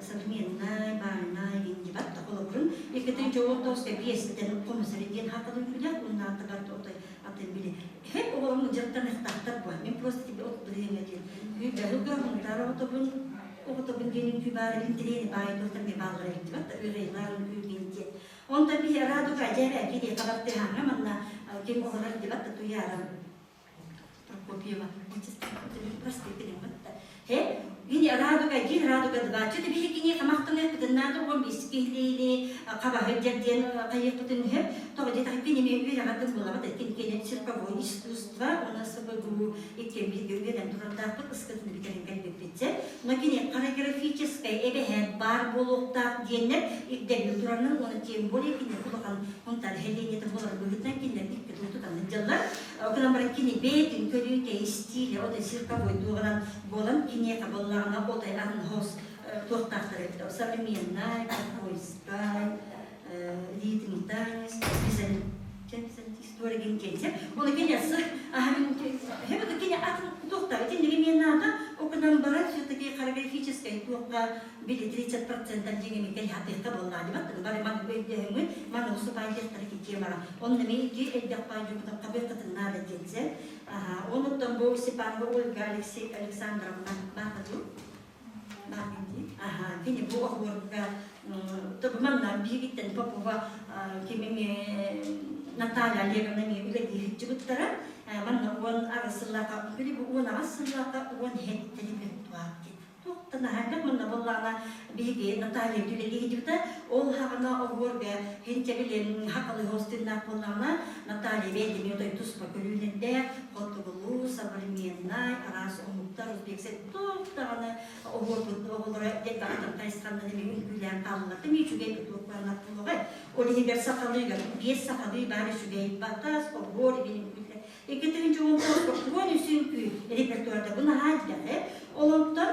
Современнай, баайнай гиндибат да холобурун 2019 биэстэн хомусари диэн хакалын күлэх уонна барда отой атын били Хеп оҕолорун дьарыктаныахтаахтар буо. Мин просто тебе от бырыһыҥа диэн. Күүбэһилгэ хунтаар оҕотобун, оҕотобун диэн үҥкүү баар интириэни баай туохтар ми бааллар эбиттибат да ырыйлаан үҥкүү диэн. Онтон биһи радуга дьэбэ кири хабартыһаҥа манна ким олорор дибат да туйаарам Прокопьева. Прости, Хе, Гини радуга гин радуга два. Чөтө биһи кини хамахтаныахпытын наада уон биэс киһилиини хабаһы диэн хайыахпытын үһэ. Тоҕо диэтэххэ кинини үөрэҕэтин буолабат кин кини цирковой искусство уонна СБГУ иккиэн бииргэ үөрэн турардаахпыт ыскытын бүтэрин кэлбиппитсэ. Но кини хореографическай эбэһээт баар буолуохтаах диэннэр ирдэбил туранын уонна тем более кинилэр улахан хунтар хэлиэнньэтэ буолар быһыытынан кинилэр икки тутан сылдьаллар. Гынан баран кини бэйэтин көрүүтэ, истиилэ, отой цирковой дуоҕанан буолан киниэхэ буоллаҕына отой атын хос туохтаахтар эбит современная, ковбойскай, ритм танец, история гинкенсе. Оны кенесі, хебе кене атын туохта, итинниги мен наада, окунан баран все-таки хореографическай туохка били 30% деңеме кел хатыйка боллаа дибат, бары маны өйдөһөҥүн, маны усупайдыктары темара. Онно мен ити элбэх паайдьукутан хабыаккатын наада диэнсе. Онуттан бу Степанова Ольга Алексей Александровна баатаду. Аха, кини бу оһуорга тобуманна биһигиттэн Попова кимими Наталья Олеговна ми үлэлии сылдьыбыттара. Манна 18 сыллаахха, били бу 18 сыллаахха 10 хеттэ репертуар Туохтан аһардах манна буоллаҕына биһиги Наталья үлэлии ол хаҕана оһуорга хинчэ билин хахалы хостиннаах буоллаҕына Наталья бэйэтин отой туспа көрүүлэрдээх хотугулуу современнай араас омуктар узбексе туох даҕаны оһуорбут оҕолоро элбэхтэн хайысханнан эми үҥкүүлээн хааллар тым үчүгэй туохтааннар буолуоҕай ол иһигэр сахалыыга биэс сахалыы баар үчүгэй батас оһуор ибин үҥкүүлэр 2019 үҥкүү репертуарда бу наһаа элбэх ол онтон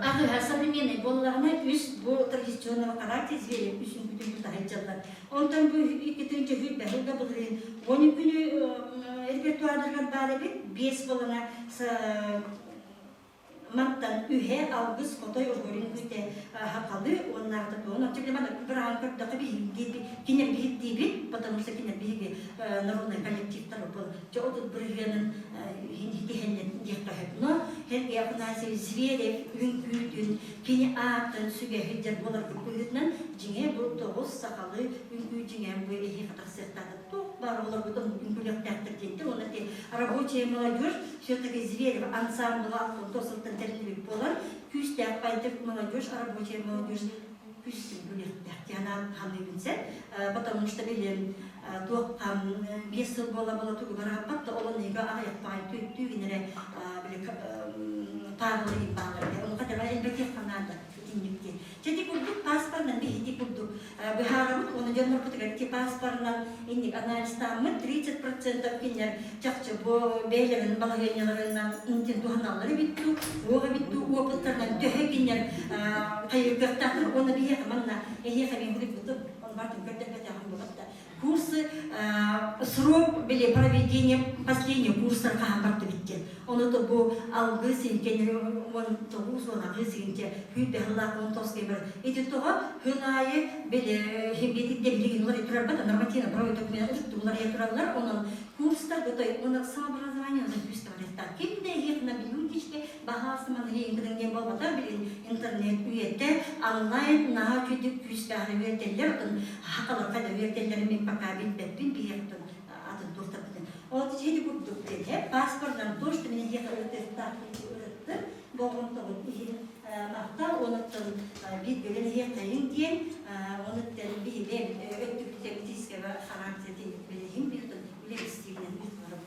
аҕыһа современный буоллаҕына үс бу традиционного характер звери үс үҥкүүтүн тута сылдьаллар. Онтон бу 2000 бэһилгэ былырыын 10 үҥкүүнү репертуардарыгар баар эбит, биэс буолана мантан үһэ алгыс хотой оһуорун күтэ хахалы уоннааҕыта туон оччо маны быраан көрдөхө биһиги кинер биһиктиибит потому что кинер биһиги народный коллективтар был чэ 30 бырыһыанын хинтиһэллэр диэххэ сөп но Сергей Афанасьевич Зверев үҥкүүтүн кини аатын сүгэһи дьэр буоларбыт быһыытынан дьиҥэ бу тоҕус сахалыы үҥкүү дьиҥэ бу эһиэхэ тахсыахтаата туох баар олорбут үҥкүүлүөхтээхтэр диэнтэ уонна ти рабочая молодежь все-таки Зверев ансамбла сылтан тэриллибит буолан күүстээх байтык молодежь рабочая молодежь күүстүн күлүөхтээх диэн ханыыбын сен потому что билим туох 5 сыл буола буола тугу барааппат да олон ига аҕыйахпаҕай түөттүү гинере били паарылы баалар ону хадара элбэтиэх ханаада итинник Чэти курдук паспорынан биһити курдук быһаарабыт уонна дьоннорбутугар ти паспорынан инник анализтааммыт 30% кинилэр чахчы бу бэйэлэрин балаһыанньаларынан интин туһаналлар эбит дуу, уох эбит дуу опыттарынан төһө кинилэр хайыргыахтаахтар уонна биһиэхэ манна эһиэхэ мин булбутум он бартын көрдөрбөтөҕүм буолар да курсы срок били проведения последний курстар хаһан бардыбыт диэн ону то бу алгыс инкенери 19 18 инке күүрбэһыллаах 19 кемер ити тоҕо хыл аайы били химбиэтик улар турарбат нормативно правовой документ улар тураллар онон курстар готой оны самообразование күүс табарыттар ким да иһиэхна билүүтичке баһаасыман иһиҥкытын диэн буолбата билин интернет үйэтэ онлайн наһаа үчүгдүк күүстээхи үөрэтэллэр отон хакаларга да үөрэтэллэр мин пока билбэппин биһиэхтэн атын туохтарбытын ол ити курдук диэн паспорынан то что меня ехал ырыттым болҕомтобут иһин махтал онуттан биир бөлөн иһиэххэйин диэн онуттан биһиги өттүктэн тискэбэ характер билиһин бииртэн үлэ истиилинэн ыытылар.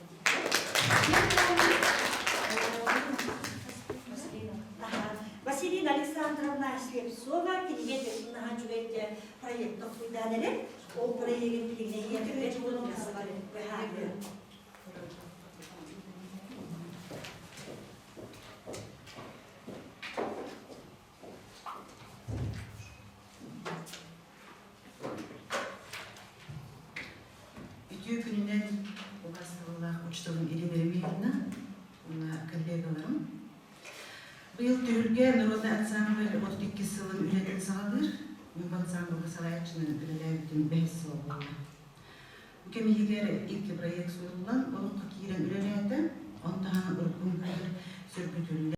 Василина Александровна Слепцова кинигэ наһаа үчүгэй проект толкуйдаан эрэр. Ол проегын билигин быһаарыы. Быйыл Түһүлгэ народнай ансамбль 32 сылын үлэтин саҕалыыр. Мин бу ансамблга салайааччынан үлэлээбитим бэһис сыла буолла. Бу кэм иһигэр икки проект суруллан, олоххо киирэн үлэлээтэ. Ону таһынан урукку үҥкүүлэр сөргүтүллэн,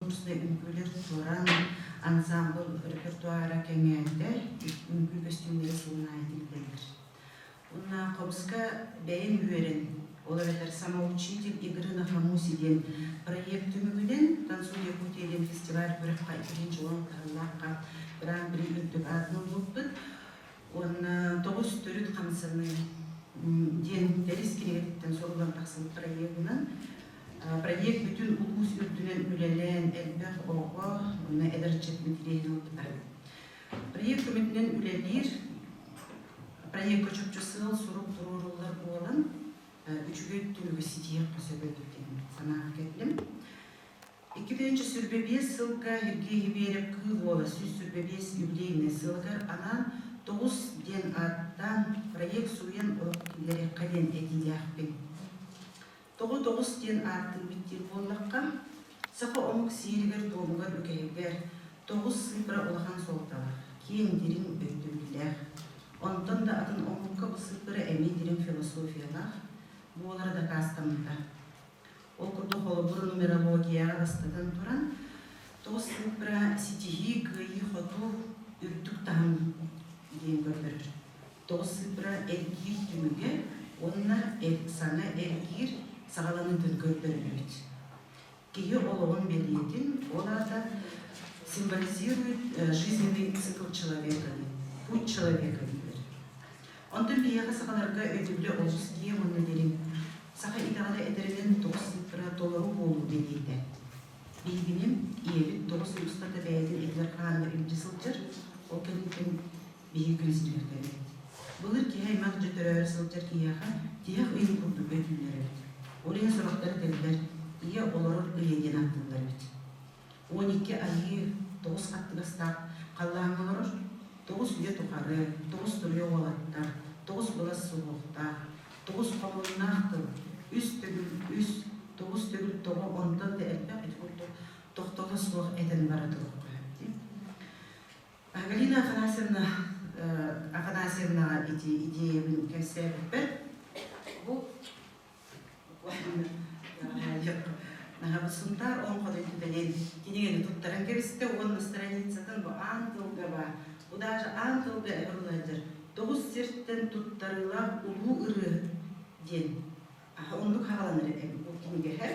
конкурснай үҥкүүлэр туораан ансамбль репертуара кэҥээтэ, үҥкүү көстүүмнэрэ сылын аайы тиллэллэр. Уонна Хомска бэйэм үөрэн, ол эбэтэр «Самоучитель игры на хомусе» диэн проект түмүгүнэн «Танцуй Якутия» диэн фестиваль күрэххэ иккиһин дьолон таһымнаахха Гран-при үрдүк аатын ылбыппыт. Уонна тоҕус төрүт хамсаныы диэн Тэрис кинигэтиттэн суруллан тахсыбыт проегынан проект бүтүн улуус үрдүнэн үлэлээн элбэх оҕо уонна эдэр ыччат интириэһин ылбыта. Проект көмөтүнэн үлэлиир проекка чопчу сыал-сорук туруоруллар буолан, үчүгэй түмүгү ситиһиэххэ сөп эбит диэн санааҕа кэллим. 2025 сылга Сергей Еберев Кыыл Уола 125 юбилейнай сылыгар анаан Тоҕус диэн ааттаан проект суруйан олох киллэриэххэ диэн этиилээхпин. Тоҕо тоҕус диэн ааттыыбыт диир буоллахха, саха омук сиэригэр-туомугар үгэһигэр тоҕус сыыппара улахан суолталаах, киэҥ дириҥ өйдөбүллээх. Онтон да атын омукка бу сыыппара эмиэ дириҥ философиялаах буолара дакаастаммыта. Ол курдук холобур нумерологияҕа бастатан туран, тоҕус сыыппара ситиһии, кыайыы-хотуу, үрдүк таһым диэн көрдөрөр. Тоҕус сыыппара эргиир түмүгэ уонна саҥа эргиир саҕаланыытын көрдөрүллүбүт. Киһи олоҕун бэлиэтин, ол аата символизирует жизненный цикл человека, путь человека дииллэр. Онтон биһиэхэ сахаларга өйдөбүлэ олус киэҥ уонна дириҥ. Саха итэҕэлэ этэринэн тоҕус сыыппара толору буолуу бэлиэтэ. Биһигини ийэбит тоҕус ый устата бэйэтин этигэр-хааныгар илдьэ сылдьар, ол кэнниттэн биһиги күн сиригэр кэлэбит. Былыр киһи аймах дьэ төрөөрү сылдьар киһиэхэ тиһэх ыйын курдук өйдүүллэр эбит. Ол иһин сорохтор этэллэр, ийэ олорор ыйа диэн ааттыыллар эбит. 12 айыы тоҕус хаттыгастаах халлааҥҥа олорор, тоҕус үйэ тухары, тоҕус туруйа уолаттар, тоҕус былас суһуохтаах, тоҕус хомуннаах тыл, үс төгүл үс, тоҕус төгүл тоҕо онтон да элбэх ити курдук тохтоло суох этэн бара туруохха сөп дии. Галина Афанасьевна Афанасьевнаҕа ити идеябын кэпсээбиппэр бу Сунтаар олоҥхотун түбэлин кинигэни туттаран кэбистэ уонна страницатын бу аан тылга баар, бу даже аан тылга ыһыллыһдьар тоҕус сиртэн туттарыылаах улуу ырыаһыт диэн оннук хааланар эбит бу кинигэһэ.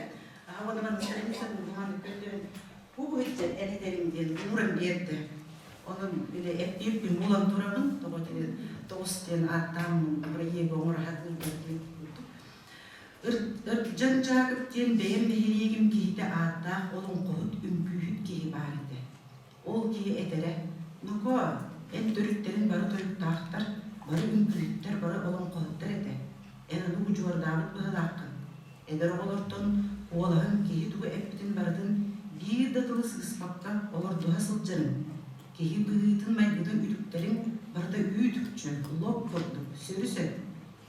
Аха уонна манна страницатын буһан көрдөөн бу быһыттан эн этэрим диэн ууран биэрдэ. Онон били эппиэппин булан турабын, тоҕо тоҕус диэн ааттаан бырайыагы оҥоро сатыырбар диэн курдук. Ырдьан Дьаакып диэн бэйэм нэһилиэгим киһитэ ааттаах олоҥхоһут, үҥкүүһүт киһи баар этэ. Ол киһи этэрэ: «Нокоо, эн төрүттэрин бары тойуктаахтар, бары үҥкүүһүттэр, бары олоҥхоһуттар этэ. Эн ону удьуордаабыт быһыылааххын. Эдэр оҕолортон куолаһыҥ киһи тугу эппитин барытын биир да тылы сыыспакка олордуһа сылдьарыҥ, киһи быһыытын-майгытын үтүктэриҥ барыта үүт-үкчү, лоп курдук, сөрү-сөп.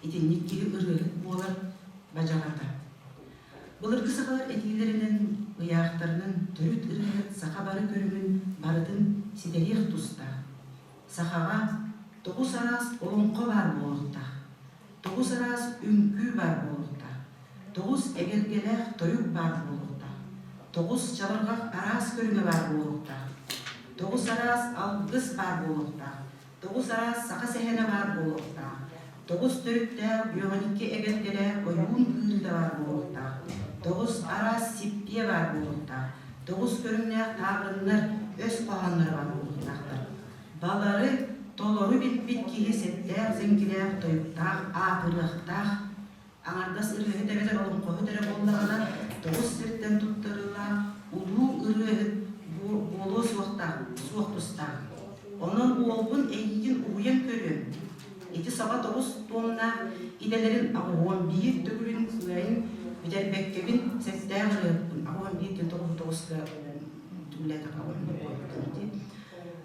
Итинник киһи ырыаһыт буолар бадьаҕата. Былыргы сахалар этиилэринэн, ыйаахтарынан төрүт ырыаһыт саха бары көрүҥүн барытын ситэриэх тустаах. Сахаҕа тоҕус араас олоҥхо баар буолуохтаах, тоҕус араас үҥкүү баар буолуохтаах, тоҕус эгэлгэлээх тойук баар буолуохтаах, тоҕус чабырҕах араас көрүҥэ баар буолуохтаах, тоҕус араас алгыс баар буолуохтаах, тоҕус араас саха сэһэнэ баар буолуохтаах, тоҕус төрүттээх бүөҕүнүкки эгэлгэлээх ойуун кыырыыта баар буолуохтаах, тоҕус араас сиппиэ баар буолуохтаах, тоҕус көрүҥнээх таабырыннар, өс хоһоонноро баар буолуохтаахтар. Балары толору билбит киһи сэттээх зэҥкилээх тойуктаах аатырыахтаах, аҥардас ырыаһыт эбэтэр олоҥхоһут эрэ буоллаҕына тоҕус сиртэн туттарыылаах улуу ырыаһыт буолуо суохтаах, суох тустаах. Онон уолбун эйиигин уһуйан көрүөм. Ити саҕа тоҕус туомнаах идэлэрин аҕуһуон биир төгүлүн кыайын бүтэрбэккэбин сэттээх ырыаһыппын аҕуһуон биир диэн тоҕус тоҕуска түгүлээтэх аҕуһуон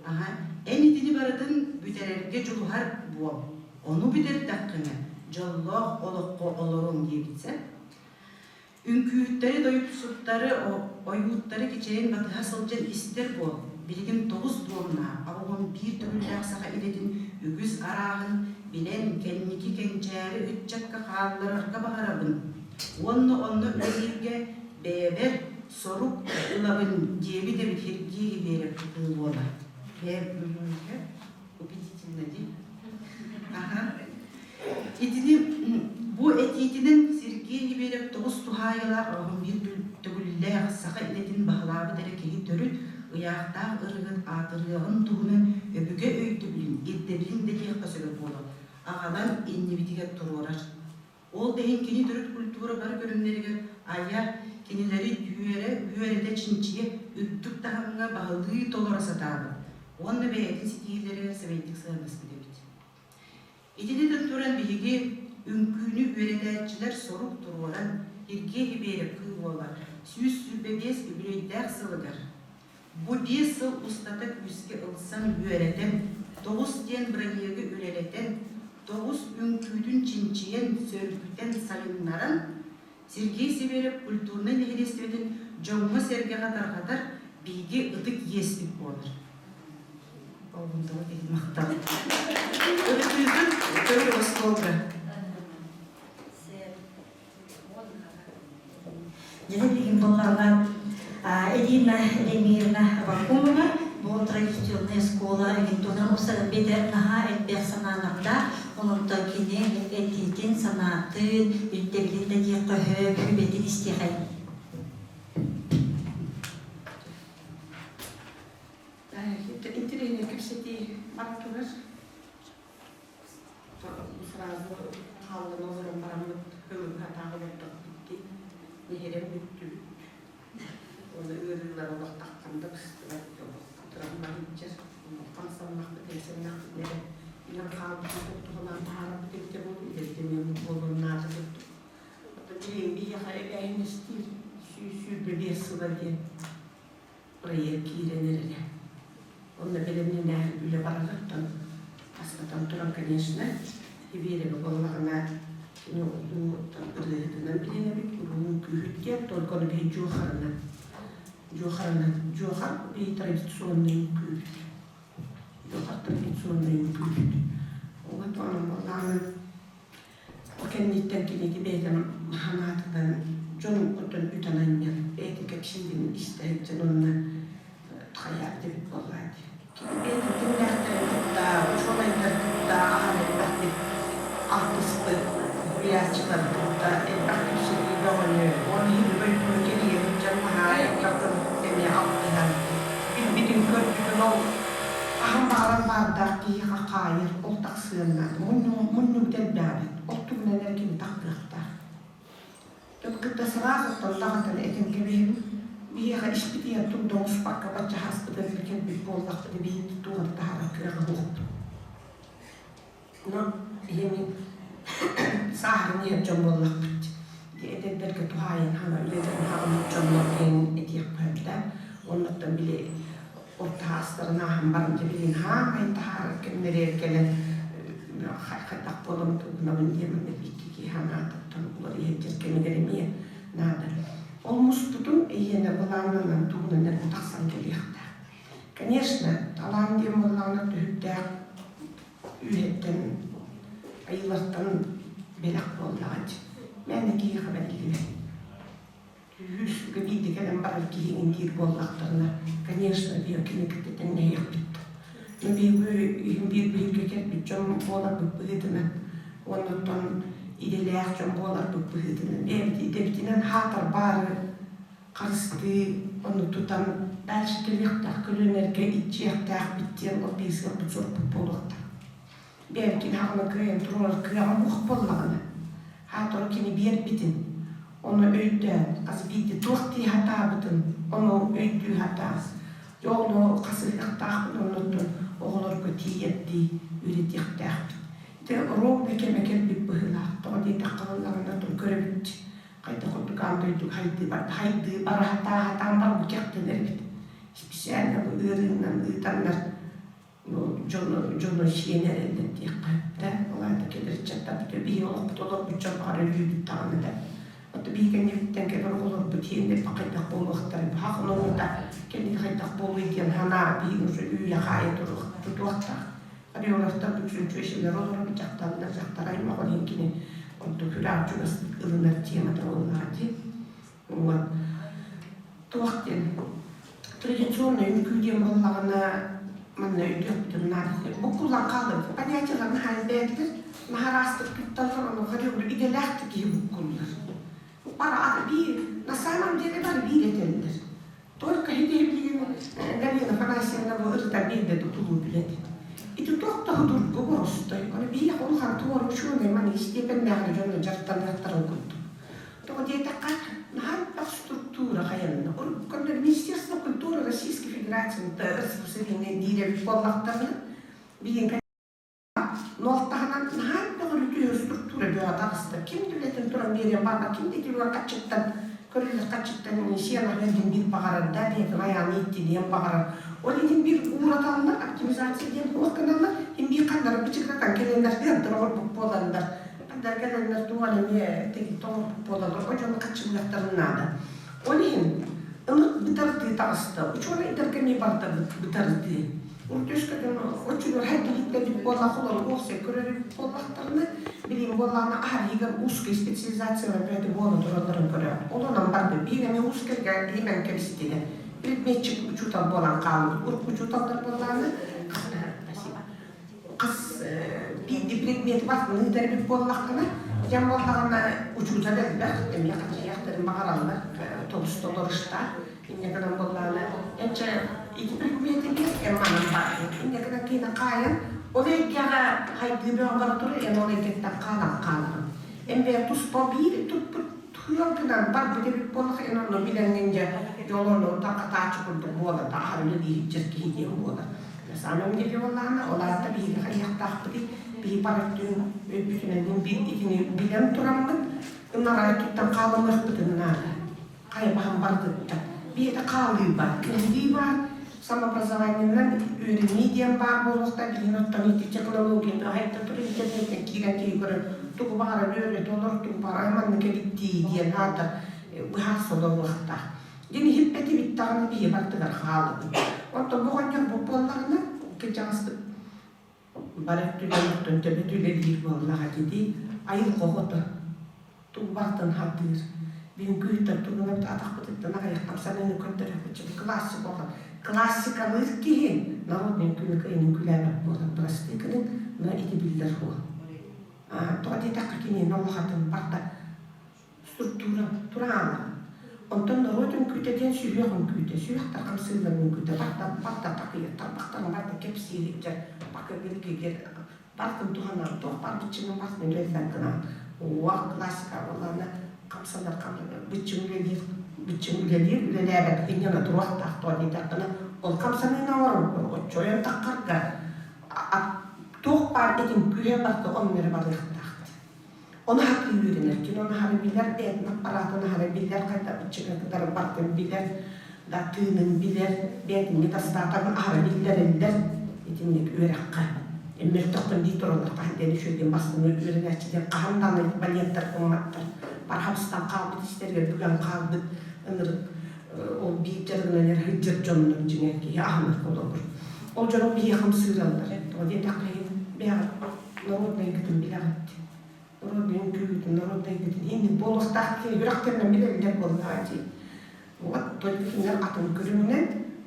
Аха, эн итини барытын бүтэрэргэ дьулуһар буол. Ону бүтэрдэххинэ, дьоллоох олоххо олоруоҥ диэбитсэ. Үҥкүүттэри, тойуксуттары, ойууттары кичэйэн батыһа сылдьан истэр буол, билигин тоҕус дуомнаах, 81 төгүллээх саха идэтин үгүс арааһын билэн, кэнники кэнчээри ыччакка хаалларарга баҕарабын уонна онно үлэлииргэ бэйэбэр сорук ылабын диэбит эбит Сергей Биэрэ буола. Убедительно дии. Аха. Итини бу этиитинэн Сергей Лебедев тоҕус туһаайылаах 11 төгүллээх саха идэтин баһылаабыт эрэ киһи төрүт ыйаахтаах ырыгын аатырыаҕын туһунан өбүгэ өйдөбүлүн, ирдэбилин да диэххэ сөбө буолар, аҕалан иннибитигэр туруорар. Ол да иһин кини төрүт культура бары көрүҥнэригэр айа, кинилэри үөрэ, үөрэтэ, чинчийэ, үрдүк таһымҥа баһылыы толоро сатаабыт уонна бэйэтин ситиһиилэригэр сэмэйдик сыһыаннаспыт эбит. Итини туран биһиги үҥкүүнү үөрэтээччилэр сорук туруоран Сергей Лебедев уола 125 үбүлүөйдээх сылыгар бу биэс сыл устата күүскэ ылсан үөрэтэн, тоҕус диэн бырайыагы үлэлэтэн, тоҕус үҥкүүтүн чинчийэн, сөргүтэн, сайыннаран, Сергей Сибирев культурнай нэһилиэстибэтин дьоҥҥо-сэргэҕэ тарҕатар биһиги ытык иэспит буолар. Болҕомтоҕо иһин махтал. Ытыытын төгүл остуолга. Дьэ билигин буоллаҕына Элина Лемировна Абакумова бу традиционная школа Винтона Усарбита наһаа элбэх санаалардаах, онон кини этиитин, санаатын, ирдэбилин да диэххэ өһө, сүбэтин истиэхэйин. Интэриэһинэй кэпсэтии бара турар. Сразу хааллан олорон бараммыт ылыҥхатааҕы олордохпут дии. Нэһирэн бүттүбүт. Уонна ыарыылар олох таххан да быстыбат олох травмаһыйдьар. Хамсаннахпыт, эмсэннэхпит эрэ инэн хаалбытын туһалаан таһаарарбыт эбитэ буолуо, идэтинэн буолуон наада курдук. Оттон билигин биһиэхэ эбээһинэстиир 125 сыла диэн проект киирэн эрэрэ. Онно бэлэмнэнээһин үлэ барарыттан бастатан туран, конечно, Сибиэрэбэ буоллаҕына, кини улуу ырыаһытынан билинэбит, улуу күүһүт диэн, только ону биһи дьуохарынан, дьуохарынан, дьуохар биһи традиционный үҥкүүбүт. Дьуохар традиционный үҥкүүбүт. Вот онон буоллаҕына, Ол кэнниттэн киниги бэйэтин ханаатынан дьон оттон үтэн анньан бэйэтин кэпсиирин истэ сылдьан уонна хайаат эбит буоллаа дии. Кини бэйэтин кимнээхтэрин кытта, учуонайдары кытта ахан элбэхтик алтыспыт, уһуйааччылары кытта элбэх кэпсэтии бөҕөнү уонна иһин дойдуну кэрийэ сылдьан наһаа элбэх дьону кытта эмиэ алтыһан билбитин көрбүтүн ол хаһан баҕарар баардаах киһиэхэ хаайар ол тахсыан наада. Мунньубут элбээбит. Ол тугунан эрэ кини тахтыахтаах. Дьон кытта сразу даҕатан этэн кэбиһэбин. Биһиэхэ испитигэр тугу оҥоспакка баччаһааспытын кэлбит буоллахпына биһиги тугу таһаарар кыаҕа суохпут. Но ийэми сааһыран иһэр дьон буоллахпыт. Эдэрдэргэ туһаайан хаҥа үлэлэрин хаҕыммыт дьоннор диэн этиэххэ сөп да. Оннуттан били орто аастарын ааһан баран дьэ билигин хаамай таһаарар кэмнэригэр кэлэн хайдах буолан тугунабын диэн манна икки киһи анаатыттан уларыйа сылдьар кэмигэр эмиэ наада. Ол муспутум эйиэнэ былааннанан тугунан эрэ тахсан кэлиэхтээх. Конечно, талаан диэн буоллаҕына түһүктээх үөһэттэн айыылартан бэлэх буоллаҕа дии. Мээнэ киһиэхэ бэриллибэт. Үһүс биирдэ кэлэн барар киһи диир буоллахтарына, конечно, биир кини кытта тэҥнэһиэхпит. Биир биир бииргэ кэлбит дьон буоларбыт быһыытынан уонна оттон идэлээх дьон буоларбыт быһыытынан бэйэбит идэбитинэн хаатар баары харыстыы, ону тутан дальше кэлиэхтээх көлүөнэргэ иччиэхтээхпит диэн ол биир сыалбыт-сорукпут буолуохтаах. Бэйэбитин хаҕына кыайан туруорар кыаҕым уох буоллаҕына, хаатар кини биэрбитин, ону өйдөөн, хас биирдии туох дии сатаабытын, ону өйдүү сатаан, дьэ ону хасыһыахтаахпын оннуттан оҕолорго тиийэрдии үөрэтиэхтээхпит. Ити ровно кэмэ кэлбит быһыылаах. Тоҕо диэтэххэ буоллаҕына, оттон көрөбүт хайдах курдук аан дойду хайдыы барда, хайдыы бара сатаа-сатаан барбыт кэхтэнэрбит. Специально бу ыарыынан ыытаннар дьону дьону сиэн эрэллэр диэххэ да ол аата кэлэр ыччаттарбыт биһиги олохпут олорбут дьон баҕар өлүүбүт даҕаны да. Отто биһи кэннибиттэн кэлэр оҕолорбут тиэннэр хайдах буолуохтарай, баһах онорута кэнники хайдах буолуой диэн санаа биһиги уже үүйэ-хаайа тутуохтаах. Хореографтар үксүн чүөчэлэр олорор дьахталлар дьахтар аймах ол иһин кини онто күрэҕ чугастык ылынар темата буоллаҕа дии. Вот. Туох диэн традиционный үҥкүү диэн буоллаҕына манна өйдүөхпүтүн наада. Буккуллан хааллыбыт. Понятиелар наһаа элбээтилэр, наһаа араастык тутталлар, онуоха диэн идэлээхтик киһи буккуллар. Бары биир, на самом деле бары биир этэллэр. Только ити билигин Галина Афанасьевна бу ырыта биирдэ тутулуу билэт. Ити туох да судургу боростой. Ону биир улахан туор учуонай маны истиэпэннээҕи дьону дьарыктаныахтарын курдук. Тоҕо диэтэххэ, наһаа элбэх структура хайанна. Уруккунна Министерство культуры Российской Федерации РСФСР диир эбит буоллахтарына, билигин Нуолтаһынан наһаа элбэх өрүтүө структура бөҕө таҕыста. Ким да үлэтин туран биэриэн баҕарбат, ким да итилэр хаччыттан, көрүллэр хаччыттан сиэн аһыан диэн биир баҕарар да, бэйэтин айааны ииттиниэн баҕарар. Ол иһин биир уураталлар, оптимизация диэн туох гыналлар, иһин биир ханнары бычыгыратан кэлэннэр ыантар оҥорбут буоланнар, ханнары кэлэннэр туох эрэ эмиэ тэгитэ оҥорбут буолаллар, ол дьону хаччылыахтарын наада. Ол иһин ынырык бытардыы таҕыста, учуонайдарга эмиэ барыта бытардыы. Урут өскөтүн оччолор хайдыһыттар буоллах олор уопсай көрөр буоллахтарына, билим буоллаҕына аһарыыга узкой специализациялар бөтө буола туралларын көрөҕүт. Ол онон барда биир эмэ узкайга иһимэн кэбистилэр. Предметчик учуутал буолан хаалбыт. Урукку учууталлар буоллаҕына спасибо. Хас биирди предмет бар ыытар эбит буоллаххына, дьон буоллаҕына учуутал элбэх, эмиэ хаччыйахтарын баҕараллар, толустолоруштаах. Инньэ гынан буоллаҕына, энчэ ити предметигэр эн манан бардын. Инньэ гынан киинэ хаайан, ол эйгэҕэ хайдыы бөҕө бара турар, эн ол эйгэттэн хаалан хаалаҕын. Эн бэйэ туспа биир туппут тыалгынан барбыт эбит буоллах, эн онно билэҥҥин дьэ дьолону тарҕатааччы курдук буолар, аһар үлэлиир киһи диэн буолар. На самом деле буоллаҕына, ол аата биһиги хайыахтаахпытый, биһи бар өттүн өйбүтүнэн биир итини билэн тураммыт, ынараа өттүттэн хаалымыахпытын наада. Хайбаһан бардыттар. Биэтэ хаалыы бар, кэһилии баар, самообразованиенан үөрэнии диэн баар буолуохтаах, билигин оттон ити технологияны айта тур интернеттэн киирэн киһи көрөн тугу баҕарар үөрэтэ олор, тугу баҕарар маннык эбит дии диэн аата быһаарса олоруохтаах. Дьин иһиппэтибит даҕаны биһи бардыгар хаалабыт. Оттон бу оҕонньор бу буоллаҕына, кырдьаҕаспыт Бары өттүнэн оттон төбөтө үлэлиир буоллаҕа дии, айылҕа оҕото тугу барытын хардыыр. Үҥкүүһүттэн тугунан атахпытыттан аҕыйах хамсаныыны көрдөрөбүт. Классик оҕо. Классикалыыр киһи народный үҥкүүнү кыайан үҥкүүлээбэт буолан бырастыы гыныҥ, но ити биллэр суол. Тоҕо диэтэххэ киниэнэ улахатын барда структура тураана. Онтон норуот үҥкүүтэ диэн сүһүөх үҥкүүтэ, сүһүөхтэр хамсыылар үҥкүүтэ, барда барда такыйар, тарбахтарын барда кэпсиир дьэ бакы гиргигир бартын туһанан туох бар быччыҥын бартын үлэллэн гынан уох классика буоллаҕына хамсанар быччыҥ үлэлиир быччыҥ үлэлиир үлэлээбэт инньэ туруохтаах тоҕо диэтэххинэ ол хамсаныыны оҥороргор оччойон таххарга туох баар этин күүһэ барда онно эрэ барыахтаах. Ону хатыы үөрэнэр, кинону аһара билэр, бэйэтин аппараатын аһара билэр, хайдах ыччакытары бартын билэр, да тыынын билэр, бэйэтин недостатогын аһара биллэриллэр итинник үөрэххэ. Мөлтөхпүн дии тураллар хаһан диэн үчүгэйдик бастыҥ үөрэнээччилэр хаһан даҕаны балеттар гымматтар. Бархабыстан хаалбыт истэригэр бүгэн хаалбыт ынырык ол биир дьарыгынан эрэ сылдьар дьоннор дьиҥэ киһи аһынар холобур. Ол дьону биһиэхэ хамсыыраллар. Тоҕо диэтэххэ бэйэҕит народнай гытын билэҕит. Народнай үҥкүүгүтүн, народнай гытын инник буолуохтаах киһи үрэхтэринэн билэллэр буоллаҕа дии. Вот только кинилэр атын көрүҥүнэн,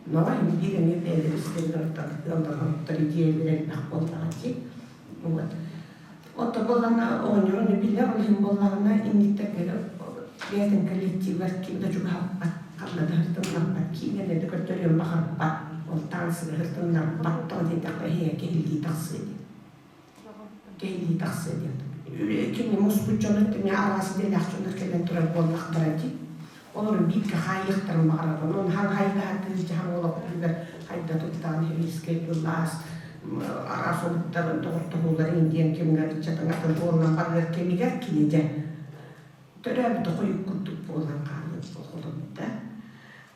но биир эмиэ бэйэлэрэ истэригэр ыаллар идиэйэлэрэ элбэх буоллаҕа дии. Вот. Отто буоллаҕына оҕонньорун билэр, ол иһин буоллаҕына инниктэргэ бэйэтин коллективыгар ким да чугаһаппат, ханна да һыртыннарбат, киинэлэргэ да көрдөрүөн баҕарбат, ол таансыга һыртыннарбат, тоҕо диэтэххэ эһиэхэ киһилии тахсыа диэн. Киһилии тахсыа диэн. Кини муспут дьоно эмиэ араас идэлээх дьоннор кэлэн турар буоллахтара дии. Олору бииргэ хаайыахтарын баҕарар. Онон хайдаһатыыр дьаһан олохпутугар хайда туттаан химическэй былаас араас омуктарын доҕордоһууларын диэн кэмҥэ ыччатын атын буолан барыар кэмигэр кини дьэ төрөөбүтэ хойут курдук буолан хаалбыт холобурда.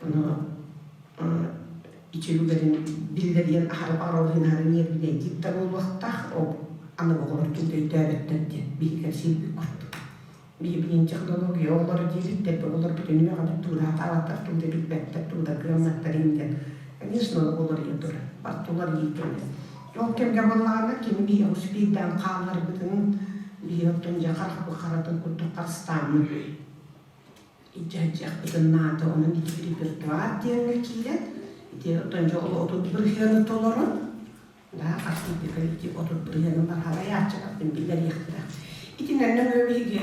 Ону ичилүгэрин биллэриэн аһары баҕарар аһары ньиэрбинэйдиир да буолуохтаах, ол аны оҕолор ким да өйдөөбөттөр диэн биһиги кэпсиирбит курдук. Билигин технология оҕолоро диэбиттэр да оҕолор бүтүннүү аҕабыт туураатаабаттар, туу да билбэттэр, туу да кыамматтар иннинэн. Конечно, оҕолор ийэ турар, бартулар иитэллэр. Ол кэмҥэ буоллаҕына кини биһиэхэ успейдаан хаалларбытын биһиги оттон дьэ харахпыт харатын курдук харыстааммыт илдьэ наада. Онон ити репертуар диэҥҥэ киирэн, ити оттон дьэ ол 30 бырыһыаны толорон, да, артыыппа коллектив 30 бырыһыанын бархалайааччыларбын биллэриэхтэрэ. Итинэн нөҥүө биһиги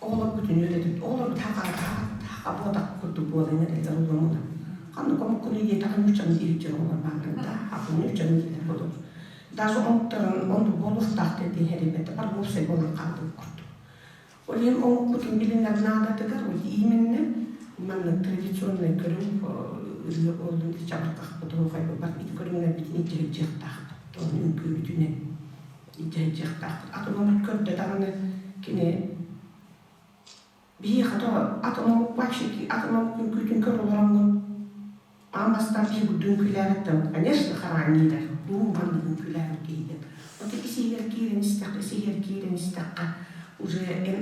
оҕолорбутун үөрэтит, оҕолорбут хака буотах курдук буолан эрэллэр улам-улам. Ханнык омуккуну диэтэҕин нууччаны диэбит оҕолор бааллар да, атын нууччаны дииллэр буолуох. Даже омуктарын оннук буолуохтаах диэн иһэрибэт, бар уопсай буолан хаалбыт курдук. Ол иһин омукпутун билинэр наадатыгар вот именно маннык традиционнай көрүҥ ырыа буоллун чабырҕахпыт оһуохайбыт ити көрүҥнэрбитин илдьэ сылдьыахтаахпыт ону үҥкүүбүтүнэн илдьэ сылдьыахтаахпыт атын омук көрдө даҕаны кини биһиэхэ тоҕо атын омук вообще атын омук үҥкүүтүн көрө олороҥҥун аан бастаан киһи курдук үҥкүүлээбэттэн конечно хараанньыылар уу маннык үҥкүүлээбит киһи диэн вот ис иһигэр киирэн истэххэ ис иһигэр киирэн истэххэ уже эн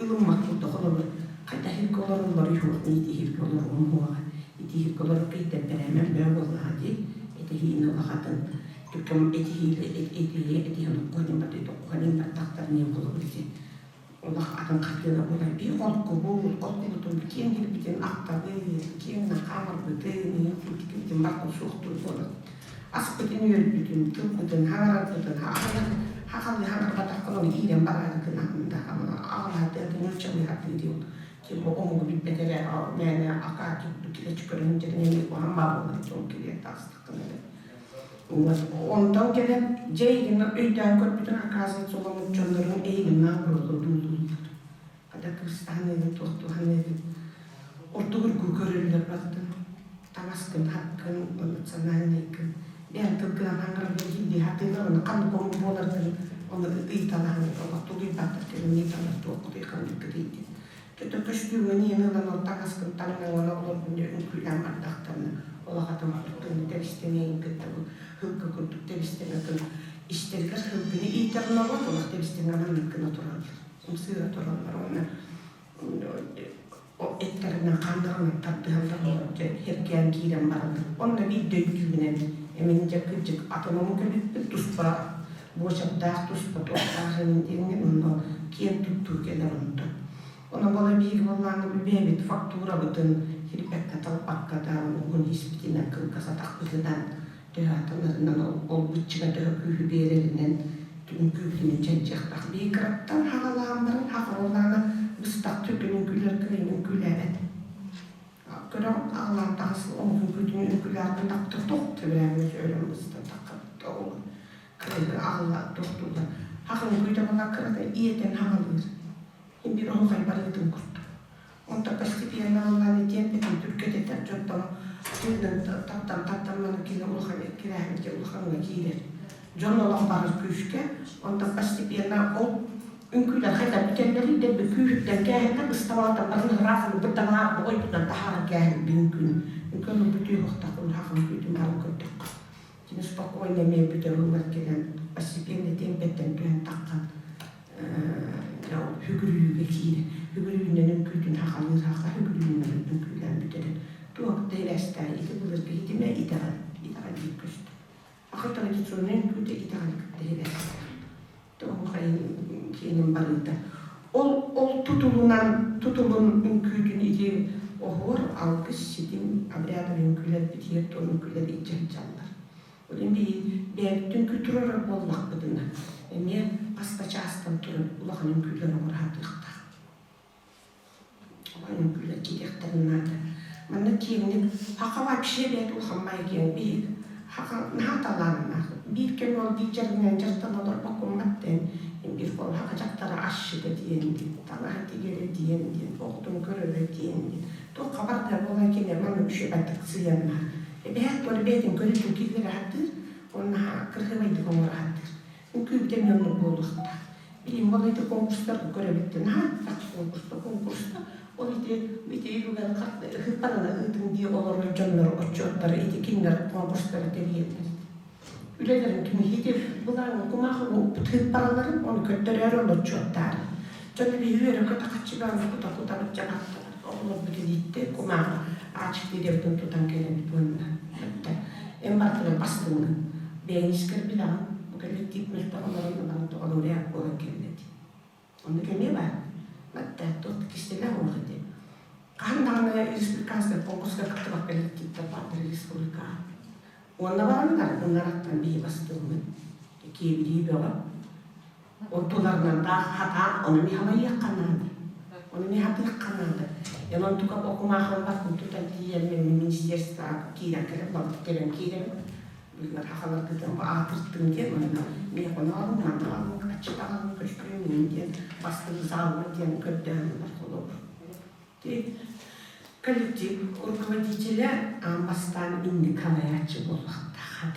ылыммат курдук холобур хайдах иһиргэ олороллор үһү ити иһиргэ олоруом уоҕа ити иһиргэ олорор киһиттэн бэрээмэм бөө буоллаҕа дии этиһиини улахатын түркэм этиһиили этиһии этиһэн оккуһанин бардыы токкуһанин бардахтарынын холобур ити олох атын хартыына буолар биир холкубут холкубутун киэҥ кирбитин ахтабыт киэҥ хаамарбытын кирбитин барытын суохтуур буолар аспытын үөрбүтүн тылбытын хаҥарарбытын хахалыы хаҥарбатаххын ону иирэн бараары гынаҕын да аҕалаһатыатын нууччалыы хатыы диэн типа омугу билбэт эрэ мээнэ акаати курдук килэччи көрөн дьэрин эмиэ куһаҕан баар буолар дьон кириэн таҕыстаххына эрэ. Онтон кэлэн дьэ эйигин өйдөөн көрбүтүҥ оказывается оломмут дьонноруҥ эйигин наоборот одуулууллар. Хата кыыстаһан туохтуһан ордугургуу көрөллөр бардын. Таҥаскын, хапкын, национальнайгын. Бэйэҥ тылгынан хаҥараргын киирдии хатыылар, оны ханнык омук буоларгын оны ыйыталаһан олох тулуйбаттар кэлин ыйыталар туоххутуй ханныккытый диэн. Төтө көстүүмүн иһин ылан ол таҥаскын таҥнаҥын оҕолорбун үҥкүүлээн бардахтарына олох атын курдук тэбистэн кытта бу һылгы курдук тэбистэн атын истэригэр һылгыны иитэр норуот олох тэбистэн ананнык гына тураллар ымсыыра тураллар уонна эттэринэн хааннарынан тардыһаллар олор эргээн киирэн бараллар онно биирдэ өйдүүбүнэн эмин дьэ кырдьык атын омук эбиппит туспа буочардаах туспа туохтаах эҥин диэҥҥин онно киэн туттуу кэлэр онтон Ону буола биир буоллаҕына бэйэбит фактурабытын кирбэккэ талбакка да угун испитинэн кылгас атахпытынан төһө атыларынан ол быччыга төһө күүһү биэрэринэн үҥкүүбүтүн чэнчиэхтээх. Биир кыраттан хаҕалаан баран хаҕалаана быстах түргэн үҥкүүлэр кыайан үҥкүүлээбэт. Көрөн аҕалаан таҕыс омук үҥкүүтүн үҥкүүлээхпин тахтыр туох төбүрээммит өлөн быстан таххабыт ол кыайыы аҕала тохтууллар. Хаҕын үҥкүүтэ буолла кырата ийэтин хаҕалыыр. Биир оһуохай барыытын курдук. Онтон постепенно ыллаан итиэн түргэтэтэр дьонтон тыынын таттан таттан маны кини улахан кирээһингэ улахаҥҥа киирэр. Дьон олох барар күүскэ, онтон постепенно ол үҥкүүлэр хайдах бүтэллэрий да күүһүттэн кээһэллэр ыстабаалтан барын ыраахын бырдаҥаар оҕойбутунан таһааран кээһэн үҥкүүн. Үҥкүүн бүтүү уохтахпын хаахын күүтүн баран көрдөххө. Кини спокойно эмиэ бүтэр угар кэлэн постепенно темпэттэн түһэн таххан Үгүрүүгэ киирэ. Үгүрүүнэн үҥкүүтүн хахалыыр хаха үгүрүүнэн үҥкүүлээн бүтэрэр. Туох да ирэстээн ити былыргы итимэ итэҕэл, итэҕэл диир көстөр. Аха традиционнай үҥкүүтэ итэҕэли кытта ирэстээх. Тоҕо киэнин барыыта. Ол ол тутулунан тутулун үҥкүүтүн ити оһуор, алгыс, ситим обрядовый үҥкүүлэр битиэр туом үҥкүүлэр илдьэ сылдьаллар. Онон бэйэбит үҥкүү турарар буоллахпытына, эмиэ хас да чаастан туран улахан үҥкүүлэр оҥоро сатыахтаах. Улахан үҥкүүлэр киириэхтэрин наада. Манна киэҥник хаха вообще бэйэтэ улахан баай киэҥ биһик. Хаха наһаа талааннаах. Биир кэм ол биир дьарыгынан дьарыктана олорбоккун диэн биир ол хаха дьахтара асчыта диэн диэн, таҥаһа тигэрэ диэн диэн, оҕотун көрөрө диэн диэн. Туох хабар да буолан кини манна үчүгэйдик сыһыаннаһар. Эбээт туора бэйэтин көрүтүн киллэрэ сатыыр уонна кырыһыбайдык оҥоро сатыыр. Үҥкүүбүтэ эмиэ оннук буолуохтаах. Билигин ол ити конкурстарга көрөбүттэн наһаа элбэх конкурста конкурста ол ити ити үлүгэр ыһыктарына ыытыҥ дии олорор дьоннор отчуоттары ити кинилэр конкурстары тэрийэллэр. Үлэлэрин түмүгү ити былааҥҥа кумаахыга укпут ыһыктараларын ону көрдөрөөр ол отчуоттаары. Дьон биһиги үөрэ-көтө хаччы бөҕөнү кута-кутабыт дьабаттыбыт. Оҕолорбут илиитте кумааҕы аачык диэбитин тутан кэлэбит уонна эттэ. Эн барытыгар бастыҥҥын. Бэйэҥ искэр билэҕин. Бу кэлликтиип мөлтөх олорон ылан тоҕо буолан кэллэ дии. Оннук эмиэ баар. Батта туох да кистэлэҥ уох ити. Хаһан даҕаны республиканскай конкурска кыттыбат коллективтар бааллар республикаҕа. Уонна бараннар ынараттан биһи бастыҥмыт. Киэбирии бөҕө. Онтуларынан таах хатаан ону михалайыахха наада. Ону михатыахха наада. Эн онтука окумаахын барбын тутан тиийэн министерство киирэн кэлэн балык кэлэн киирэн Билэр хахаларгытын аатыртын диэн уонна миэхэ ону манна аҕалыҥ, аччык аҕалыҥ, көстүүм диэн бастыҥ залга диэн көрдөөн ылар холобур. Коллектив руководителя аан бастаан инник халайааччы буолуохтаах.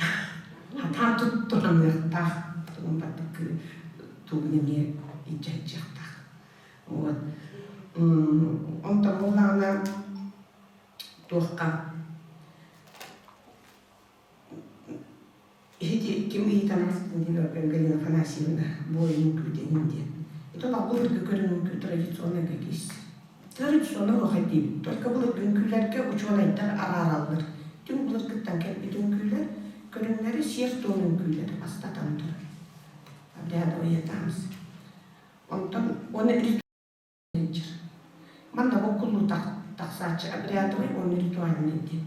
Хатаа туттуһаныахтаах. Тугун бардык тугун эмиэ илдьэ Вот. Онтон буоллаҕына туохха Ити ким ыйытан ааспытын диэн Галина Афанасьевна буойун үҥкүүтэнин диэн. Это былыргы көрүҥ үҥкүү традиционный какис. Традиционный уохай диэбит. Только былыргы үҥкүүлэргэ учуонайдар араараллар. Түҥ былыргыттан кэлбит үҥкүүлэр көрүҥнэри сиэр-туом үҥкүүлэри бастатан турар. Обрядовые танцы. Онтон оны Манна буккуллуу тахсааччы обрядовай уонна ритуальнай диэн.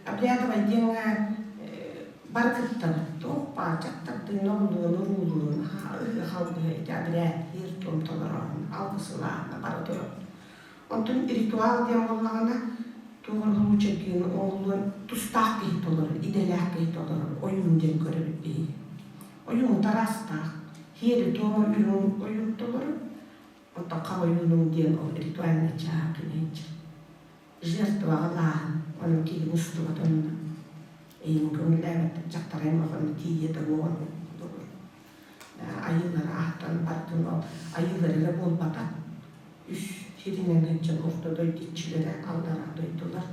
Обрядовай диэҥҥэ бары кыттабыт. Туох баар дьахтардыын, оҕолуун, уруулуун ыһыах алгыһа ити обряд сиэр-туом толорооһун, алгыс ылааһына бара турар. Онтон ритуал диэн буоллаҕына, туох эрэ уһулуччайгыны оҥоһуллуон тустаах киһи толорор, идэлээх киһи толорор, ойуун диэн көрөбүт биһиги. Ойуун тараастаах, сиэри-туому үрүҥ ойуун толорор, Оттон ойуунум диэн ол ритуальнай чааһа кини жертваҕа лааһын, онон киһи устубат онно. Эйигин көҥүллээбэт дьахтар аймах онно тиийиэ да буолан айыылары ааттан бардын ол айыылар эрэ буолбатах үс сиринэн сылдьан орто дойду иччилэрэ аллараа дойдулар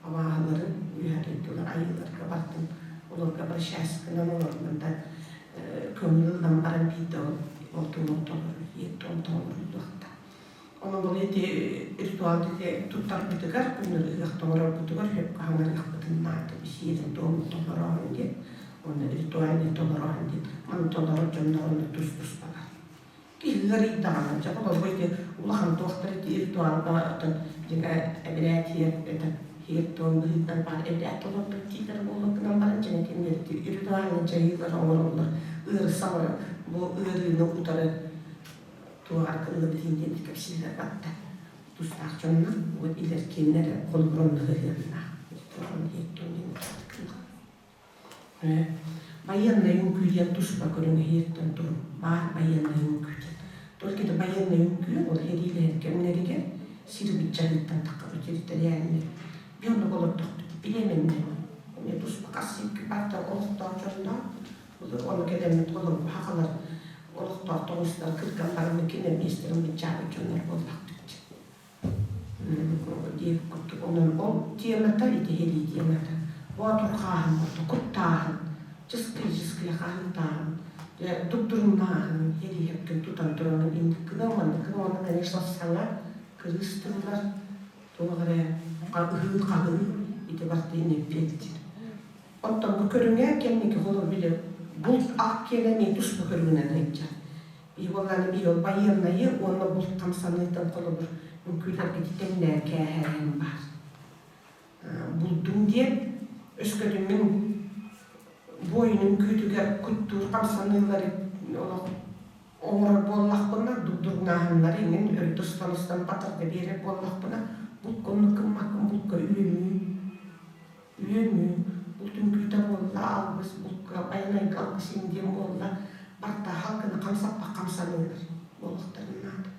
абааһыларын үөһэ дойдулар айыыларга бардын олорго обращайся гынан олорунан көҥүл ылан баран биирдэ ол ол тугун толору иэт-туом толоруллуохтаах. Онон бұл ити ритуал туттарбытыгар, күннэр ыһыах тоҥорорбутугар хөпкө хаҥарыахпытын наада сиэрин-туомун толороон диэн, уонна ритуальный толороон диэн, маны толорор дьоннор онно тус-туспалар. Киһи ыарыйдаҕына, дьэ холобур ити улахан туохтар ити ритуалга оттон дьиҥэ эбирээт иһэр это иһэр-туом быһыытынан баар эбирээт толордук дииллэр буолуох гынан баран дьиҥэ кинилэр ити ритуальнай дьайыылары оҥороллор ыарысалары бу ыарыыны утары туох аркыллыбыт иһин диэн кэпсииллэр батта тустаах дьоннор вот илэр кинилэр холобур онно ыһыаннаах Байыаннай үҥкүү диэн туспа көрүҥ иһиттэн турун баар байыаннай үҥкүү диэн. Только это байыаннай үҥкүү ол сэриилэһэр кэмнэригэр сир быччаһыттан таххабыт территориальный. Би оннук олордохпут билиэмэннэ. Эмиэ туспа хас сиргэ барда олохтоох дьонноох. Былыр ону кэлэммит олоҥхо хахалар олохтоох тоҥустар кырган бараммыт кинилэр миэстэрин быччаабыт дьоннор буоллахпыт. Диэбит курдук. Онон ол темата ити сэрии темата. Боотур хааһын курдук куттааһын, чыскый-чыскый хаһыытааһын, дьэ дугдуруҥнааһын эриэһэпкин тутан туран инник гына маннык гына уонна конечно саҥа кырыыс тыллар туох эрэ ыһыы-хаһыы ити барыта инниппиэттиир. Оттон бу көрүҥэ кэнники холобур били булт ах киэнэ эмиэ туспа көрүҥүнэн сылдьар. Уоллааны биир ол байыаннайы уонна булт хамсаныытын холобур үҥкүүлэрбит тэҥнээн кээһээһин баар. Булдум диэн өскөтүн мин буойун үҥкүүтүгэр куттуур хамсаныылары олох оҥорор буоллахпына, дугдугнааһыннары иҥин өрүтэ устан-устан батарда биэрэр буоллахпына, булка оннук гыммаккын булка үөмүү Үөмүү, булт үҥкүүтэ буолла, алгыс булка, байанайга алгыс индиэн буолла, барыта халгыны хамсаппах хамсаныылар буолуохтарын наада.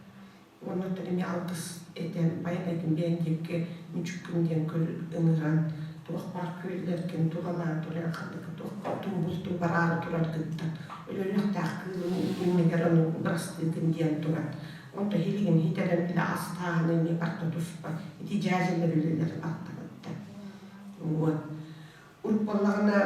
Уонна оттон эмиэ алгыс этэн, байанайгын бэйэҥ диэки мүчүккүн диэн ыҥыран, туох баар күөллэргин тулалаан туран ханнык туохха тумбултуу бараары тураргыттан өлөрүөхтээх кыылын иннигэр ону бырастыыгын диэн туран онто иһилигин хитэрэн илэ астааһын эмиэ барыта туспа ити дьээдьэлэр үлэлэр аттарыттан Вот. Урут буоллаҕына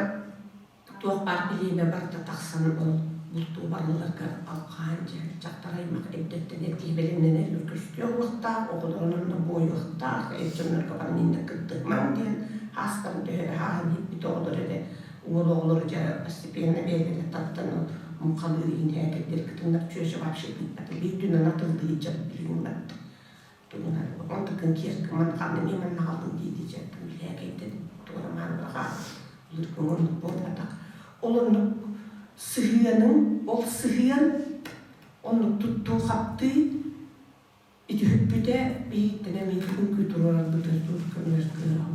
туох баар билиэмэ барыта тахсан ол Бултуу баралларыгар алҕаан дьэ дьахтар аймах эрдэттэн эрдии бэлэмнэнэр көстүөх уохтаах, оҕолорун онно буойуохтаах, эр дьоннорго баран иннэ кыттыһымаҥ диэн хаастарын төһө эрэ хааһын ииппит оҕолор эрэ уол оҕолору дьэ постепенно бэйэлэрэ таттан муҥхалыыр иһин һээкэйдэр кытыннар чүөчэ вообще тыыппата биир түнэн атыллыы дьэ билигин барда тугунан онтукун киэр ман ханна эмиэ манна хааллым дии дии дьэ билээкэйдэн тугуна маанылаҕа былыргы оннук буолбатах ол оннук сыһыаныҥ ол сыһыан оннук туттуу хаптыы итүһүппүтэ биһиттэн эмиэ үҥкүү туруорарбытыгар туох көмөлөр кыаҕа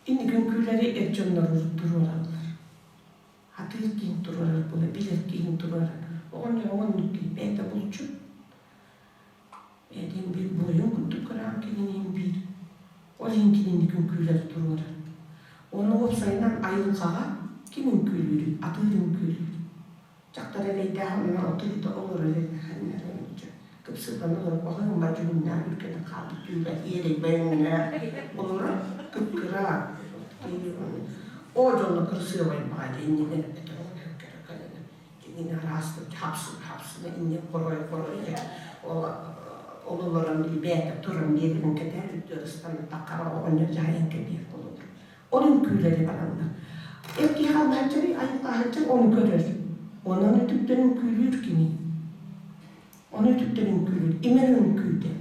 инники үҥкүүлэри эр дьоннор туруораллар Атыыр киһин туруорар буола, билэр киһин туруорар. Оҕонньор оннук киһи бэйэтэ булчут. Бэйэтин биир буойун курдук көрөҕүн кинини биир. Ол иһин кинини үҥкүүлэри туруорар. Уонна уопсайынан айылҕаҕа ким үҥкүүлүүрүй? Атыыр үҥкүүлүүр. Дьахтар эрэйдээх онно отуйда олорор эрэ кыпсырдан олорор оһоҥ мадьууннаах үргэнэн хаалбыт түүлэ иэрэйбэй өҥнөөх олорор кып-кыра Оо дьонно кырасыабай баҕайы иннинэн өтөҕүн көрө кэлэн дьиҥин араастык хапсына хапсына иннин хорой хорой ол ол олорон бэйэтэ туран биэрбитин кэтэр үрдүөр ыстаммыт хара оҕонньор дьаһайан кэбиһэр холобур ол үҥкүүлэри бараллар эр киһи аллаһаччарый айылҕаһаччар ону көрөр онон үтүктэн үҥкүүлүүр кини ону үтүктэн үҥкүүлүүр имэр үҥкүүтэ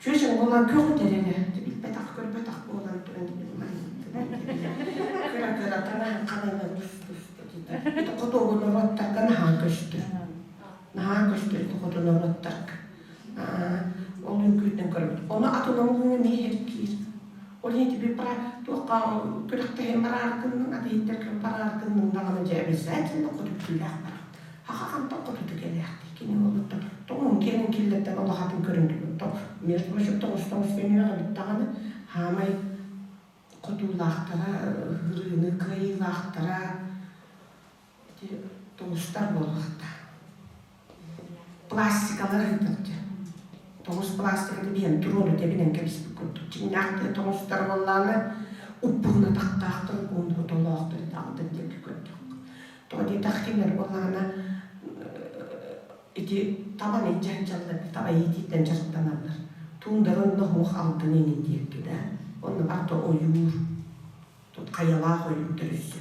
Чүөчэ буолан көҕүтэр эрэ, билбэтэх-көрбөтөх буолан туран кыра-кыра танаһын ханана тус-туста ити хотугу норуоттарга наһаа көстөр. Наһаа көстөр ити хоту норуоттарга. Ол үҥкүүтүн көрөбүт. Ону атын омугуҥа эмиэ иһэркиир. Ол иһин ити туохха күрэхтэһин бараар гынныҥ, атыыһыттарга бараар гынныҥ даҕаны дьэ обязательно хоту күүлээх барар. Хаха хантан хотуту кэлээхтий кини уолуттан тоҕун киэнин киллэртэн олохатын көрөн между прочим тоҕус тоҕус көнүөх эбит даҕаны хаамай хотуулаахтара ырыыны кыайыылаахтара ити тоҕустар буолуохтаах пластикалар ыытар дьэ тоҕус пластиканы биһэн туруору тэбинэн кэбиспит курдук дьиҥнээхтии тоҕустар буоллаҕына уппуһун атахтаахтар уонна отолоохтор даҕаны диэки көрдөххө Тоҕо диэтэххэ кинилэр буоллаҕына ити табан илдьэ сылдьаллар, таба иитииттэн дьарыктаналлар. Туундара онно суох алтан иҥин диэки да, онно барыта ойуур, тут хайалаах ойуур төрүссэ.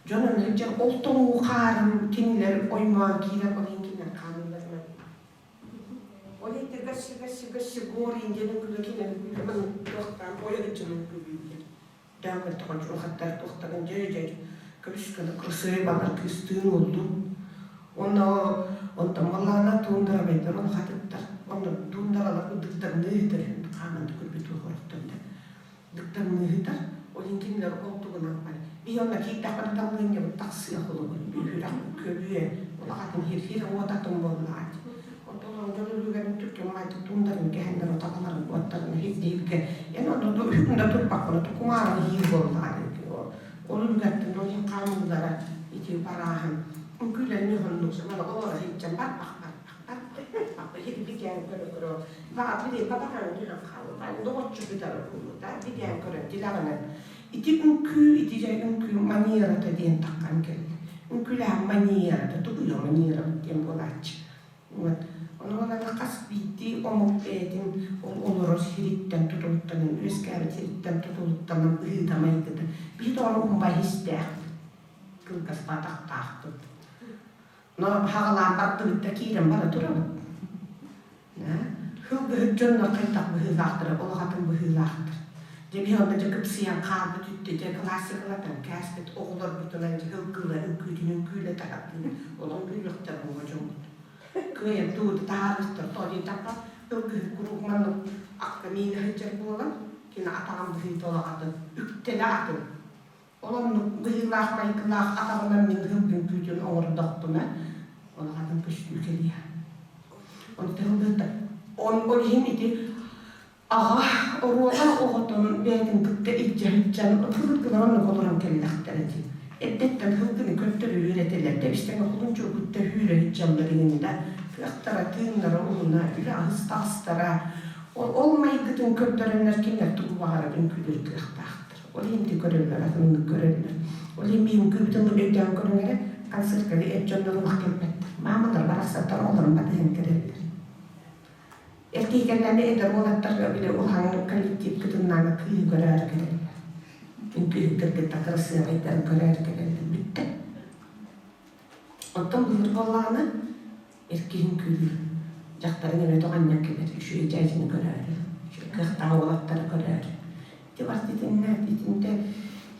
Дьон онно сылдьар ол тоҥуу хаарын кинилэр оймоон киирэн ол иһин кинилэр хаамыыларынан Ол иһин гасси гасси гасси гор индиан үҥкүүлэр кинилэр үҥкүүлэр туохтаан ойо сылдьан үҥкүүлүүллэр. Дээн көрдөҕө дьуохаттар туохтарын дьэ-дьэ көбүс-көнө кырасыай балар кыыстыын уоллуун. Уонна онтон маллаана туундарабайдар улахатыттар. Онно туундаралар дыктарныы ыытар хааман да көрбүт туох да дыктарныы ыытар. Ол иһин кинилэр ол тугунан бар. Биһи онно киирдэхпинэ таллыынньабыт тахсыа холобур бүүһүрэх көбүө улахатын хир-хир уотатын буоллаҕа Оттон дьон үлүгэрин түргэн баайдык туундарын кэһэннэр отаҕаларын уоттарын иһирдииргэ эн онно үһүн да турбаккына тукумаарын иһиир буоллаҕа ол үлүгэртэн ол иһин хаамыылара ити барааһын үҥкүүлэрин уһуннук мана олоро сылдьан барбах барбах барбах иһирбикээн көрө көрө баҕа били бабаҕаҥ түһэн хаалла доҕоччу бүтэр буолута бигээн көрөн тилэҕинэн ити үҥкүү ити дьэ үҥкүү манерата диэн таххан кэллэ үҥкүүлээх манерата тугуйа манерабыт диэн буолааччы Вот. Ону уонна хас биирдии омук бэйэтин ол олорор сириттэн тутулуктанан, үөскээбит сириттэн тутулуктанан быһыыта-майгыта. Биһи тоҕо умбай истээхпит, кылгас атахтаахпыт. Но хаҕалаан бардыбыт да киирэн бара турабыт. Хылгыһыт дьоннор хайдах быһыылаахтара, олох атын быһыылаахтар. Дьэ биһи онно дьэ кыпсыйан хаалбыт үттэ дьэ классикалатан кээспит оҕолорбутунан дьэ ылгылар үҥкүүтүн үҥкүүлэтэ сатыыр олон күүрүөхтэр буола дьоммут. Кыайан тугу таһаарбыттар тоҕо диэтэххэ ылгыһыт куруук маннык акка миинэ сылдьар буолан кини атаҕын быһыыта олох атын, үктэлэ атын. Ол оннук быһыылаах майгылаах атаҕынан мин ылгын күүтүн оҥордохпуна олох атын көстүү кэлиэ. Онтон ылгыта он ол иһин ити Аҕа оруола оҕотун бэйэтин кытта илдьэ сылдьан ытылык-гынан оннук олорон кэллэхтэрэ дии. Эрдэттэн сылгыны көрдөрө үөрэтэллэр, тэбистэҥэ кулунчугу кытта үүрэ сылдьаллар иҥин да, кыахтара, тыыннара уһуна, үлэ аһыс таҕыстара. Ол, ол майгытын көрдөрөннөр кинилэр тугу баҕарар үҥкүүлүүр кыахтаахтар. Ол иһин ити көрөллөр, атыннык көрөллөр. Ол иһин биһиги үҥкүүбүтүн өйдөөн көрүҥ эрэ, концертка эр дьоннор олох кэлбэттэр. Маамалар барахсаттар оҕолорун батыһан кэлэллэр. Эр киһи кэллэҕинэ эдэр уолаттар били улахан коллектив кытыннаана кыыһы көрөөрү кэлэллэр. Үҥкүүһүттэр кытта кырасыабайдарын көрөөрү кэлэллэр бүттэ. Оттон былыр буоллаҕына эр киһи үҥкүүлүүр, дьахтарын эмиэ тоҕо анньан кэлэр, үчүгэй дьээдьэни көрөөрү, үчүгэй кыахтаах уолаттары көрөөрү. Ити барыта итиннэ, итинтэ,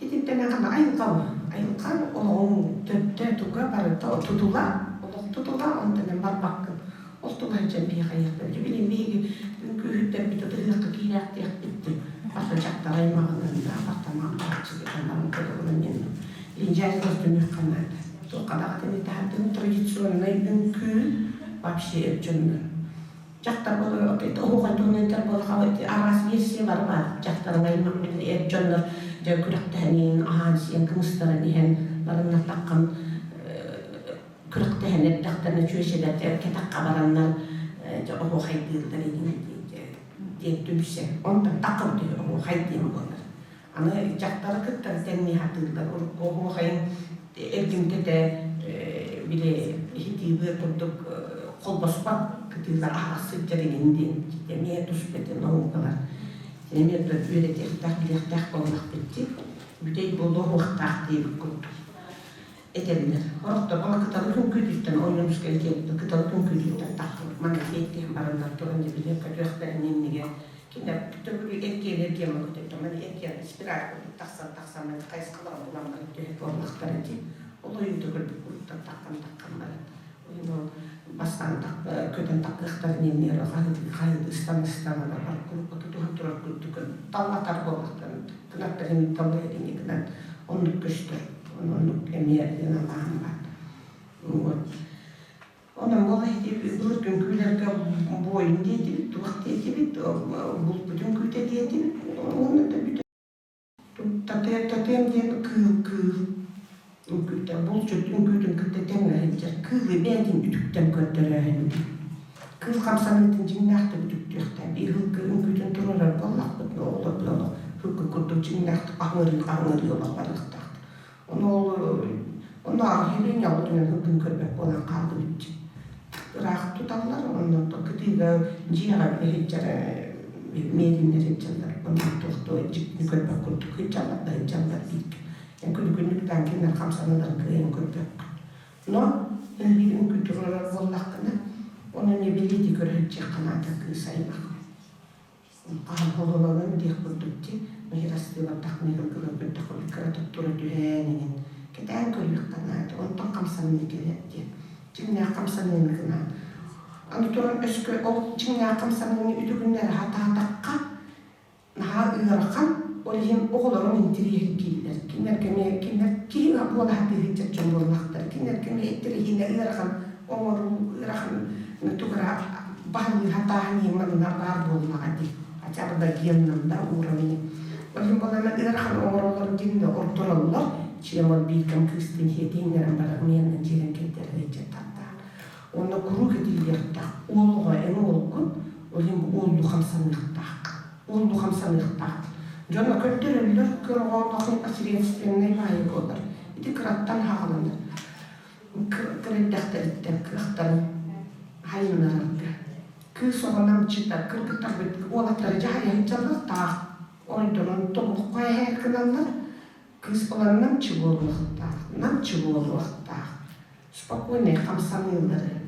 итинтэн аҕана айылҕа бу. Айылҕа олоҕуҥ төрдө туга барыта тутула, олох тутула, онтон барбаккын. Ол тула сылдьан биһиэхэ айыахтара. Дьэ билигин биһиги үҥкүүһүттэрбит ытыһыахха киирээхтиэхпит дии. Барыта дьахтар аймаҕынан да, апартаман бааччыгытаннарын кодоҕунан диэн линжари көрдүмүөххэ наада. Туохха даҕаны таһырдын традиционнай үҥкүү вообще эр дьоннор. Дьахтар оһуохай туһунан этэр буоллахха араас версия бар баар. Дьахтарын аймах били эр дьоннор дьэ күрэхтэһэн аһаан-сиэн кымыстаран иһэн бараннар таххан күрэхтэһэн эрдэхтэринэ чүөчэлэр кэтэххэ бараннар дьэ оһуохайдыыллар иһин диэн түмсэн онтон таххабыт үһү оһуохай диэн буолар. Аны дьахтары кытта тэҥнии сатыыллар. Урукку оһуохайын эргимтэтэ били иһитиибы курдук холбоспот кытыылар аһаҕас сылдьар иҥин диэн эмиэ туспа наукалар эмиэ үөрэтиэхтээх билиэхтээх буоллахпыт дии. Бүтэй буолуо уохтаах диэбит курдук этэллэр. Сорохтор ама кыталы үҥкүүтүттэн Ойуунускай диэн кыталы үҥкүүтүттэн тахсыбыт манна тиэттиһэн бараннар туран дьэ билиэм көтүөхтэрин иннигэр кинилэр төгүрү эргиэн эргиэн көтөттө маны эргиэн спираль курдук тахсан тахсан маны хайысхаларын булан баран түһэ буоллахтара дии. Ол ойуута көрбүт куруттан таххан таххан баран ол бастаан көтөн таххыахтарын иннигэр хаһыытыы хаһыытыы ыстан ыстан бар курукка тутуһан турар курдук таллатар буоллахтарын кынаттарын таллайар иннигинэн оннук көстөр. Оннук эмиэ ыналааһын баар. Вот. Онон буола ити былыр үҥкүүлэргэ буойун диэтибит, туох диэтибит, булпут үҥкүүтэ диэтибит. Уонна да бүтэ. Татыам диэн кыыл кыыл үҥкүүтэ, булчут үҥкүүтүн кытта тэҥҥэ сылдьар. Кыылы бэйэтин үтүктэн көрдөрөөһүн. Кыыл хамсаныытын дьиҥнээхтик үтүктүөхтээх. Биир һылгы үҥкүүтүн туруорар буоллахпытына, оҕолорбут олох һылгы курдук дьиҥнээхтик аһыҥырыы аһыҥырыы олох барыахтаахтар. Ону ол онно архивын оҕотунан һылгын көрбөт буолан хааллыбыт дии. Ыраах туталлар, онно кытыыга дьиэҕэ сылдьар миэриннэр сылдьаллар. Онно туох да дьиктини көрбөт курдук сылдьаллар да сылдьаллар бииргэ. Эн күнү-күннүктээн кинилэр хамсаныыларын кыайан көрбөккүн. Но биир үҥкүү туруорар буоллаххына, ону эмиэ билиити көрө сылдьыахха наада кыыс аймах. Хаһан хололонон диэх курдук дии, миһирастыыбаттах миһилгылар көрдөххө кыратык тура түһээн иҥин кэтээн көрүөххэ наада, онтон хамсаныы кэлэр диэн. Дьиҥнээх хамсаныыны гынан. Аны туран өскө ол дьиҥнээх хамсаныыны үтүгүннэрэ сатаатахха, наһаа ыарахан, ол иһин оҕолорум интириэһиргииллэр. Кинилэргэ эмиэ кинилэр киһи буола сатыыһыт дьон буоллахтар. Кинилэргэ эмиэ интэриэһинэ ыарахан оҥоруу ыарахан тугара баһылыы сатааһын иһин манна баар буоллаҕа дии. Хотя бы да генном да уровне. Ол иһин буоллаҕына ыарахан оҥороллор диэн ордороллор. Чем ол биир кэм кыыстыын сиэтииннэрэн баран миэннэн дьиэрэн кэлдэрэ ыйдьаттартаан. Онно куруук этиллиэхтээх. Уол оҕо эн уолгун, ол иһин уоллуу хамсаныахтаах. Уоллуу хамсаныахтаах. Дьоно көрдөрөллөр, кыр оҕолоох непосредственнай баайы буолар. Ити кыраттан хааланар. Кыра эрдэхтэриттэн кыахтарын хайыннарарга. Кыыс оҕо намчыта, кыргыттарбыт уолаттары дьаһайа сылдьаллар, таах оройдорун тобукка эһээр гыналлар. Кыыс ылан намчы буолуохтаах, намчы буолуохтаах. Спокойнай хамсаныылары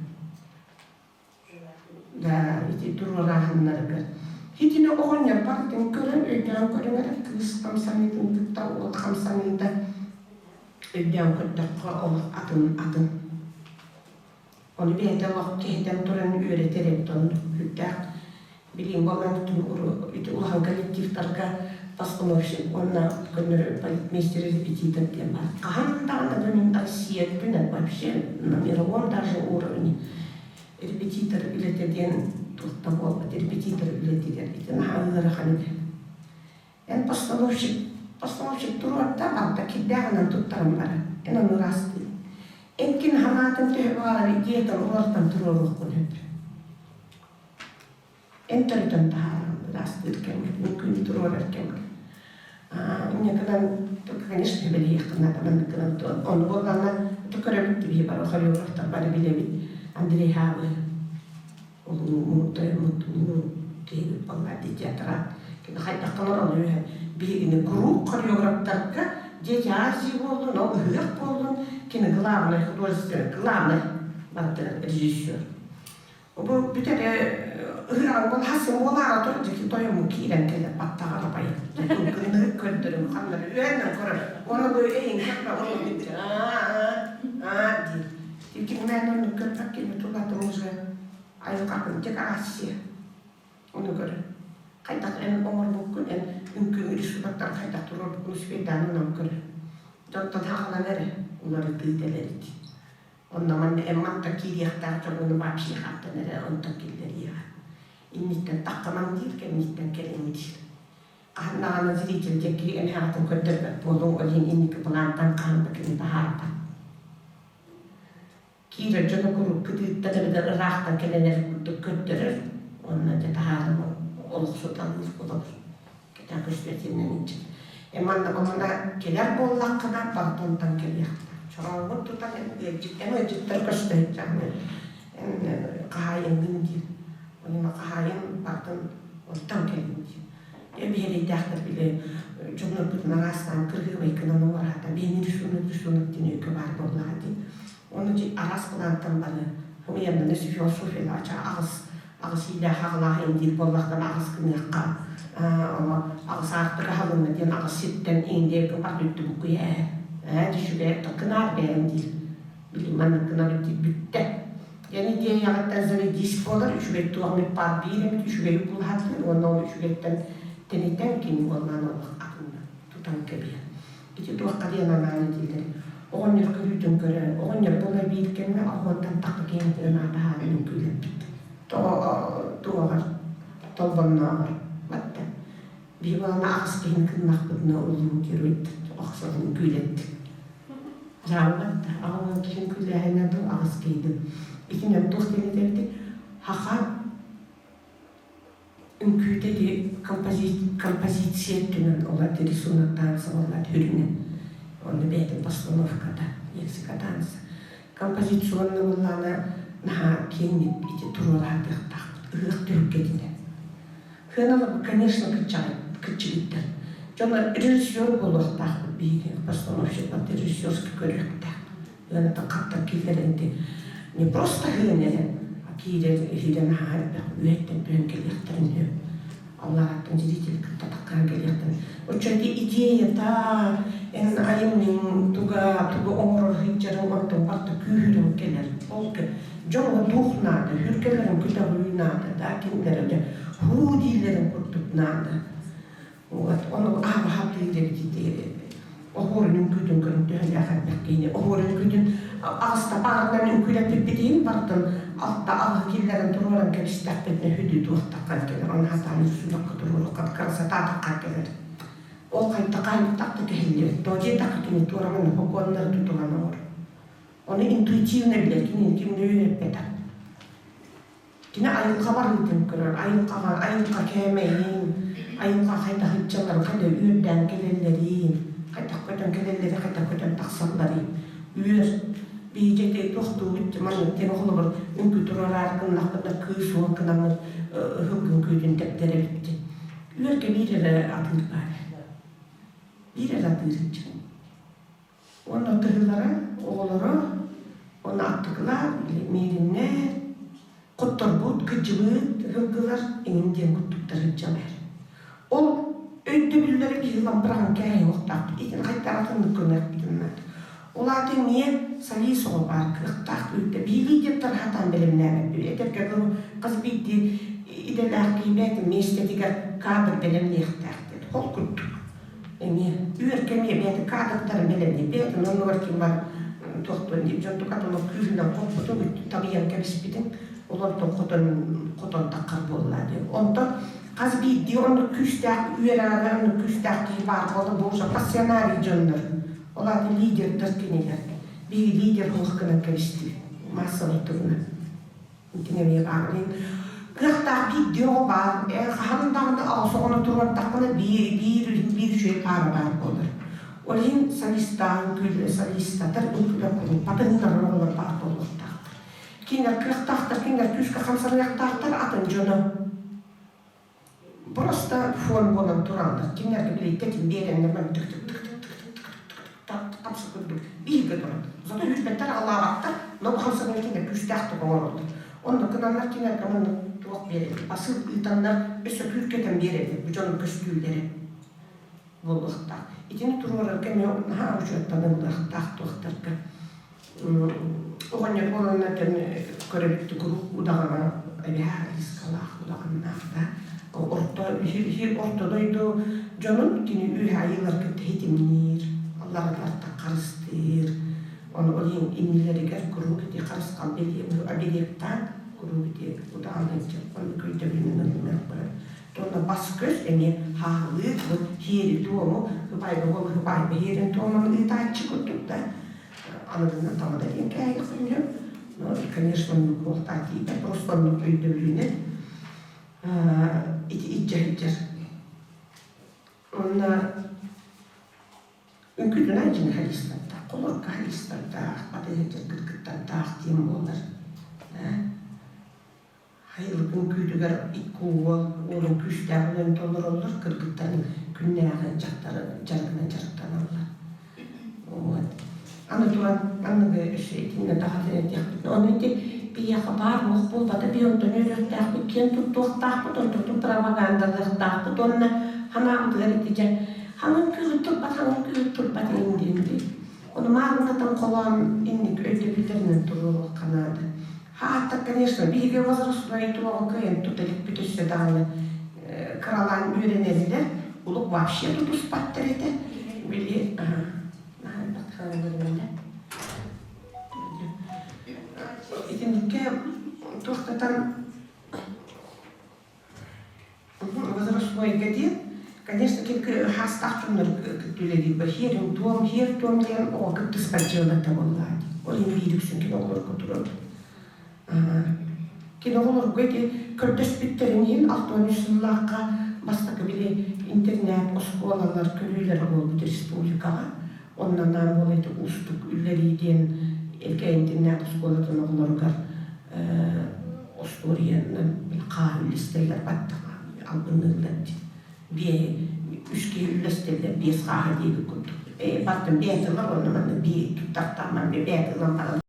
да ити туруорааһыннарыгар. Итини оҕонньор барытын көрөн, өйдөөн көрүҥ эрэ кыыс хамсаныытын кытта уол хамсаныыта өйдөөн көрдөххө олох атын атын. Ону бэйэтэ олох киһитэн туран үөрэтэр эбит оннук сүрдээх билиим буолан ити улахан коллективтарга постановщик уонна көннөрү полицмейстер репетитор диэн баар. Хаһан даҕаны да мин Россия үрдүнэн вообще на мировом даже уровне репетитор үлэтэ диэн туох да буолбат репетитор үлэтигэр ити наһаа ыарахан үлэ. Эн постановщик постановщик туруорда барда кирдээҕинэн туттаран баран эн ону ыраастыы. Эн кини санаатын төһө баҕарар идеятын олортон туруоруоххун сөп. Эн төрөтөн таһааран ыраастыыр кэмҥэ, үҥкүүнү туруорар кэмҥэ. Инньэ гынан, конечно, бэлиэххин наада маннык гынан ону буоллаҕына Көрөбүт биһи бары хореографтар бары билэбит Андрей Хаабы улуу тойоммут улуу киһибит буолла дии театра кини хайдахтан олорон үһэ биһигини куруук хореографтарга Дети Азии буоллун, ол ыһыах буоллун, кини главный художественный, главный барытыгар режиссер. Бу бүтэрэ ыһыаҕын буол хас буолаара тур дьики тойоммут киирэн кэлэр баттаҕар абайын. Кыннык көрдөрүм ханнары үөннэн көрөр. Уонна бу эйин көрбө ону бүтэр аа аа диир. Тикинмээн оннук көрбөт кини тулатын уже айылҕатын декорация. Ону көрөр. Хайдах эн оҥорбуккун, эн үҥкүүҥ рисунактар хайдах туруорбуккун успейдаан онон көрөр. Дьонтон хаҕалан эрэ уларытыы дэлэрит. Онно манна эн манта киириэхтээх дьоҥҥун вообще хантан эрэ онтон киллэриэҕэ. Инниттэн таххамаҥ диир, кэнниттэн кэлиҥ диир. Хаһан даҕаны зритель диэки эмэһэҕитин көрдөрбөт буолуҥ, ол иһин инники плантан хаһан да кини таһаарбат. Киирэр дьону куруук кытыыттан эбэтэр ыраахтан кэлэн эрэр курдук көрдөрөр уонна дьэ таһааран олохсутан олорор. Кэтэх көстүөтүнэн инчэ. Э манна онно кэлэр буоллаххына барытынтан кэлиэхтээх. Чорооҥҥун тутан эн ыалдьыт эн ыалдьыттар көстө сылдьаҕын эн хаһаайыҥҥын диир. Онно хаһаайын барытын онтон кэлин диир. Дьэ биһириэйдээхтэр били дьоннорбутун араастаан кыргыабай гынан олораата. Биһини рисунок рисунок диэн өйгө баар буоллаҕа дии. Ону дьи араас плантан бары хомуйаннаны философияла ача аҕыс аҕыс иилээх аҕалаах индиир буоллахтан аҕыс гыныахха ону аҕыс аартык аһылынна диэн аҕыс сиртэн индиэргэ бар бүттү буккуйа ээ ээ дьүшүгэ таккынаар бэйэм диир били маннык гынабыт диир бүттэ диэн идеяҕыттан зарядись буолар үчүгэй туох эмит баар биир эмит үчүгэйи булаһаттыыр уонна ол үчүгэйтэн тэнитэн кини буоллаан олох атынна тутан кэбиһэр Ити туохха диэн анаан этиллэр? Оҕонньор көрүүтүн көрөн, оҕонньор буола биир кэмҥэ оһуонтан тахха киһитин аатаһаан үҥкүүлэппит. Тоҕо туоҕар, толбоннооҕор батта. Биһи буолана аҕыс киһини кыннахпытына улуу геройдар охсон үҥкүүлэттик. Дьаабы батта. Аҕа киһин күлээһинэ дуу аҕыс киһи Итинэн туох диэн этэбитий? Хаха Үҥкүүтэ ди композиция өттүнэн олор рисунок танца буоллар үрүҥэ. Онно бэйэтин постановката, лексика танца. Композиционно буоллаҕына наһаа киэҥник ити туруораатыахтаахпыт ыһыах түһүлгэтинэн. Сыаналар, конечно, кыччаҕай, кыччыгыйдар. Дьон режиссер буолуохтаахпыт биһиги постановщик режиссерский көрүөхтээх. Ыаната хаттан киллэрэн ити не просто хыан эрэ, а киирэр иһирэн аһаа элбэх үөһэттэн түһэн кэлиэхтэрин сөп. Аллараттан зритель кытта таккаан кэлиэхтэрин. Оччо ити идеята, эн айымньыҥ туга, тугу оҥорор сылдьарыҥ онтон барыта күүһүрэн кэлэр. Ол дьоҥҥо дух наада, сүргэлэрин көтөҕүү наада, да кинилэр дьэ һуу дииллэрин курдук наада. Вот, ону аһаҕаһа тыыр эбит ити оһуорун үҥкүүтүн көрөн төһөлөөх элбэх киһини оһуорун үҥкүүтүн аҕыста паарынан үҥкүүлэппиппитин бартын алта аҕыһы киллэрэн туруоран кэбистэхпитинэ хүдү туохтаххан кэлэр ону хатаан рисунокка туруорукка красотаатахха кэлэр ол хайдах да кэһиллибэт тоҕо диэтэххэ кини туораман хокуоннары тутуһан оҥор ону интуитивно билэр кинини ким да үөрэппэтэх. Кини айылҕа барыытын көрөр, айылҕаҕа айылҕа кээмэйин, айылҕа хайдах ыччаларын хайда үөрдээн кэлэллэрин, хайдах көтөн кэлэллэри, хайдах көтөн тахсалларын үөр. Биһиги ити туохтуубут маннык диэн холобур үҥкүү туруораары гыннахпытына кыыс уол гынаммыт ыһылгын күүтүн тэптэрэбит диэн. Үөргэ биир эрэ атыыр баар. Биир эрэ атыыр ыччат. Уонна тыһылара, оҕолоро уонна аттыкылар, миириннэр, хотторбут, кыдьыбыт ыһылгылар эҥин диэн курдуктар сылдьаллар. Ол өйдөбүллэри биһи ылан быраҕан кээһиэхтаахпыт. Итини хайдах атыннык гыныахпытын наада. Ол аата эмиэ солист оҕо баар кыахтаах күүтэ. Биһиги лидердэр хатаан бэлэмнээбэппит. Этэргэ дылы хас биирдии идэлээх киһи бэйэтин миэстэтигэр кадр бэлэмниэхтээх диэн. Ол курдук. Эмиэ үөркэ эмиэ бэйэтин кадрдарын бэлэмниир. Бэйэтин оннугар ким бар туохтуон диир дьон тукатын ол күүһүнэн хоппутун табыйан кэбиспитин ол онтон хотон хотон таххар буолла диэн. Онтон хас биирдии оннук күүстээх үөрэҕэр оннук күүстээх киһи баар буолла бу уже пассионарий дьоннор. Ол аата лидердэр кинилэр. Биһиги лидер суох гынан кэбистибит массовай тугунан. Итини эмиэ кыахтаах биирдии оҕо баар. Хаһан даҕаны аҕыс оҕону туруордаххына биир, биир, биир үчүгэй паара баар буолар. Ол иһин солистаах үҥкүүлэр, солистатар үҥкүүлэр куруук батыһыннарар оҕолор баар буолуохтаахтар. Кинилэр кыахтаахтар, кинилэр күүскэ хамсаныахтаахтар, атын дьоно просто фон буолан тураллар. Кинилэргэ билииттэтин биэрэннэр маны тык тык тык тык тык тык тык тык хамса курдук бииргэ туран. Зато үүрбэттэр, аҕалаабаттар, но бу хамсаныы кинилэр күүстээхтик оҥороллор. Онно гынаннар кинилэргэ маннык туох биэрэллэр, посыл ыытаннар өссө күүркэтэн биэрэллэр бу дьонун көстүүлэрэ буолуохтаах. Итини туруорарга эмиэ наһаа учуоттаныллыахтаах туохтарга. Оҕонньор буоланна көрөбүт куруук удаҕана эбэһээ рискалаах удаҕаннаах да орто орто дойду дьонун кини үөһэ айыылар кытта хитимниир, алларалартан харыстыыр. Ону ол иһин иннилэригэр куруук ити харысхал обелиектаан куруук ити удаҕан сылдьар оннук өйдөбүлүнэн ылыныах барар. Уонна бас-көс эмиэ хааһылыыр бу хиэри-туому, хыбайга уол хыбайба хиэрин туомун ыытааччы курдук да аныгынан тамада диэн кээһиэхпин Но, конечно, оннук буолтаа тиийбэт, просто оннук өйдөбүлүнэн ити илдьэ сылдьар. Уонна үҥкүүтүнэн дьиҥ халистардаах, холорго халистардаах, батыһа кыргыттардаах диэн буолар. Хайылык үҥкүүтүгэр икки уол, уолун күүстээх үлэни толороллор, кыргыттарын күннээҕи дьахтары дьарыгынан дьарыктаналлар. Вот. Аны туран, аныгы өссө итиннэ даҕатан этиэхпит. Ону ити биһиэхэ баар уох буолбата, биһи онтон үөрүөхтээхпит, киэн туттуохтаахпыт, онтон пропагандалыахтаахпыт уонна ханаабытыгар ити дьэ хаҥын күүһүт турбат, хаҥын күүһүт турбат иҥин диэн дии. Ону маарыннатан холоон инник өйдөбүллэринэн туруоруохха наада. Аата, конечно, биһиги возрастной туоҕу кыайан тута иликпит өссө даҕаны кыралаан үөрэнэллэр, улук вообще тутуспаттар этэ. Били, Итинникке туохтатан возрастнойга диэн, конечно, ким хаастаах дьоннор үлэлиир хиэрин туом, хиэр туом диэн оҕо кыттыспат дьыалата буоллаа дии. Ол иһин биир үксүн кини оҕолорго турар. Кини оҕолорго ити көрдөспүттэрин иһин 63 сыллаахха бастакы били интернат оскуолалар көрүүлэрэ буолбут республикаҕа. Онно анаан буола ити уустук үллэрии диэн эргэ интернат оскуолатын оҕолоругар остуоруйанан хаар үллэстэллэр баттаҕа албынныыллар дии. Биэ үс киһи үллэстэллэр биэс хааһы диэбит курдук. Баттым бэйэтэ ылар уонна манна бии туттартааман бэйэтэ ылан баран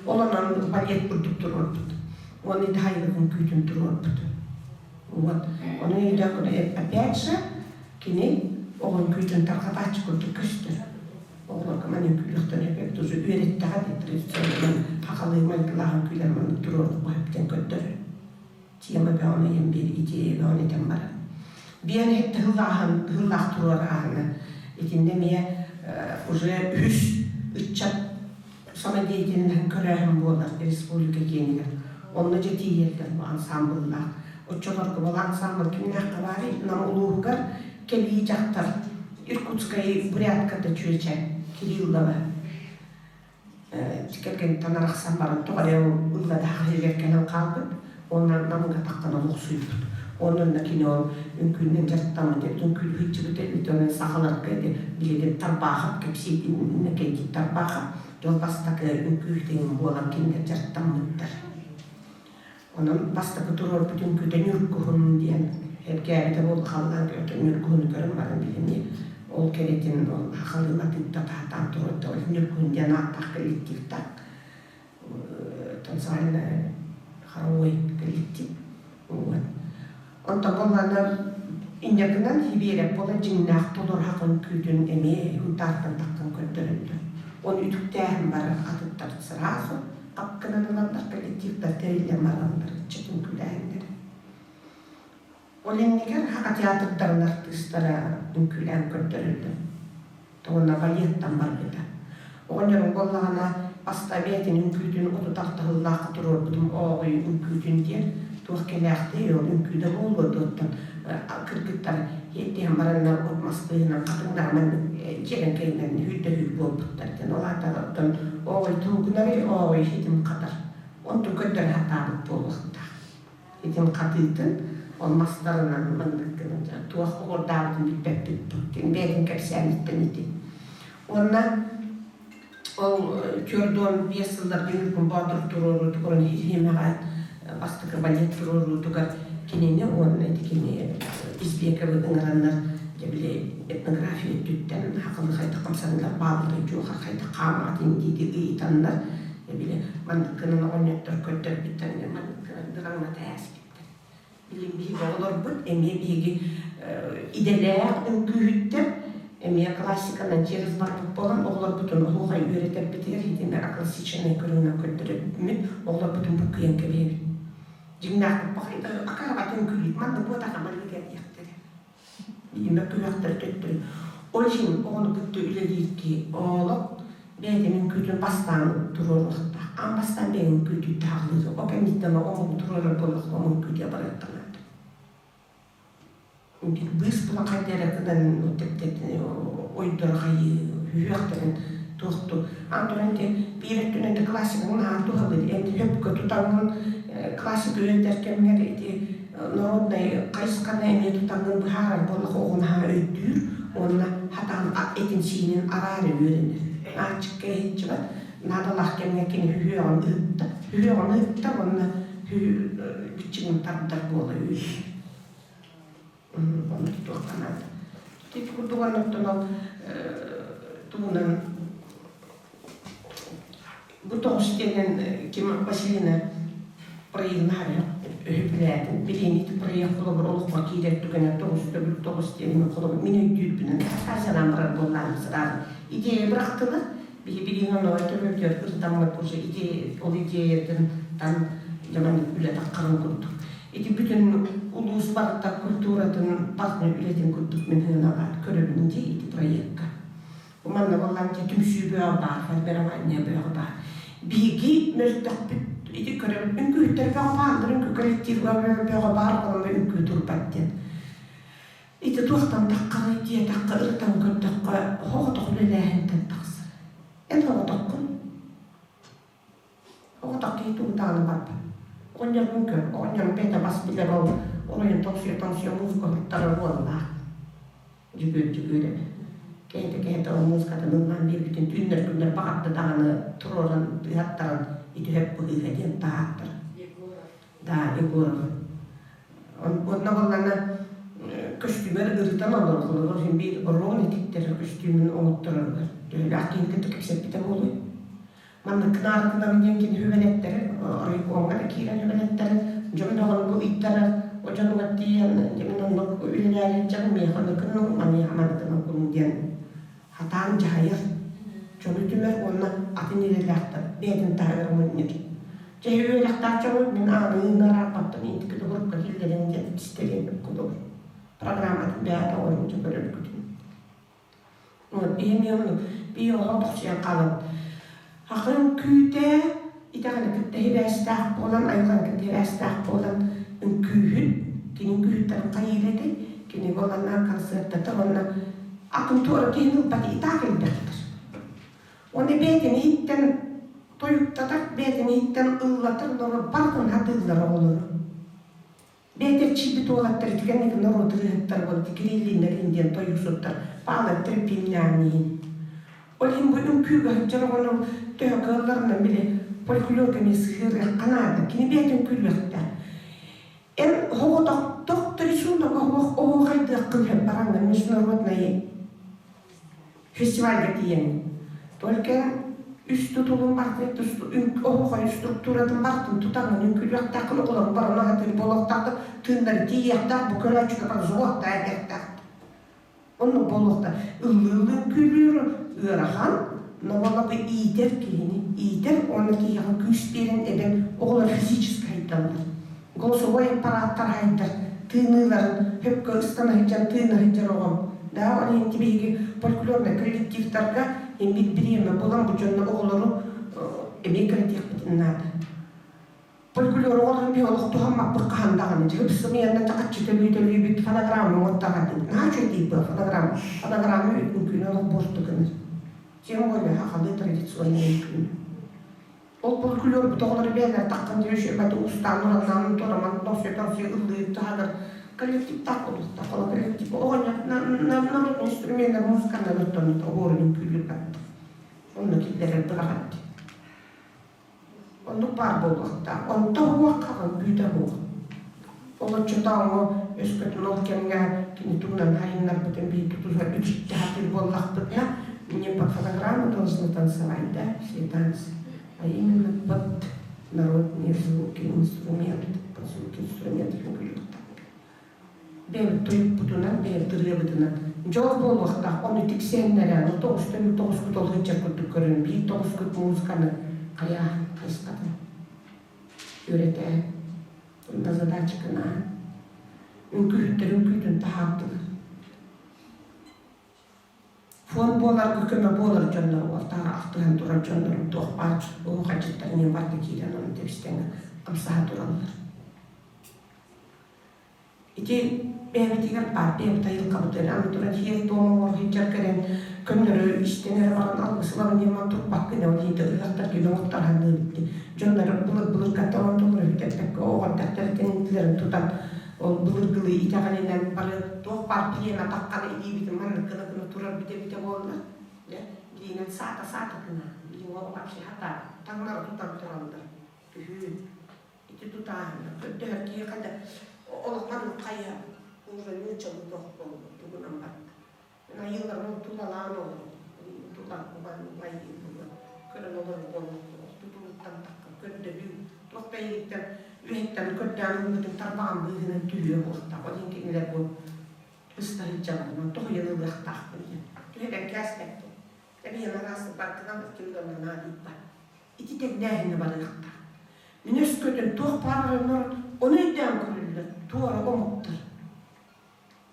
ол онон балет курдук туруорбут. Уонна ити хайылыгын күүтүн туруорбут. Вот. Ону өйдөөх опять же кини оҕон күүтүн тарҕатааччы курдук көстөр. Оҕолорго манан күлүөхтэн эбэт уже үөрэттэҕэ дии традиционнай хахалыы майгылааһын күлэр маннык туруору көһүптэн көрдөрөр. Тема бөҕөнү ыйан биэр, идея бөҕөнү этэн баран. Биэн иһитте хыллааһын, хыллаах туруорааһына. Итиннэ эмиэ уже үһүс ыччат самодеятельноһын көрөөһүн буолар республика киэнигэр. Онно дьэ тиийэллэр бу ансамбллаах. Оччолорго бұл ансамбль кимнээххэ баарый? Нам улууһугар кэлии дьахтар Иркутскай бурятката чүөчэ Кириллова кэргэниттэн арахсан баран тоҕо эрэ ылладаах иһигэр кэлэн хаалбыт уонна Намга таххан олохсуйбут. Онон кини ол үҥкүүнэн дьарыктаммыт эбит, үҥкүүлүү сылдьыбыт эбит, онон сахаларга ити билигин Тарбаахап кэпсиитин кэлбит Тарбаахап дьол бастакы үҥкүүһүтүн буолан кинилэр дьарыктаммыттар. Онон бастакы туруорбут үҥкүүтэ Ньургуһун диэн эргээбитэ буолла халлаан көртө Ньургуһуну көрөн баран билини ол кэрэтин ол хахалыы матыыпта таһатаан туруорда ол Ньургуһун диэн ааттаах коллективтаах танцевальный хоровой коллектив. Вот. Онтон буоллаана инньэ гынан Сибиэрэп буола дьиҥнээх толоруһах үҥкүүтүн эмиэ Һунтаартан таххан көрдөрөллөр. Ол үтүктээһин барар атыттар сразу хапкынан ылаллар, коллективтар тэриллэн бараллар ыччат үҥкүүлээһиннэрэ. Ол иннигэр Саха театрдарын артыыстара үҥкүүлээн көрдөрөллөр. Уонна балеттан барбыта. Оҕонньорум буоллаҕына поставятин үҥкүүтүн 36 сыллаахха туруорбутум ооҕуй үҥкүүтүн диэн туох кэлээхтэй ол үҥкүүдэ буолуо дуоттан кыргыттар иэттиһэн бараннар от мас быыһынан хатыҥнарынан дьиэрэҥкэйинэн үүрдэ-үүр буолбуттар диэн ол аата оттон ооҕуй тугунарый ооҕуй ситим хатар онтун көрдөрө сатаабыт буолуохтаах Итин хатыытын ол мастарынан маннык гынан туох оҕурдаабытын билбэппит. Кини бэйэтин кэпсээниттэн ити. Уонна ол 45 сылларга Ньургун Боотур туруоруутугар Иһимэҕэ бастакы балет туруоруутугар кинини уонна ити кини Избековы ыҥыраннар дьэ били этнография өттүттэн хахылы хайдах хамсаныылар баалларын дьуохар хайдах хаамаҕытын дииди ыйытаннар дьэ били маннык гынан оҕонньоттор көрдөрбүттэр маннык гынан дыраҥната ээспиттэр. Билин биһиги оҕолорбут эмиэ биһиги идэлээх үҥкүүһүттэр эмиэ классиканан через барбыт буолан оҕолорбутун оһуохай үөрэтэрбитигэр итиннэ классичнай көрүҥүнэн көрдөрөммүт оҕолорбутун буккуйан кэбиһэбит. Дьиҥнээх баппахай акарабат үҥкүүлүүт манна буотаха маннык диэхтэрэ. Билиммэт күрэхтэр төттөрү. Ол иһин оҕону кытта үлэлиир киһи олох бэйэтин үҥкүүтүн бастаан туруоруохтаах. Аан бастаан бэйэҥ үҥкүүтүн таһаҕалыыр. Ол кэнниттэн омугу туруорар буоллахха омук үҥкүүтэ барыахха наада. Быыс була хайда эрэ гынан ойдоро хайыы үһүөхтэрин туохту. Ан туран ити биир өттүнэн ити классиканы наһаа туһалыыр. Эн хөпкө тутаҥҥын классика үөрэтэр кэмҥэр ити народнай хайысханы эмиэ тутаҥҥын быһаарар буоллах оҕо наһаа өйдүүр уонна хатаан этин-сиинин араара үөрэнэр. Ааччыкка иһиччибэт наадалаах кэмҥэ кини үһүөҕүн ыытта. Үһүөҕүн ыытта уонна биччигин тардар буола үөрэнэр. Ону тутуохха наада. Ити курдук оннуктан ол тугунан Бу тоҕус диэнэн ким Василина проегын аһара өһүпүлээтин. Билиҥҥи ити проект холобур олоххо киирэр түгэнэ 9 9 диэн холобур мин өйдүүрбүнэн фантазиялаан барар буоллаҕым сразу. Идея бырахтылар. Биһи билигин ону төбөбүтүгэр ырытаммыт уже идея ол идеятын тан дьаман үлэ таххарын курдук. Ити бүтүн улуус барыта культуратын бартын үлэтин курдук мин сыаналаан көрөбүн дии ити проекка. Манна буоллаан дьэ түмсүү бөҕө баар, формирование бөҕө баар. Биһиги мөлтөхпүт ити көрөбүт үҥкүүһүттэр бөҕө бааллар, үҥкүү коллективга бөҕө баар буолан үҥкүү турбат диэн. Ити туохтан таххарый диэтэххэ, ырытан көрдөххө, оҕотох үлэлээһинтэн тахсар. Эн оҕотоххун. Оҕотох киһи тугутааны барбат. Оҕонньорбун көр, оҕонньорум бэйэтэ бас билэр ол оройун тоҥсуйа-тоҥсуйа музыка уһуктарар уоллаах. Дьүгүөр Дьүгүөрэп кэһэтэ-кэһэтэ ол музыкатын ыллаан биэрбитин түүннэр-күннэр баҕарда даҕаны туруоран тыыһаттаран итиһэп быһыыга диэн таһааттар. Да, Егоров. Онно буоллаҕына көстүүмэр ырытан олороллор, син биир рон итиктэр көстүүмүн оҥоттороругар. Төһөлөөх киһи кытта кэпсэппитэ буолуой? Маннык кынааркынан диэн кини үбэлэттэрэ, оройкуоҥҥа да киирэн үбэлэттэрэ, дьон даҕаны бу ыйдарар, о дьонугар тиийэн, дьэ мин оннук үлэлээри дьон миэхэ ону гынныҥ, маныаха маны гынан диэн хатаан дьаһайар, дьону түмэр уонна атын идэлээхтэр бэйэтин таһыгар мунньар. Дьэ үөрэхтээх дьоммут мин ааны ырааппаттан интики тугурукка киллэрин диэн истэрин кудук программатын бэйэтэ оҥорон көрөргүтүн. Вот биһи оннук бии оҕо тохсуйан хаалабыт. Хахын күүтэ итэҕэли кытта сибээстээх буолан, айылҕаны кытта сибээстээх буолан үҥкүүһүт, кини үҥкүүһүттэрин хайыыр этэй, кини буоланна концертата уонна атын туора киһини ылбат и так элбэхтэр. Уонна бэйэтин иһиттэн тойуктатар, бэйэтин иһиттэн ыллатар норуот барытын хатыыллар оҕолору. Бэйэтэ эрчийбит уолаттар ити кэнники норуот ырыаһыттара буолбут Кириллиннэрин диэн тойуксуттар Павел Треппиннээн иһин. Ол иһин бу үҥкүүгэ сылдьар оҕону төһө кыалларынан били фольклорга эмиэ сыһыарыахха наада. Кини бэйэтин үҥкүүлүөхтээх. Эн оҕотохтох рисунок оһуохайдыаххын сөп бараҥҥын международный Фестивальга тиийэн только үс тутулун бартын оһуохай структуратын бартын тутаҥҥын үҥкүүлүөхтээххин оҕолору баран аһатыыр буолуохтаахтар тыыннары тиийиэхтээх бу көрөөччүгэ бары золоттай диэхтээх оннук буолуохтаах ыллыыл үҥкүүлүүр ыарахан но буолла иитэр киһини иитэр уонна киһиэхэ күүс биэрэн эбэн оҕолор физически хайдаллар голосовой аппараттар хайдар тыыныыларын хөпкө ыстана сылдьан тыына сылдьар оҕом да ол иһин биһиги фольклорнай коллективтарга эмиэ бириэмэ булан бу дьонно оҕолору эмиэ кэрэтиэхпитин наада фольклор оҕолорун биһи олох туһаммаппыт хаһан даҕаны дьэ сымыйанна чахаччы төлүү төлүүбүт фонограмма оҥоттоҕо наһаа үчүгэй фонограмма фонограмма үҥкүүнү олох буорту гынар тем более сахалыы традиционный үҥкүүнү Ол фольклорбут оҕолоро бэйэлэрэ таххан дьэ үчүгэй устаан ураннаан тураман тоҥсуйа-тоҥсуйа ыллыыр таһыгар Коллективтаах буолуохтаах. Ол коллектив оҕонньор народный инструменнар музыканнар оттон оһуорун үҥкүүлүүр барда. Онно киллэрэр быраҕар дии. Оннук баар буолуохтаах. Онто уох хаҕын күүтэ уох. Ол оччотооҕу өскөтүн ол кэмҥэ кини тугунан хайыннарбытын биир тутуһа үчүттэ сатыыр буоллахпытына, не под фонограмму должны танцевать, да, все танцы, а именно под народные звуки, инструменты, под звуки инструментов үҥкүүлүөхтээх. Бэйэбит тойукпутунан, бэйэбит ырыабытынан дьол буолуохтаах, ону тиксиэннэрэ, тоҕустан тоҕускут ол сылдьар курдук көрөн, биир тоҕускут музыканы хайааһын хайысхатын үөрэтэ, онно задачкана үҥкүүһүттэр үҥкүүтүн таһаардылар. Фон буоларга көмө буолар дьоннор уолтаах ахтыһан турар дьоннорум туох баар уһу-хадьыттар ньим барда киирэн ону тэбистэҥҥэ хамсаһа тураллар. Ити бэйэбитигэр баар бэйэбит айылҕабытыгар аны туран сиэр-туом оҥоро сылдьар кэлэн көннөрү истэн эрэ баран алгыс ылабын диэн ман турбаккын ол иһин ыһыахтар кини оҥоттарһанныыбыт дии. Дьоннор былыр-былыргаттан онтуларын үтэппэккэ оҕо эрдэхтэриттэн тутан ол былыргылыы итэҕэлинэн бары туох баар племя таххана илиибитин маннык гына-гына турар битэ-битэ буолла. Дьэ, илиинэн саата-саата гына. Билигин ол вообще хата таҥнары тутан тураллар. Үһү. Ити тутааһына көрдөһөр киһи хайда олох маннык хайа уже нууччалыы туох буолбут тугунан барда. Мин айыыларым тулалаан олорон тулан айыы көрөн олорор буоллум тутулуттан тахха көрдөһүү туох да иһиттэн үөһэттэн көрдөөн ылбытын тарбаҕын быыһынан түһүө буолтах ол иһин кинилэр бу ыстаһыйдьалларынан тоһуйан ылыахтаахпын диэн түһэрэн кээспэппин эбиэн араас бардынан ким да наадыйбат ити тэҥнээһиҥҥэ барыахтаах. Мин өскөтүн туох баар ороннор ону өйдөөн көрүллэр туора омуктар.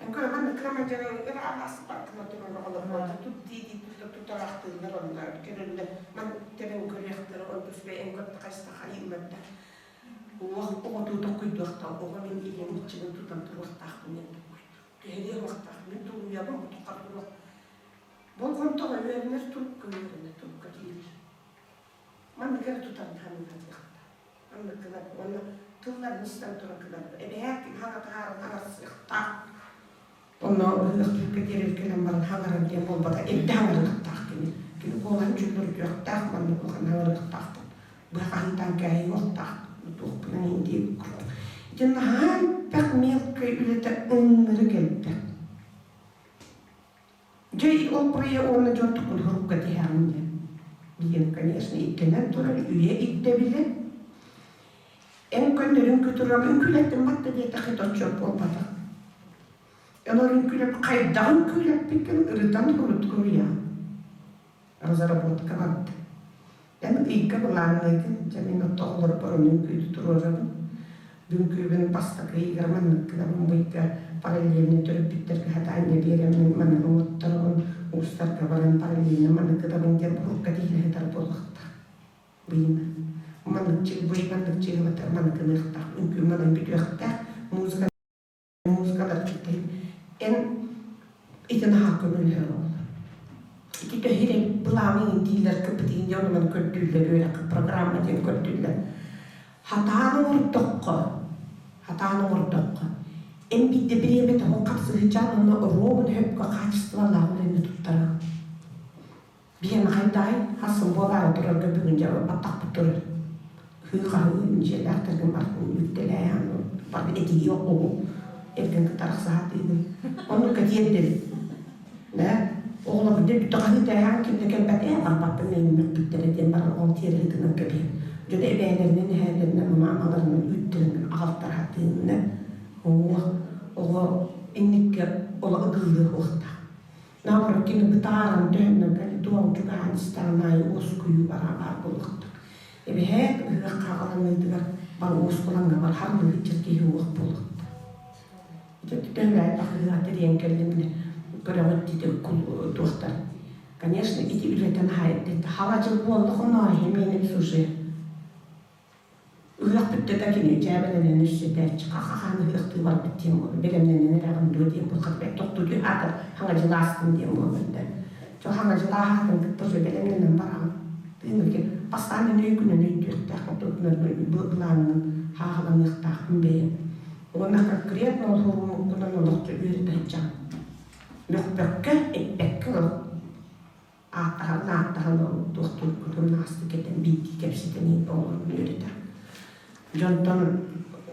Эн көрө манна кырамадьара ыраах ааспаккына турар оҕолор тут дии дии тутараахтыыллар онно көрөллөр ман тэбэн көрүөхтэрэ онтус үчүгэй эн көрдө хайста хайыыллар да уох оҕотуу токкуйдуохтаах оҕо мин ийэм иччигин тутан туруохтаахпын диэн токкуйду түһэриэ уохтаах мин тулуйабын бутукар туруох болҕомтоҕо үөрэнэр турукка үөрэнэр турукка киирэр Маннык эрэ тутан ханыытатыахта. Маннык гынар уонна тылларын истэн туран гынар. Эбэһээт хаҥа таһааран хаҥарсыахтаах. Онно ыһыах түмүккэ диэри кэлэн баран хаҥарар диэн буолбата. Эрдэ хаҥарыахтаах кини. Кини куолаһын чөллөрүтүөхтээх, маннык улахан хаҥарыахтаахпын. Быһа хаһыытаан кээһиэхтээх. Туохпунан иһин диэбит курдук. Ити наһаа элбэх мелкай үлэтэ ыннырык элбэх. Дьэ, ол проект уонна дьон тукун хорукка тиһэҕин диэн. Билиэн, конечно, ирдэнэн турар үйэ ирдэбилэ. Эн көннөрүн күтүрүм үҥкүүлэттим батта диэтэххэ точчуок буолбатах. Эн ол үҥкүүлэп хайдаҕын үҥкүүлэппиккин ырытан урутгуруйаҕын. Разработка барда. Эн ыйга былаанныыгын, дьэ мин отто оҕолорбор ону үҥкүүтү туруорабын. Бүҥкүүбүн бастакы ыйыгар маннык гынабын, бу ыйга параллельно төрөппүттэргэ хатаанньа биэрэммин маннык оҥотторобун, уустарга баран параллельно маннык гынабын диэн урукка тиһилэ сытар буолуохтаах. Быйыма. Маннык бый маннык чыыһыбатар маннык гыныахтаах, үҥкүү манан бүтүөхтээх, музыка музыкалар киттэн эн ити наһаа көмөлөһөр ол. Ити төһүрэ былааны дииллэр кыппытыгын дьон онон көрдүүллэр үөрэххэ программа диэн көрдүүллэр. Хатаан оҥордоххо, хатаан оҥордоххо, эн биирдэ бириэмэ тоҕо хапсыһычаан онно ровно хөпкө хаачыстыбалаах үлэни туттарар. Биһиэнэ хайдаҕай хассын буолаары турарга бүгүн дьэ баттахпыт турар. Һыы-хаһыы дьиэлээхтэргин барытын үүттэлээн бары этиһии оҕуһу эргин кытары саатыыбын. Оннукка тиэрдэбин. Да оҕолорбут дьэ бүтэ хаһыытааһан ким да кэлбэт ээ барбаппын миҥмэппиттэрэ диэн баран ол тиэрэ ытынан кэбиһэн. Дьоно эбээлэринэн эһээлэринэн маамаларынан үүттэринэн аҕалтараатыынна. Оҕо оҕо инникке оло ыгыллыах уохтаах. Наоборот, кини бытааран төһөннөн кэлэ чугаһаан истэҕин аайы уоскуйуу бараа баар буолуохтаах. Эбэһээт ыһыах хааланыытыгар бар уоскулаҥҥа бар харныһыччар киһи уох буолуохтаах. Ити төһөлөөх ыһыаҕа тэрийэн кэллим да көрөҕүт дии туохтар. Конечно, ити үлэтин хаайдыт. Халадьыл буолла хонооһи миэнин сужи. Ыһыах бүттэ да кини дьээбэлэнэн үссэтээччи ха-ха-хаан ыһыахтыы барбыт диэн буолла, бэлэмнэнэн эрэҕин дуо диэн буолла, хата бэрт тохтуу түһ аатар хаҥадьылаастын диэн буолла да. Дьэ хаҥадьылааһаатын кытта уже бэлэмнэнэн бараҕын. Тыыныгы бастаан өнүй күнүн өйдүөхтээх, былаанын хааһыланыахтаахпын бэйэм. Уонна конкретно ол хоруомуккунан олохто үөрэтэ сылдьаҕын. Мөхпөккө, эппэккэ олох ааттаһан ааттаһан ол туохтуургутун наастык этэн биирдии кэпсэтэн оҕолорун үөрэтэр. Дьонтон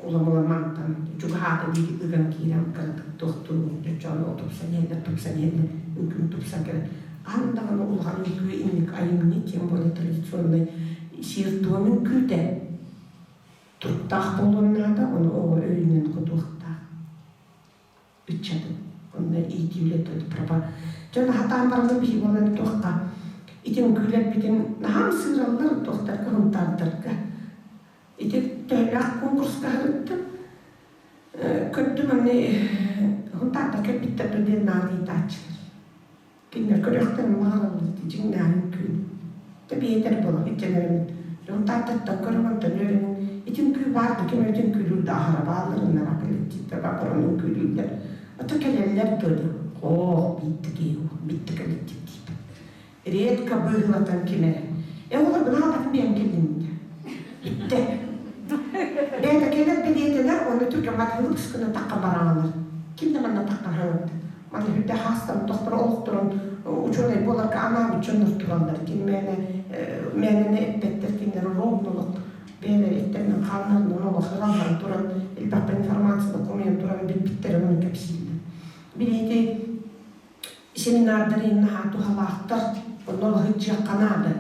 улам-уламантан чугаһаата дии ыган киирэн кыратык туохтуур дьону тупсан иһэллэр, тупсан иһэллэр, үҥкүүм тупсан кэлэн. Хаһан даҕаны улахан үҥкүү инник айымньы, тем более традиционнай сиэр-туом үҥкүүтэ туруктаах буолуон наада, ону оҕо өйүнэн хотуохтаах ыччатын онно иитии үлэтэ пропа дьон хатаан баран биһи буолан туохха ити үҥкүүлэрбитин наһаа ымсыыраллар туохтарга хунтаардарга ити төһөлөөх конкурска сырыттым көрдүм аны хунтаардар кэлбиттэр дуо диэн наар ыйытааччылар Кинилэр көрүөхтэрин баҕараллар дьиҥнээҕин күн. Тэ биэтэр буолар иччэлэрин дьон Тааттаттан көрөн онтон үөрэнэн ити үҥкүү баар да ким эбит үҥкүүлүүр да аһара баалларыннар коллективтар баран үҥкүүлүүллэр. Ото кэлэллэр дуо диэн ох биитти киһи битти коллектив диибин. Редко быыһылатан ким эрэ. Э олор бынаалатын бэйэм кэллим Иттэ. Бэйэтэ кэлэр бэлиэтэлэр уонна түргэн матыылык гына тахха бараалар. Ким да манна тахха хаалбыт. Манна үрдэ хаастан тохторо олохторун учуонай буоларга анаабыт дьоннор тураллар. Ким мээнэ мээнэни эппэттэр, кинилэр ровно олох бэйэлэр эттэринэн хааннарынан олох ыраллан туран элбэх информацияны хомуйан туран билбиттэрин ону кэпсииллэр. Билиити семинардар иһин наһаа туһалаахтар, онно олоһуччуйахха наада.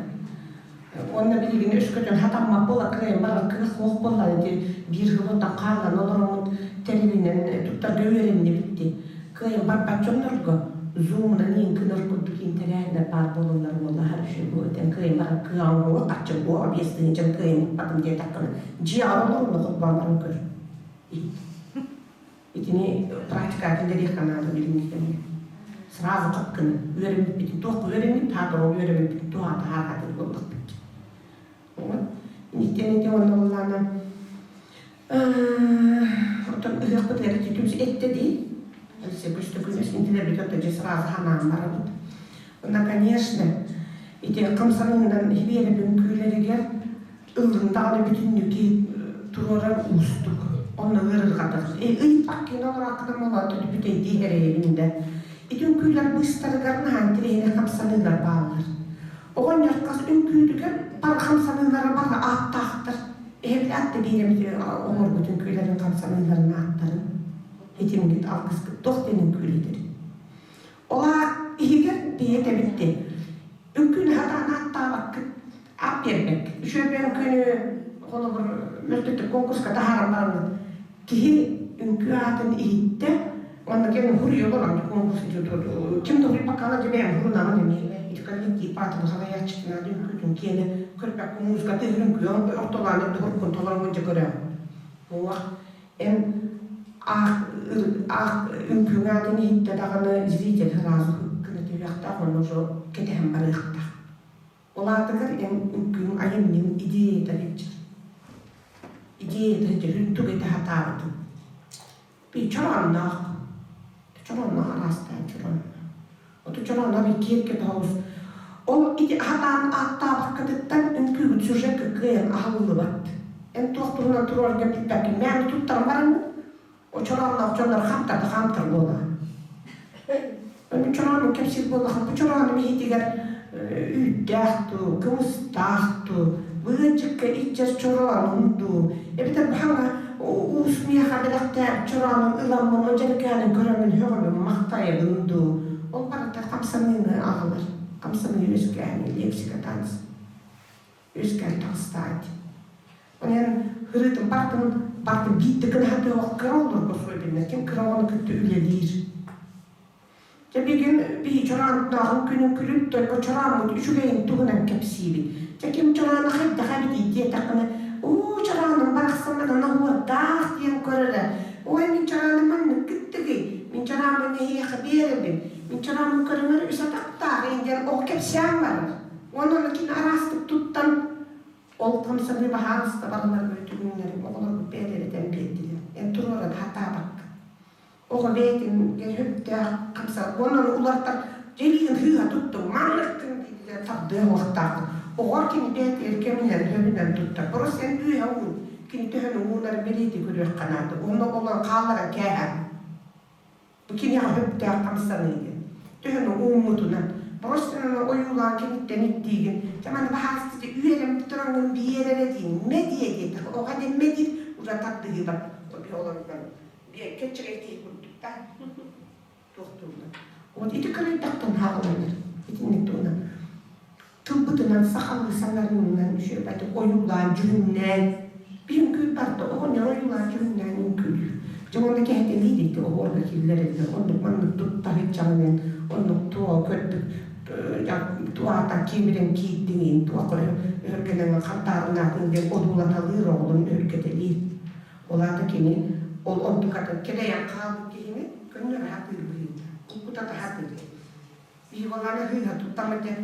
Уонна билигин өскөтүн хатаммат буола кыайан барар кыах суох буолла ити биир сыл оттон хааллан олороммут тэрилинэн туттарга үөрэннибит дии. Кыайан барбат дьоннорго зумунан иин кынар курдук интэрээһиннэр баар буолаллар буолла хорошо бу этэн кыайан барар кыаҕым буолуо хаччы буо 5 тыһыынчам кыайан баппатым диэтэххинэ дьиэҕэр олорунна холбоон баран көр. Итини практикатын дэриэххэ наада билиҥҥи кэмҥэ. Сразу хапкыны үөрэммиппитин туох үөрэммит таатар ол үөрэммиппитин туһаата хаархатыр буоллахпыт. Вот. Инниттэн ити онно буоллаана оттон ыһыахпытыгар ити түмс этте дии. Өссө көстөкүнүс интилэрбит отто дьэ сразу ханаан барабыт. Уонна, конечно, ити хамсаныынан хибиэлэ үҥкүүлэригэр ыллын даҕаны бүтүннүү туруорар уустук. Онно ыарырҕатар. Ыйыппаккын олорааккынан молооту бүтэйдии эрэйэбин да. Ити үҥкүүлэр быыстарыгар наһаа интэриэһинэй хамсаныылар бааллар. Оҕонньор хас үҥкүүтүгэр бары хамсаныылара бары ааттаахтар. Эһэбит атты биэрэбит оҥорбут үҥкүүлэрин хамсаныыларын ааттарын. Итингит алгыскыт туох диэн үҥкүүлэтэр. Ол иһигэр бэйэ тэбиттин. Үҥкүүнү сатаан ааттаабаккын, аат биэрбэккин. Үчүгэй үҥкүүнү холобур мөлтөттүк конкурска таһааран бараҥҥын киһи үҥкүү аатын иһиттэ уонна кэлин хуруйа олорон конкурс ким да хуруйбакка дьэ бэйэм хурунаҕын эмиэ ити коллектив аатын салайааччытынаан үҥкүүтүн киэнэ көрбөккө музыка тыаһын үҥкүү ортолоон эрдэ хуруккун толороҥҥун дьэ көрөҕүн уох Эн аах аах үҥкүүҥ аатын иһиттэ даҕаны зритель сразу гына түһүөхтээх уонна уже кэтэһэн барыахтаах. Ол аатыгар эн үҥкүүҥ айымньыҥ идеята сылдьар. Идеята сылдьар, үрдүк этэ сатаабытыҥ. Би чороонноох. Чороонноох араастаан чороонноох. Оту чороонноох иккиэргэ тоҕус. Ол ити хатаан ааттаабаккытыттан үҥкүүгүт сюжекка кыайан аһыллыбат. Эн туох туһунан туруорга билбэккин. Мээнэ туттаран бараҥҥын, о чороонноох дьоннор хаамтар да хаамтар буолаҕын. Аны чороону кэпсиир буоллахха, бу чороону иһитигэр үүттээх дуу, кымыстаах дуу, быанчыкка иччэр чороонун дуу, эбэтэр баһаҥа уус миэхэ бэлэхтээбит чороонун ыламмын, ол дьэрэкээнин көрөммүн сөҕөбүн, махтайабын дуу. Ол барыта хамсаныыны аҕалар. Хамсаныы үөскээһини, лексика танц үөскээн таҕыстаат. Онон ырыытын бартын бартын биирдэ гына сатыах кыра олорго суойбиннар ким кыра оҕону кытта үлэлиир. Дьэ билигин биһи чорааннааҕын күнүн күлүн тойго чорааммыт үчүгэйин туһунан кэпсиибит. Дьэ ким чораана хайдах эбитий диэтэххинэ, уу чорааным барахсан манан оһуордаах диэн көрөрө. Ой мин чорааным маннык кыттыгый, мин чорааммын эһиэхэ биэрэбин, мин чорааммын көрүҥэр үс атахтаах диэн оҕо кэпсээн барар. Уонна ону кини араастык туттан Ол хамсаныы баһаалыста барыларыгар түгүннэрим оҕолорбут бэйэлэритэн биэрдилэр. Эн туруоран хатаабакка. Оҕо бэйэтин сөптөөх хамса уонна улартар дьэлиин хыыһа туттуҥ, манныккын дииллэр тардыа уохтааххын. Оҕо кини бэйэтигэр кэминэн, сөбүнэн туттар. Просто эн үөһэ уун. Кини төһөнү уунарын бэлиэтии көрүөххэ наада. Уонна олор хаалларан кээһэн. Бу киниэхэ сөптөөх хамсаныы диэн. Төһөнү ууммутунан. Просто ойуулаан киниттэн ирдиигин. Дьэ маны баһаалыста үөрэм тураҥҥын биэр эрэ диин. Мэ диэ диэтэх. Оҕо дэммэ диир уже тардыһыы бар. Олоргон кэччэгэй киһи курдук да. Туохтууллар. Вот ити кырыйдахтан хааланар. Итинник туһунан. Тылбытынан сахалыы саҥарыынан үчүгэйдик ойуулаан дьүһүннээн биир үҥкүү барда оҕонньор ойуулаан дьүһүннээн үҥкүүлүүр. Дьэ уонна кэһэтэлиир ити оһуорга киллэрэллэр. Оннук маннык туттаһыччаҕынан оннук туо көрдүк туата киэбирэн киирдиҥин туох өһүргэнэн хардаарынаатын диэн одуулаталыыр оҕолорун өһүргэтэлиир. Ол аата кини ол онтукатын кэлэйэн хаалбыт киһини көннөрө сатыыр быһыыта, куккутата сатыыр. Биһи балаана хыыһа туттаммыт диэн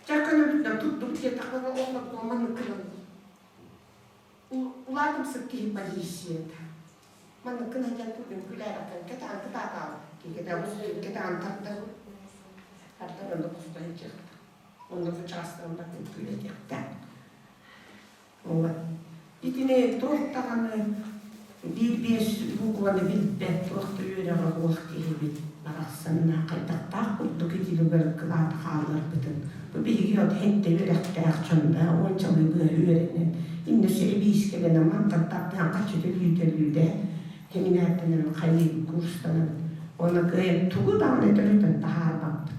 дьэ көнөбүтүнэн туттубут диэтэхпинэ ол маннык гынан улаатымсык киһи позицията. Маннык гынан дьэн турдун күлээрэхтэн кэтээн кытаатаал кэтээн тардар тардар онно куста сылдьыахта. Онно бу чаастарын батын күлэтиэхтээх. Итини туох даҕаны биир-биэс букваны билбэт, туох да үөрэҕэ суох киһибит барахсанна хайдахтаах курдук итилигэр кылаат хаалларбытын. Бу биһиги от һэттэ үөрэхтээх дьон да уончалыы быһа үөрэнэн, иннэ эбиискэлэнэн мантан тардыһан хаччы төлүү-төлүүдэ семинарданан хайыы курстанан уонна кыайан тугу даҕаны төрөтөн таһаарбаппыт.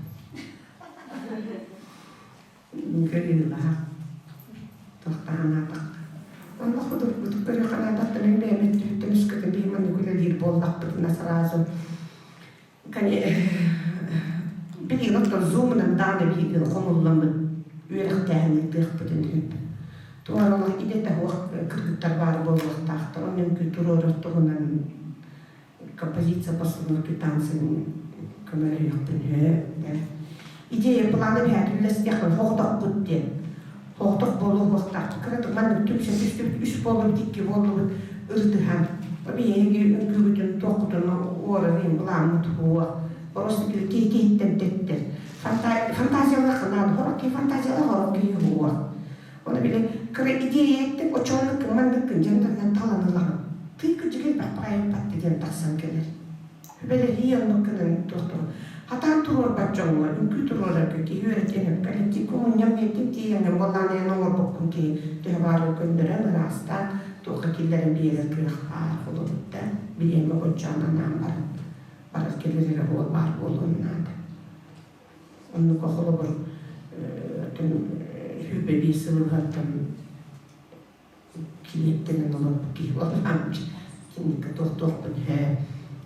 Кырыылаах тохтоһонаатахха. Онно худурбутук көрүөххэ мин бэйэм өттүбүттэн үскэтин биһи маннык үлэлиир буоллахпытына сразу билигин оттон зумунан даҕаны биһиги хомулламмыт үөрэхтээһин ыытыахпытын сөп. Туоралах идэтэ суох кыргыттар баар буолуохтаахтар. Онон үҥкүү туруорар туһунан композиция постановки танцын көмөлөһүөхпүн сөп. Идея планы бэйэтин үллэстиэхпин хоҕотохпут диэн. Хоҕотох буолуохтаах. Кыратык маннык түмсэ түстүбүт, үс буоллубут, икки буоллубут ырытыһан. Биһиги үҥкүүбүтүн туохпутун уорарыым былааммыт хуо. Просто киһи киһиттэн тэттэр. Фантазиялаах наада, хорок киһи фантазиялаах, хорок киһи хуо. Оны били кыра идеяттык очооннук маннык дьонтон талан ылаҕын. Тыы кырдьык элбэх баҕайы диэн тахсан кэлэр. Сүбэлэһии оннук гынан туохтур. Хатаан туруорбат дьоҥҥо үҥкүү туруорарга киһи үөрэтиэн коллективка мунньан биэрдим тиийэҥҥин буоллаан оҥорбуккун киһи төһө баарын көннөрөн ыраастаан туохха киллэрэн биэрэр кыах баар холобурда бириэмэ болдьоон анаан баран барар кэлэр эрэ буол баар буолуон наада. Оннука холобур 25 сылыһаттан килиэптэнэн олорбут киһи буоллаҕым. Кинигэ туох-туохпун һээ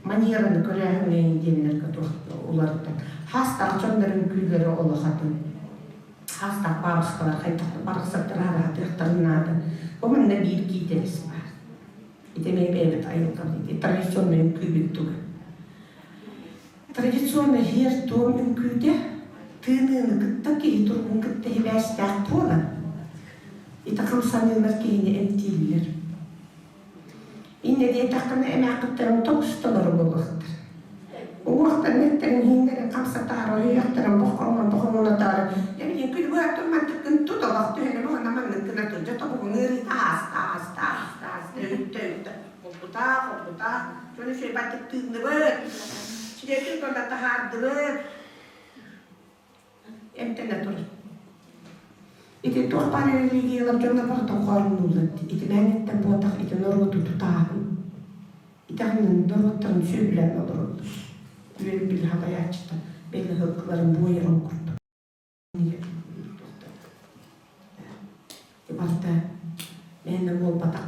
манераны көрөөһүҥҥэ диэннэргэ туох уларыттан. Хаастаах дьоннор үҥкүүлэрэ олох атын. Хаастаах бабушкалар хайдах барахсаттар араатыахтарын наада. Бу манна биир киитэрис баар. Ити эмиэ бэйэбит айылҕабыт традиционнай үҥкүүбүт туга. Традиционнай һиэр-туом үҥкүүтэ тыыныыны кытта киһи туругун кытта сибээстээх буолан, ити хамсаныылар киһини эмтииллэр. Инньэ диэтэххинэ эмээххиттэрин тобус-толору буолуохтар. Уҥуохтарын эттэрин иһиннэрин хамсатаары, өйүөхтэрин боххоҥҥо бохоҥнотоору, эбиин күлүгү мантыккын тут олох түһэрим уонна маннык гына тылдьа тобугуҥ ыарыыта ааста ааста ааста ааста үттэ үттэ Холбутаа, холбутаа, дьон үчүгэй баттык тыынныбыт, сирэйбин тонна таһаардыбыт. Эмтэнэ тур. Ити туох баар религиялар дьонно барытын хоорунууллар. Итинээниттэн буотах ити норуоту тутааһын. Итэҕинэн норуоттарын сүөһүлээн олороллор. Үөрүн били халайааччыта бэйэ ыһыккыларын буойарын курдук. Барыта мээнэ буолбатах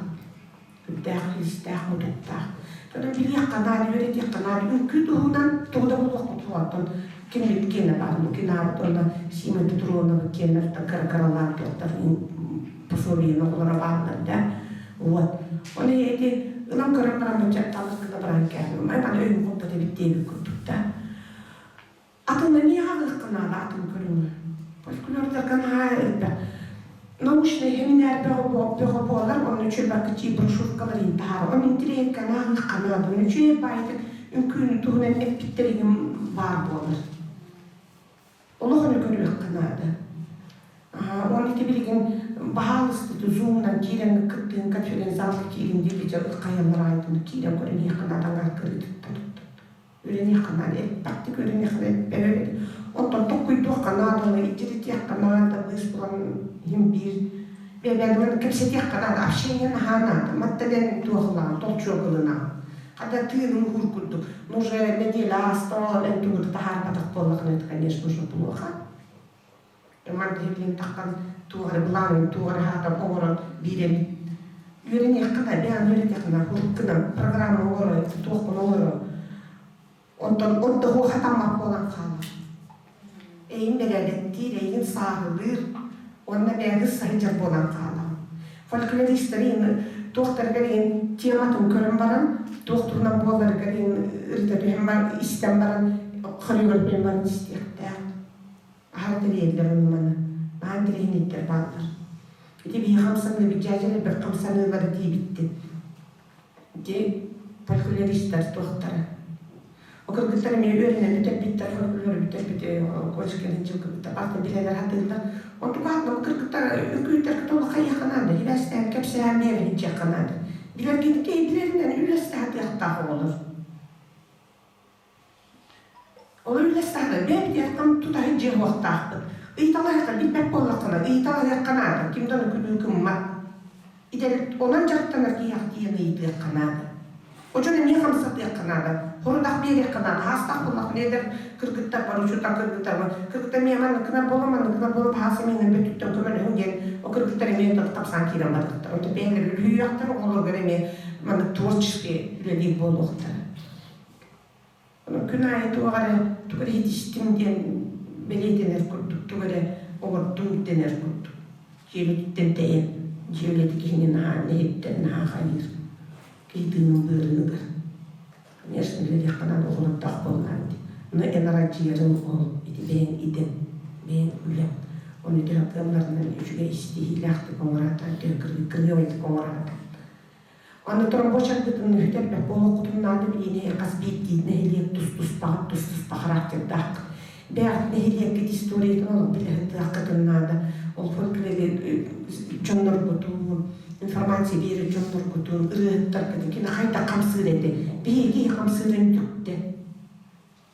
үрдээх илистээх мутуктаах. Оттон билиэххэ наада, үөрэтиэххэ наада. Үҥкүү туһунан тугу да булуохпут суоҕуттан киммит киэнэ баар, Лукинаабыт уонна Сима Петровнабыт киэннэртэн кыра-кыралаан туохтар пособиены оҕолоро бааллар да. Вот. Оны эти ылан көрөн баран дьатталлар гына баран кээһим. Маны өйүм хоппот эбит диэбит курдук да. Атын эмиэ аҕыахха наада атын көрүҥү. Фольклордарга наһаа элбэх. Научнай семинар бөҕө буолар, онно үчүгэй бакычыы брошюркалар иһин таһаар. Онно интэриэһиргэ ааҕыахха наада. Онно үчүгэй баайдык үҥкүүнү туһунан эппиттэригим баар буолар. Олох ону көрүөххэ наада. Уонна ити билигин баһаалыста зумунан киирэн кыттыын конференц-залга киирин диэки дьэ хайалар аайытын киирэн көрөн иһиэххэ наада аҥаар кырыытыттан үөрэниэххэ наада элбэхтик үөрэниэххэ наада онтон токкуйдуохха наада итиритиэххэ наада быыс булан иһин биир бэйэбээн кэпсэтиэххэ наада общение наһаа наада маттанэн туохулаан толчуок ылынаҕын хата тыыныҥ уһуур курдук ну уже неделя ааста ол эн тугу да таһаарбатах буоллаххына это конечно уже плохо Манна иһиллин таххан туох эрэ былаанын туох эрэ хаатан оҥорон биирэбит. Үөрэниэххэ да, бэйэҕин үөрэтиэххэ уруккунан программа оҥоро, туохпун оҥоро. Онтон онтоһуо хатаммат буолан хаалар. Эйин бэрээдэктиир, эйигин сааһылыыр уонна бэйэҕин саһыдьар буолан хаалар. Фольклористар иһин туохтарыгар иһин тематын көрөн баран, туох туһунан буоларыгар иһин ырыта түһэн баран, истэн баран, хореографияны баран истиэхтээх. Аһара тэрийэллэр ону маны. Наһаа интэриэһинэйдэр бааллар. Ити биһи хамсаныы дьээдьэ элбэх хамсаныылары диэбиттин. Ити фольклористар туохтара. О кыргыттар эмиэ үөрэнэн бүтэрбиттэр, фольклору бүтэрбит колледжка дьылгыбыттар, барытын билэлэр хатыыллар. Онтук аатынан кыргыттар үҥкүүттэр кытылы хайыахха наада, хибээстээн кэпсээн биэрэн илдьиэххэ наада. Билэргин киһи билэринэн үллэстэ сатыахтаах оҕолор. Ол үллэстэҕинэ бэйэбитигэр тутаһы дьиэ уохтаахпыт. Ыйыталаһыахха билбэт буоллаххына, ыйыталаһыахха наада, ким да ону күлүү гыммат. Идэли онон дьарыктанар киһиэхэ тиийэн ыйытыахха наада. Очон эмиэ хамсатыахха наада, хорудах биэриэххэ наада, хаастаах буоллаххына эдэр кыргыттар бар, учуутал кыргыттар бар, кыргыттар эмиэ манныкына буола, манныкына буола, баһаас эмиэ бөттүттэн көмөлөһүҥ диэн, ол кыргыттар эмиэ тапсаан киирэн барбыттар. Онтон бэйэлэрэ үлүһүйүөхтэр, оҕолоругар эмиэ маннык творческий үлэлиир буолуохтара. Күн аайы туох эрэ тугу эрэ иһитистим диэн бэлиэтэнэр курдук, тугу эрэ оҥордум дэнэр курдук. Дьиэбититтэн тэйэн, дьиэ үлэтэ киһини наһаа нэһиттэн наһаа хайыыр. Киһи тыынын быарын ыгар. Конечно, үлэлиэххэ наада оҕолордоох буоллаҕым дии. Но эн арадьыйарыҥ ол ити бэйэҥ идэҥ, бэйэҥ үлэҥ. Ону төһө кыалларынан үчүгэй ситиһиилээхтик оҥораатаан, төһө кыргыабайдык оҥораатаан. Аны тромбочарбытын үһүтэрбэт буолуоххутун наада билиини хас биирдии нэһилиэк тус-туспаҕыт тус-туспа характердаах. Бэйэҕит нэһилиэккит историятын олох билэ сылдьыаххытын наада. Ол фольклоры дьонноргутун, информация биэрэр дьонноргутун, ырыаһыттаргытын кини хайдах хамсыыр этэ? Биһиги хамсыырын үтүктэ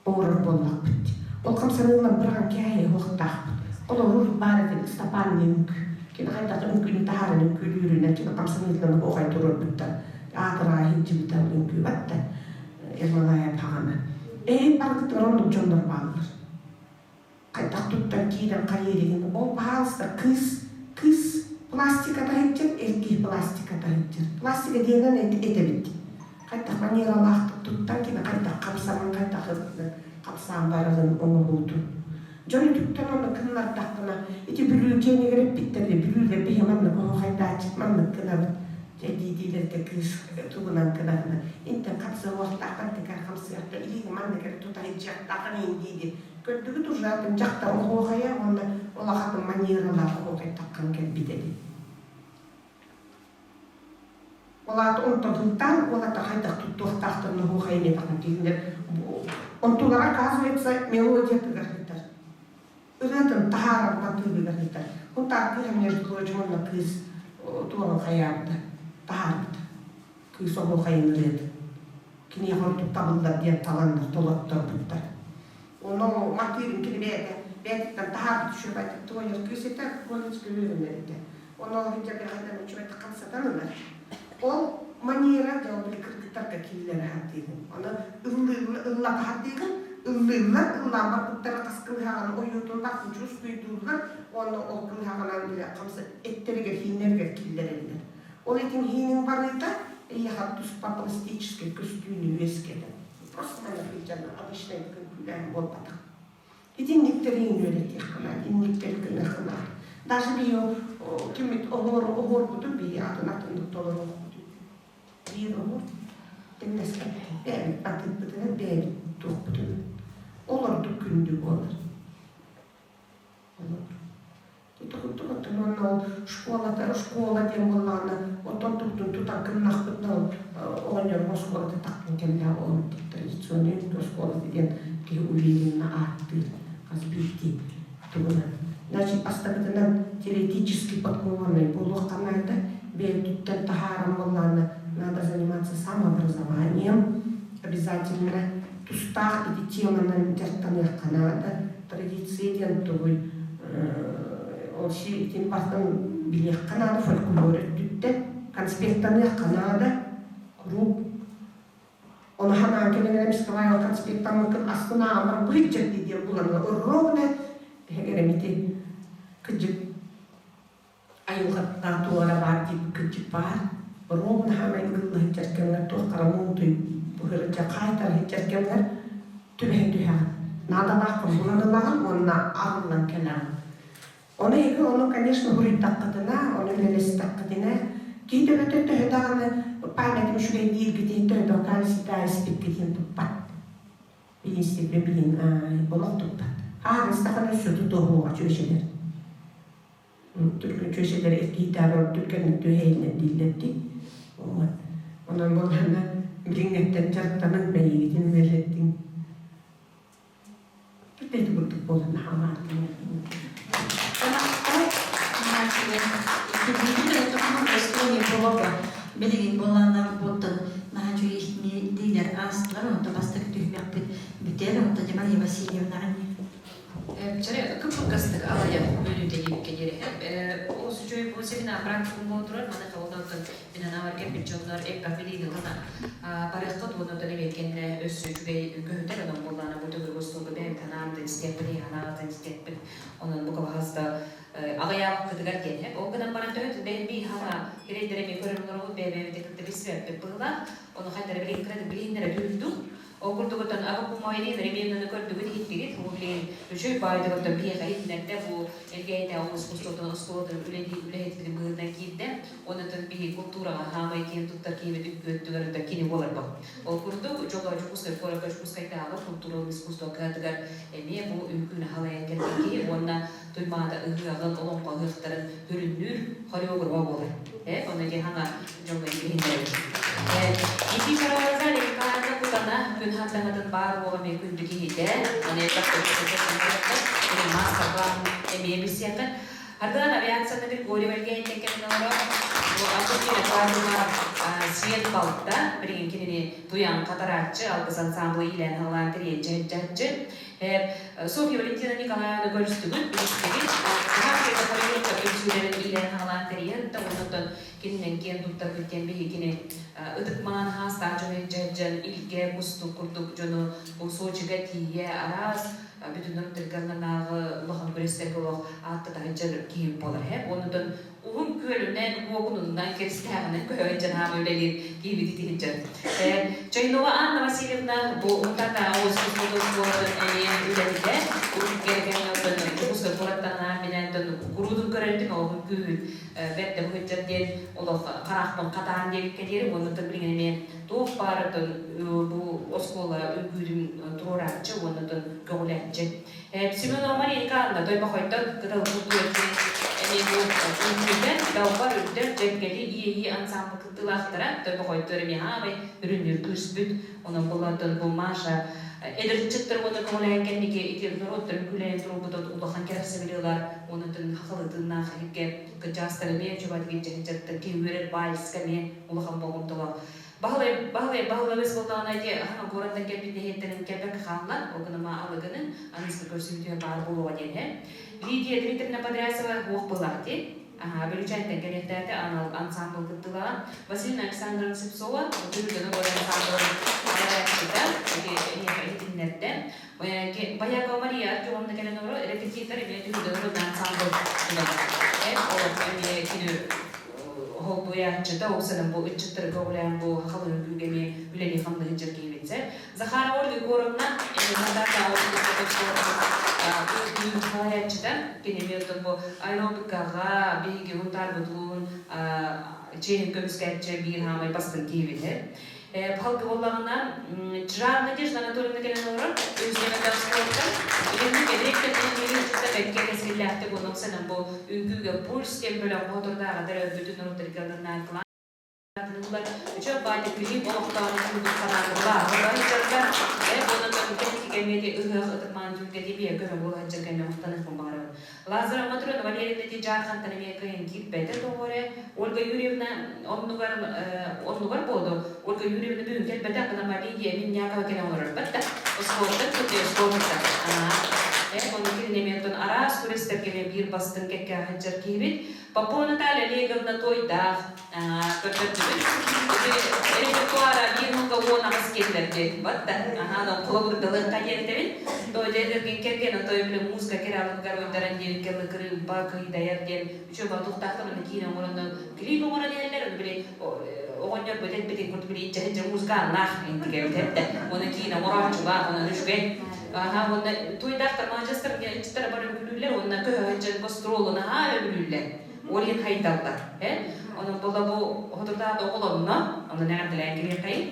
оҥорор буоллахпыт. Ол хамсаныылар быраҕан кээһиэ уохтаахпыт. Олорор баар этин Ыстапаан үҥкүү. Кини хайдах үҥкүүнү таһааран үҥкүүлүүрүнэн кини хамсаныытынан оҕой туруорбуттар. Аатыраа иһилдьибитэ үҥкүү батта. Ермолаев хаҕана. Эһин баргытыгар оннук дьоннор бааллар. Хайдах туттан киирэн хайыырыгын ол баһаалыста кыыс кыыс пластиката сылдьар, эр киһи пластиката сылдьар. Пластика диэнэн этэбит. Хайдах манералаахтык туттан кини хайдах хамсанан хайдах хамсаан барарын оҥоһуутун. Дьон үтүктэн ону кыннардаххына ити Бүлүү киэнигэр эппиттэр Бүлүүлэр биһи маннык оһуохайдааччыт маннык гынабыт дьэ дии-диилэргэ кыыс тугунан гынаһына интэн хамсыахтааххын тикэр хамсыахта илииҥ маннык эрэ тута сылдьыахтааххын иин дии-дии Көрдүгүт ужатын дьахтар оһуохайа уонна улахатын маньыыралаах оһуохай таххан кэлбит эбит. Ол аата онтон сылтаан уолаттар хайдах туттуохтаахтарын оһуохай эмиэ таххан киһиннэр онтулара оказывается мелодиятыгар сытар. Ырыатын таһаарар матыыбыгар сытар. Онтон кыыс между прочим онно кыыс туоҕун хайаабыта таһаарбыта. Кыыс оһуохайын ырыатын. Киниэхэ ордук табыллар диэн таланнар толотторбуттар. Ону матыыбын кини бэйэтэ бэйэтиттэн таһаарбыт үчүгэйдик туойар кыыс этэ, колледжка үөрэнэр этэ. Ону ол иһин дьэ үчүгэйдик хамсатан ылар. Ол манера дьэ ол били кыргыттарга киллэрэ сатыыгын. Ону ыллата сатыыгын, ыллыыллар, ыллаан барбыттара хас кылыһаҕын ойуутун барытын чувствуйдууллар уонна ол кылыһаҕынан били хамса эттэригэр хииннэригэр киллэрэллэр. Ол этин хиинин барыыта эйиэхэ туспа пластическай көстүүнү үөскэтэр. Просто манна сылдьан обычнай күлээн буолбатах. Итинниктэри үөрэтиэххэ наада, инниктэри гыныахха наада. Даже биһи киммит оһуор оһуорбутун биһи атын атыннык толоруохпутун. Биир оһуор тэҥнэспэт. Бэйэбит атыыппытынан бэйэбит туохпутунан. Ол ордук күндү буолар. Олор. Ити курдук оттон уонна ол школата школа диэн буоллаҕына оттон тугутун тутан гыннахпытына ол оҕонньорум оскуолата таххан кэллэҕэ ол традиционный оскуолата диэн киһи уверенно ааттыыр хас биирдии тугунан. Значит, бастакытынан теоретически подкованный буолуохха наада, бэйэтиттэн таһааран буоллаҕына, надо заниматься самообразованием обязательно. Тустаах ити теманан дьарыктаныахха наада. Традиция диэн тугуй? Ол итин барытын билиэххэ наада фольклор өттүттэн, конспектаныахха наада. Куруук Ону ханаан кэлэн эмискэ конспектаммыккын астына аамар быһыт дии диэн булан ровно эһэгэрэмити кыдьык айылҕаттан туора баар диир кыдьык баар ровно хаамай ыгыллыһыт кэмҥэр туох хара муунтуй быһырыча хаайтарыһыт кэмҥэр түбэһэн түһэҕин наадалааххын булан ылаҕын уонна арыллан кэлэҕин. Ону эһиги ону, конечно, суруйдаххытына, ону үлэлэстэххитинэ, киһи төбөтө төһө даҕаны памятым үчүгэй дииргитин төһө да испиккитин туппат. Билин билин олох туппат. Ааҕыстахына өссө тутуоһуоҕа чүөчэлэр. Түргэн чүөчэлэр эргийтаар түргэнник түһэйиннэр дииллэр дии. Вот. Онон буоллаҕына билиҥҥэттэн дьарыктанан бэйигитин үлэлэттиҥ. Ити курдук буолан Билигин буоллааннар буоттан наһаа үчүгэй диилэр аастылар, онто бастакы түһүмэхпит бүтэр, онто Мария Васильевна Чары кып-кылгастык алайа бөлүүтэ диэбиккэ диэри. Ол үчүгэй бу семинар практикум буола турар, маны хабылдан мин анаабар кэлбит дьоннор элбэх билиини ылына барыаххыт уонна оттон эбиэккэннэ өссө үчүгэй көһүтэр онон буоллаана бу төгүрүк остуолга бэйэбит анаан истиэхпит анаан истиэхпит онон бу кабахас да аҕыйаабыккытыгар диэн ол гынан баран төһө бэйэм хана кирэйдэр эмиэ көрөн олоробут бэйэ-бэйэбитин кытта билсибэппит быһыылаах ону хайдара билигин кыра билиһиннэрэ түһүрдүк. Ол курдук оттон Абакумова Ирина Ремьевнаны көрдүгүт иһиттигит. Бу билигин үчүгэй баайдык оттон биһиэхэ иһитиннэрдэ. Бу Элгээйитээҕи улуус кустуотун оскуолатын үлэлии үлэһитин быһыытынан киирдэ. Онон биһи култуураҕа хаамай киэн туттар киһибит үҥкүүттүгэр оттон кини буоларбыт. Ол курдук Дьоло Дьокуускай куоракка Дьокуускайдааҕы култуура искусство кыһатыгар эмиэ бу үҥкүүнү халайан кэлбит киһи уонна Туймаада ыһыаҕын, олоҥхо ыһыахтарын көрүннүүр хореографа буолар. Онно дии хаҥа дьоҥҥо билиһиннэрэбит. Никифорова Розалия Николаевна Кутана күн хантаҥатын баар уоҕа эмиэ күндү киһитэ. Аны элбэх мастер-класс эмиэ билсиэххит. Ардынан авиацияны Григорьева Евгеньевна кэлин олорор. Бу Антонина Павловна сиэн балта, билигин кинини туйан хатарааччы, алгыс ансамблы иилээн-халаан тэрийэн дьаһаччы. Софья Валентина Николаевна көрүстүгүт, билистигит. Саха хореографтар үҥсүүлэрин иилээн-хаалаан тэрийэн, оннуттан кининэн киэн туттарбыт диэн биһигини ытык-маан хаастаах дьону дьадьан, илгэ, кустук курдук дьону бу Сочига тиийэ араас бүтүн ыртырганнааҕы улахан күрэстэргэ олох ааттатаһыдьар киһи буолар. Оннуттан уһун күөлүнэн, уогунунан, киристээҕинэн көһөн дьанаама үлэлиир киһибит итиһиджэн. Чайнова Анна Васильевна бу Мутатааҕы искусство оскуолатын эмиэ үлэһитэ, кэргэнэ Дьокуускай куораттан анаан-минээн куруутун көрөрдүм, оҕун күүһүн бэрт да быһыджар диэн олох хараахпын хатаан диэбиккэ диэри, уонна билигин эмиэ туох баарытын бу оскуола үҥкүүтүн туруорааччы уонна көҕүлээччи. Семенова Мария Николаевна Тойбохойтон Кытыл култуура эмиэ бу үҥкүүтэ Далбар үрдэр Дьэҥкэли иэйии ансаамбыл кыттыылаахтара Тойбохойтор эмиэ аамай үрүннүүр күүспүт. Онон буллартан бу Маша эдэр ыччаттар уонна көҕүлээн кэнники ити норуоттар үҥкүүлээн туруорбут улахан кэрэхсэбили ылар уонна хахалытыыннаах иһиккэ кырдьаҕастар эмиэ чубатыгын дьаһыдьаттар киһи үөрэр вальска эмиэ улахан болҕомтолоох. Баһылай Баһылай Баһылабыс буоллаҕына ити аһаҥа куораттан кэлбит нэһиэттэрин кэлбэккэ хаалла, ол гыныма алыгыны аныгыскы көрсүһүүтүгэр баар буолуоҕа диэн иһэ. Лидия Дмитриевна Подрясова уох буоллаҕа дии. Аһаа, Бүлүүчээнтэн кэлиэхтээтэ анал ансаамбыл кыттыылаҕа. Василина Александровна Слепцова, Түһүлгэни буолар ансаамбылын салайааччыта, ити эһиэхэ иһитиннэрдэ. Боякова Мария Артемовна кэлэн олорор, репетитор эмиэ Түһүлгэни ансаамбыл үлэһитэ. Олох эмиэ кини холбуйааччыта, ол бу ыччаттары көҕүлээн бу халыҥ үҥкүүгэ эмиэ үлэлии-хамныы сылдьар киһибит. Захарова Ольга Егоровна салайааччыта, кини эмиэ оттон бу аэробикаҕа биһиги Һунтаарбытын чиэһин көмүскээччи биир хаамай бастыҥ киһибит. Палка буоллаҕына, Чжан Надежда Анатольевна кэлэн олорор, үһүс спортка. Илинник эбиэккэ кытта бэккэ кэскиллээхтик уонна бу үҥкүүгэ пульс кэм бөлөх боотурдааҕа төрөөбүтүн норуоттарга Үчүгэй баайдык клип олохтоон курдук санаатылар. Сылдьарга э буолан кэнники кэмиэти ыһыах ытыкмаан түлгэти биэ көмө буола сылдьар кэмҥэ махтаныахпын баҕарабын. Лазарев Матрена Валерьевна ити Дьаархантан эмиэ кыайан киирбэтэ тоҕо эрэ. Ольга Юрьевна оннугар оннугар буолду. Ольга Юрьевна бүгүн кэлбэтэх гына Лидия Миннякова кэлэн олорор да оскуолаттан кытта оскуолаттан. Э онно кинини эмиэ оттон араас күрэстэргэ эмиэ биир бастыҥ кэккэ сылдьар киһибит. Попова Наталья Олеговна Туойдаах көрдөрдүбүт. Ити репертуара биир мунга 18 киэллэрди батта. Аха, холобурдалыахха диэн этэбин. Той дьэ кэргэн той били музыка кералыгар уйдаран диэн кэлы кырыымпа кыйдайар диэн үчүгэй батухтаахтар аны киинэ оҥоронно клип оҥорон иһэллэр аны били оҕонньор бөтөн битин курдук били иччэһин музыкааннаах интигэ бүтэрдэ. Оны киинэ оҥорооччулаах, оны үчүгэй. Аха, уонна туйдаахтар маладьыастар иччитэр бары үҥкүүлүүллэр уонна көһө гастролу наһаа өбүлүүллэр. Ол иһин хайдаллар. Э? Онон була бу хотурдаат оҕолонно, онон эҕэрдэлээн кириэхэйин.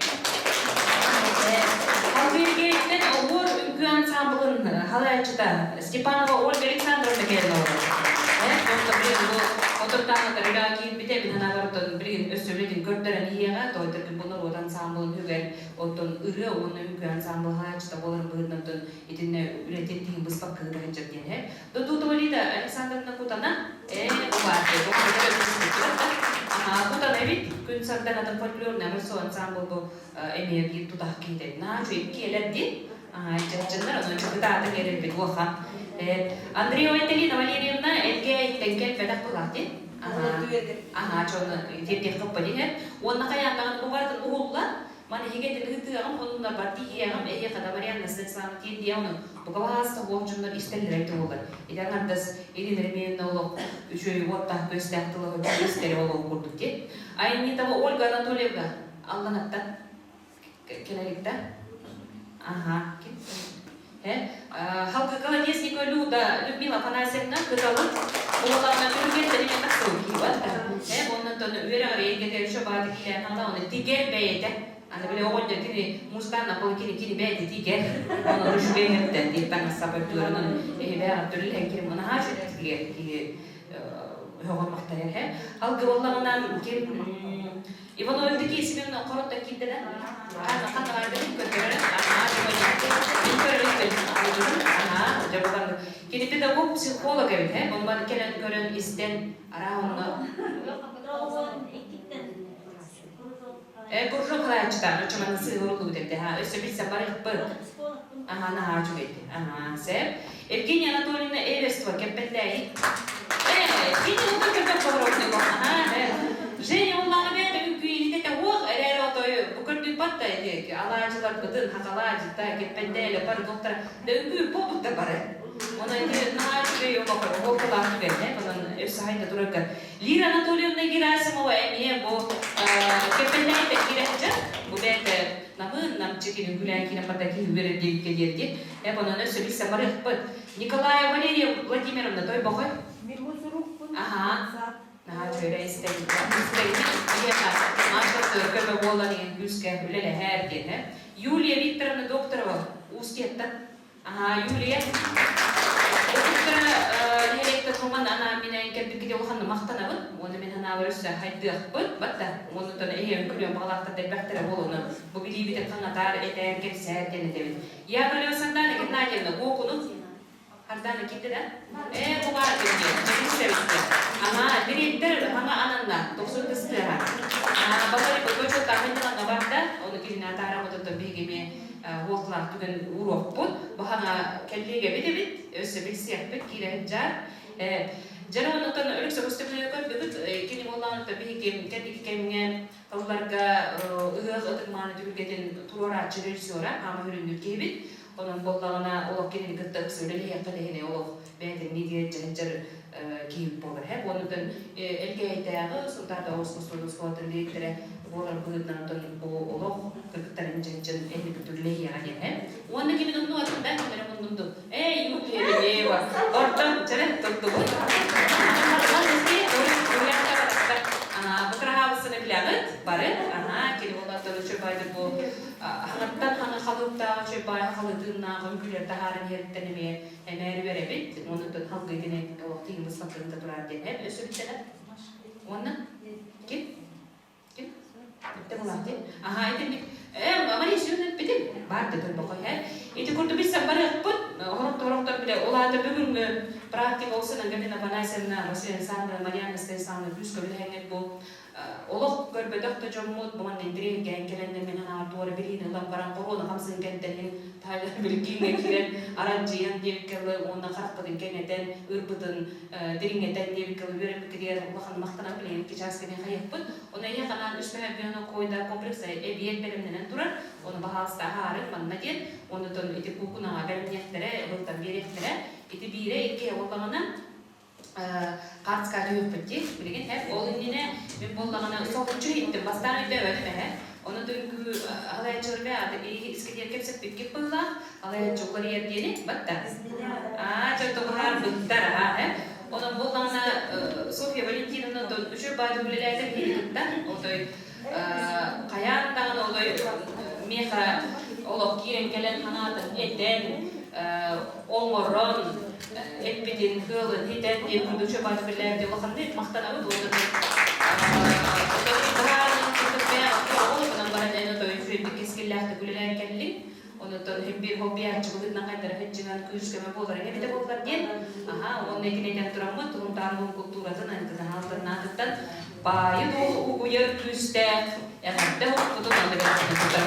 Халбиэргээттэн Оһуор үҥкүү ансаамбылын халааччыта Степанова Ольга Александровна кэлэн олорор. Э, бу хотурдаанатар үлэҕэ киирбитэ, мин санаабар билигин өссө үлэтин көрдөрөн иһиэҕэ, тоойторгун бу норуот ансаамбылын үгэр, оттон ырыа уонна үҥкүү ансаамбыл халааччыта буоларын быһыытынан итиннэ үлэтин тиһин быспакка ыыта сылдьар диэн иһэр. Додутова Лида Александровна Кутана, ээ, бу баар Кутана эбит, күн сардаҥатын фольклорный амырсо ансамбл бу эмиэ биир тутах киһитэ. Наа үчүгэй киэлэр дии. Чаччыннар, онон чыкытаатын эрэлбит улахан. Андреева Айталина Валерьевна элгэ кэлбэтэх булаах дии. Аха, чону тиэрдиэх хаппа диһэр. Уонна хайаатаҕын бу барытын уһулла, Маны иһигэтин ыытыаҕым, оннунар тиийиэҕим, эһиэхэ да Марианна Станиславовна тиэрдиэ ону бука баһаалыста уол дьоннор истэллэрэ эбитэ буоллар. Ити аҥардас Ирина Ремеевна олох үчүгэй уоттаах күөстээх тыла истэри олох курдук дии. Айнитова Ольга Анатольевна Алланаттан кэлэликта. Ага. Халкы Колодезникова Люда Людмила Афанасьевна кыталык буоллаҕына түргэнтэн эмиэ тахсыбыт киһи батта. Оннуттан үөрэҕэр эйгэтэ өссө бааты киирэн хаала оны тигэр бэйэтэ. Аны били оҕонньор кини музыканна кол кини кини бэйэтэ тигэр. Оны үчүгэй диэн таҥас сапар түөрэн оны эһибээҕэр түрүлэһэн кини мунаһаа тигэр киһи өҕөр махтайар һэ. Халгы буоллаҕынан ким Иванова Евдокия Семеновна хороттон киирдэ да? Ханна баардын көрдөрөр. Аха, дьэ бу Кини педагог, психолог эбит, э? Онно кэлэн көрөн, истэн, араа онно. Э, кружок халааччытаан, оччоманы сыһыарыллыбыт эбит, ха, өссө билсэ барыахпыт. Аха, наһаа үчүгэйди. Аха, сеп. Евгения Анатольевна Эверстова кэппэттээйи. Э, кини утар көрбөт поворотник. Аха, э. Женя уллаҕа бэйэтэ үҥкүү илитэ уох эрээри отой бу көрдүүппат да ити алаадьыларбытын хахалаадьыта кэппэттээлэ бары доктор да үҥкүү буолбут да бары. Онон ити наһаа үчүгэй олох уолкалаах түгэннэ онон өссө хайда турарга. Лира Анатольевна Герасимова эмиэ бу кэппэттээйитэ киирэ сылдьар. Бу бэйэтэ намыын намчы кини үҥкүүлээн киирэн барда киһи үөрэр диэбиккэ диэрди. Эп онон өссө билсэ барыахпыт. Николаева Валерия Владимировна Тойбохой. Мин мусурукпун. Аха. Наһаа үчүгэй истэн. Истэн. Маша көмө буолан иһин күүскэ үлэлэһэр диэн. Юлия Викторовна Докторова Уус-Киэттэн. Аха, Юлия. Доктора нэһилиэктэн хоман анаан минээн кэлбиккит улаханна махтанабын. Уонна мин санаабар өссө хайдыахпыт. Батта. Оннуттан эһиэм күлүөн баҕалаахтар дэлбэхтэрэ буолуну. Бу билиибитин хаҥатаар, этээр, кэпсээр диэн этэбин. Яковлева Сардана Геннадьевна Куокуну Сардана киирдэ да? Ээ, бу баар кэлиэ. Дьэбин Ага, дириэктэр хаҥа ананна, тохсун тыстыаха. Бабай бочо таһынньаланна барда, ону кинини атаара мототон биһиги эмиэ уолталаах түгэн уруохпут. Бу хаҥа кэллиэгэбит эбит, өссө билсиэхпит, киирэ сылдьар. Дьэ, оннуттан өлүксэ көстөкүнэ көрдүбүт, кини буоллаҕына биһиги кэнники кэмҥэ Тылларга ыһыах ытык-мааны түһүлгэтин туруорааччы режиссера Аама Хүрүннүүр киһибит. Онон буоллаҕына олох кинини кытта ыкса үлэлэһиэххэ да иһини олох бэйэтин диэт дьаһанчар киһибит буолар. Һэ, оннуттан Элгээйитээҕи Сунтаардааҕы оскуолатын оскуолатын дириэктэрэ буолар быһыытынан онтон бу олох кыргыттарын дьаһанчан эһини кытта үлэлэһиэҕэ диэн. Һэ. Уонна кимин умнубатым да, ким эрэ муннумду. Эй, Юлия Ортон чэрэн туттубут. Бытыраһаабысыны билэҕит бары. Аха, кини боллаттан үчүгэй бу хаҥаттан хаҥа халыыптаах үчүгэй баай халытыыннаах үҥкүүлэр таһааран иһэриттэн эмиэ эмээр үөрэбит. Оннуттан халгыйтын олох тиһин быспаккын да тураар диэн. Өссө бүттэнэ. Уонна ким? Ким? Эттэ булаахти. Аха, ити Мария Семеновна эппитим. Бар да тойбоко һэ. Ити курдук билсэн барыахпыт. Хорохтор биле ол аата бүгүҥҥү практика олсун Галина Афанасьевна, Василий Александровна, Марьяна Станиславовна күүскэ үлэһэҥҥит бу олох көрбөтөх да дьоммут бу манна интириэһиргээн кэлэннэр мин анаан туора билиини ылан баран хоруона хамсыгын кэнтэһин таайдар биликкиҥҥэ киирэн аранчыйан диэбиккэ уонна харахпытын кэҥэтэн ырбытын дириҥэтэн диэбиккэ үөрэммиккитигэр улахан махтанан билигин икки чаас кэннэ хайыахпыт. Ону эйиэхэ анаан үс мөһөбүөнү койда комплекс эбиэт бэлэмнэнэн турар. Ону баһаалыста аһаарыҥ манна диэн. Онутон ити куукунаҕа бэлэмниэхтэрэ, ылтан биэриэхтэрэ. Ити биирэ икки буоллаҕына хаартыскаҕа түһүөхпүт дии. Билигин һэп ол иннинэ мин буоллаҕына соһуччу иһиттим. Бастаан өйдөөбөтүм эһэ. Ону түҥкүү халайаччылар бээ аты искитиэр кэпсэппиккит быһыылаах. Халайаччы уларыйар диэни батта. Аа, чэ быһаарбыттар аһаа һэ. Онон буоллаҕына Софья Валентиновна үчүгэй баайдык үлэлээтэ биһиги кытта. Отой хайаан даҕаны отой миэхэ олох киирэн кэлэн ханаатын этэн, оҥорон, эппитин, кыалын хитэн диэн курдук үчүгэй баайдык үлэлээбит улаханнык махтанабыт уонна баран эн отой үчүгэйдик кэскиллээхтик үлэлээн кэллиҥ. Онуттан биир хоббиааччы быһыытынан хайдара сылдьыһан күүс-көмө буолар эбитэ буоллар диэн, аһа, уонна итини этэн тураммыт, Тулунтаан култууратын айылгытын баайы дуолу угуйар күүстээх эҕэрдэ уоппутун аны тутар.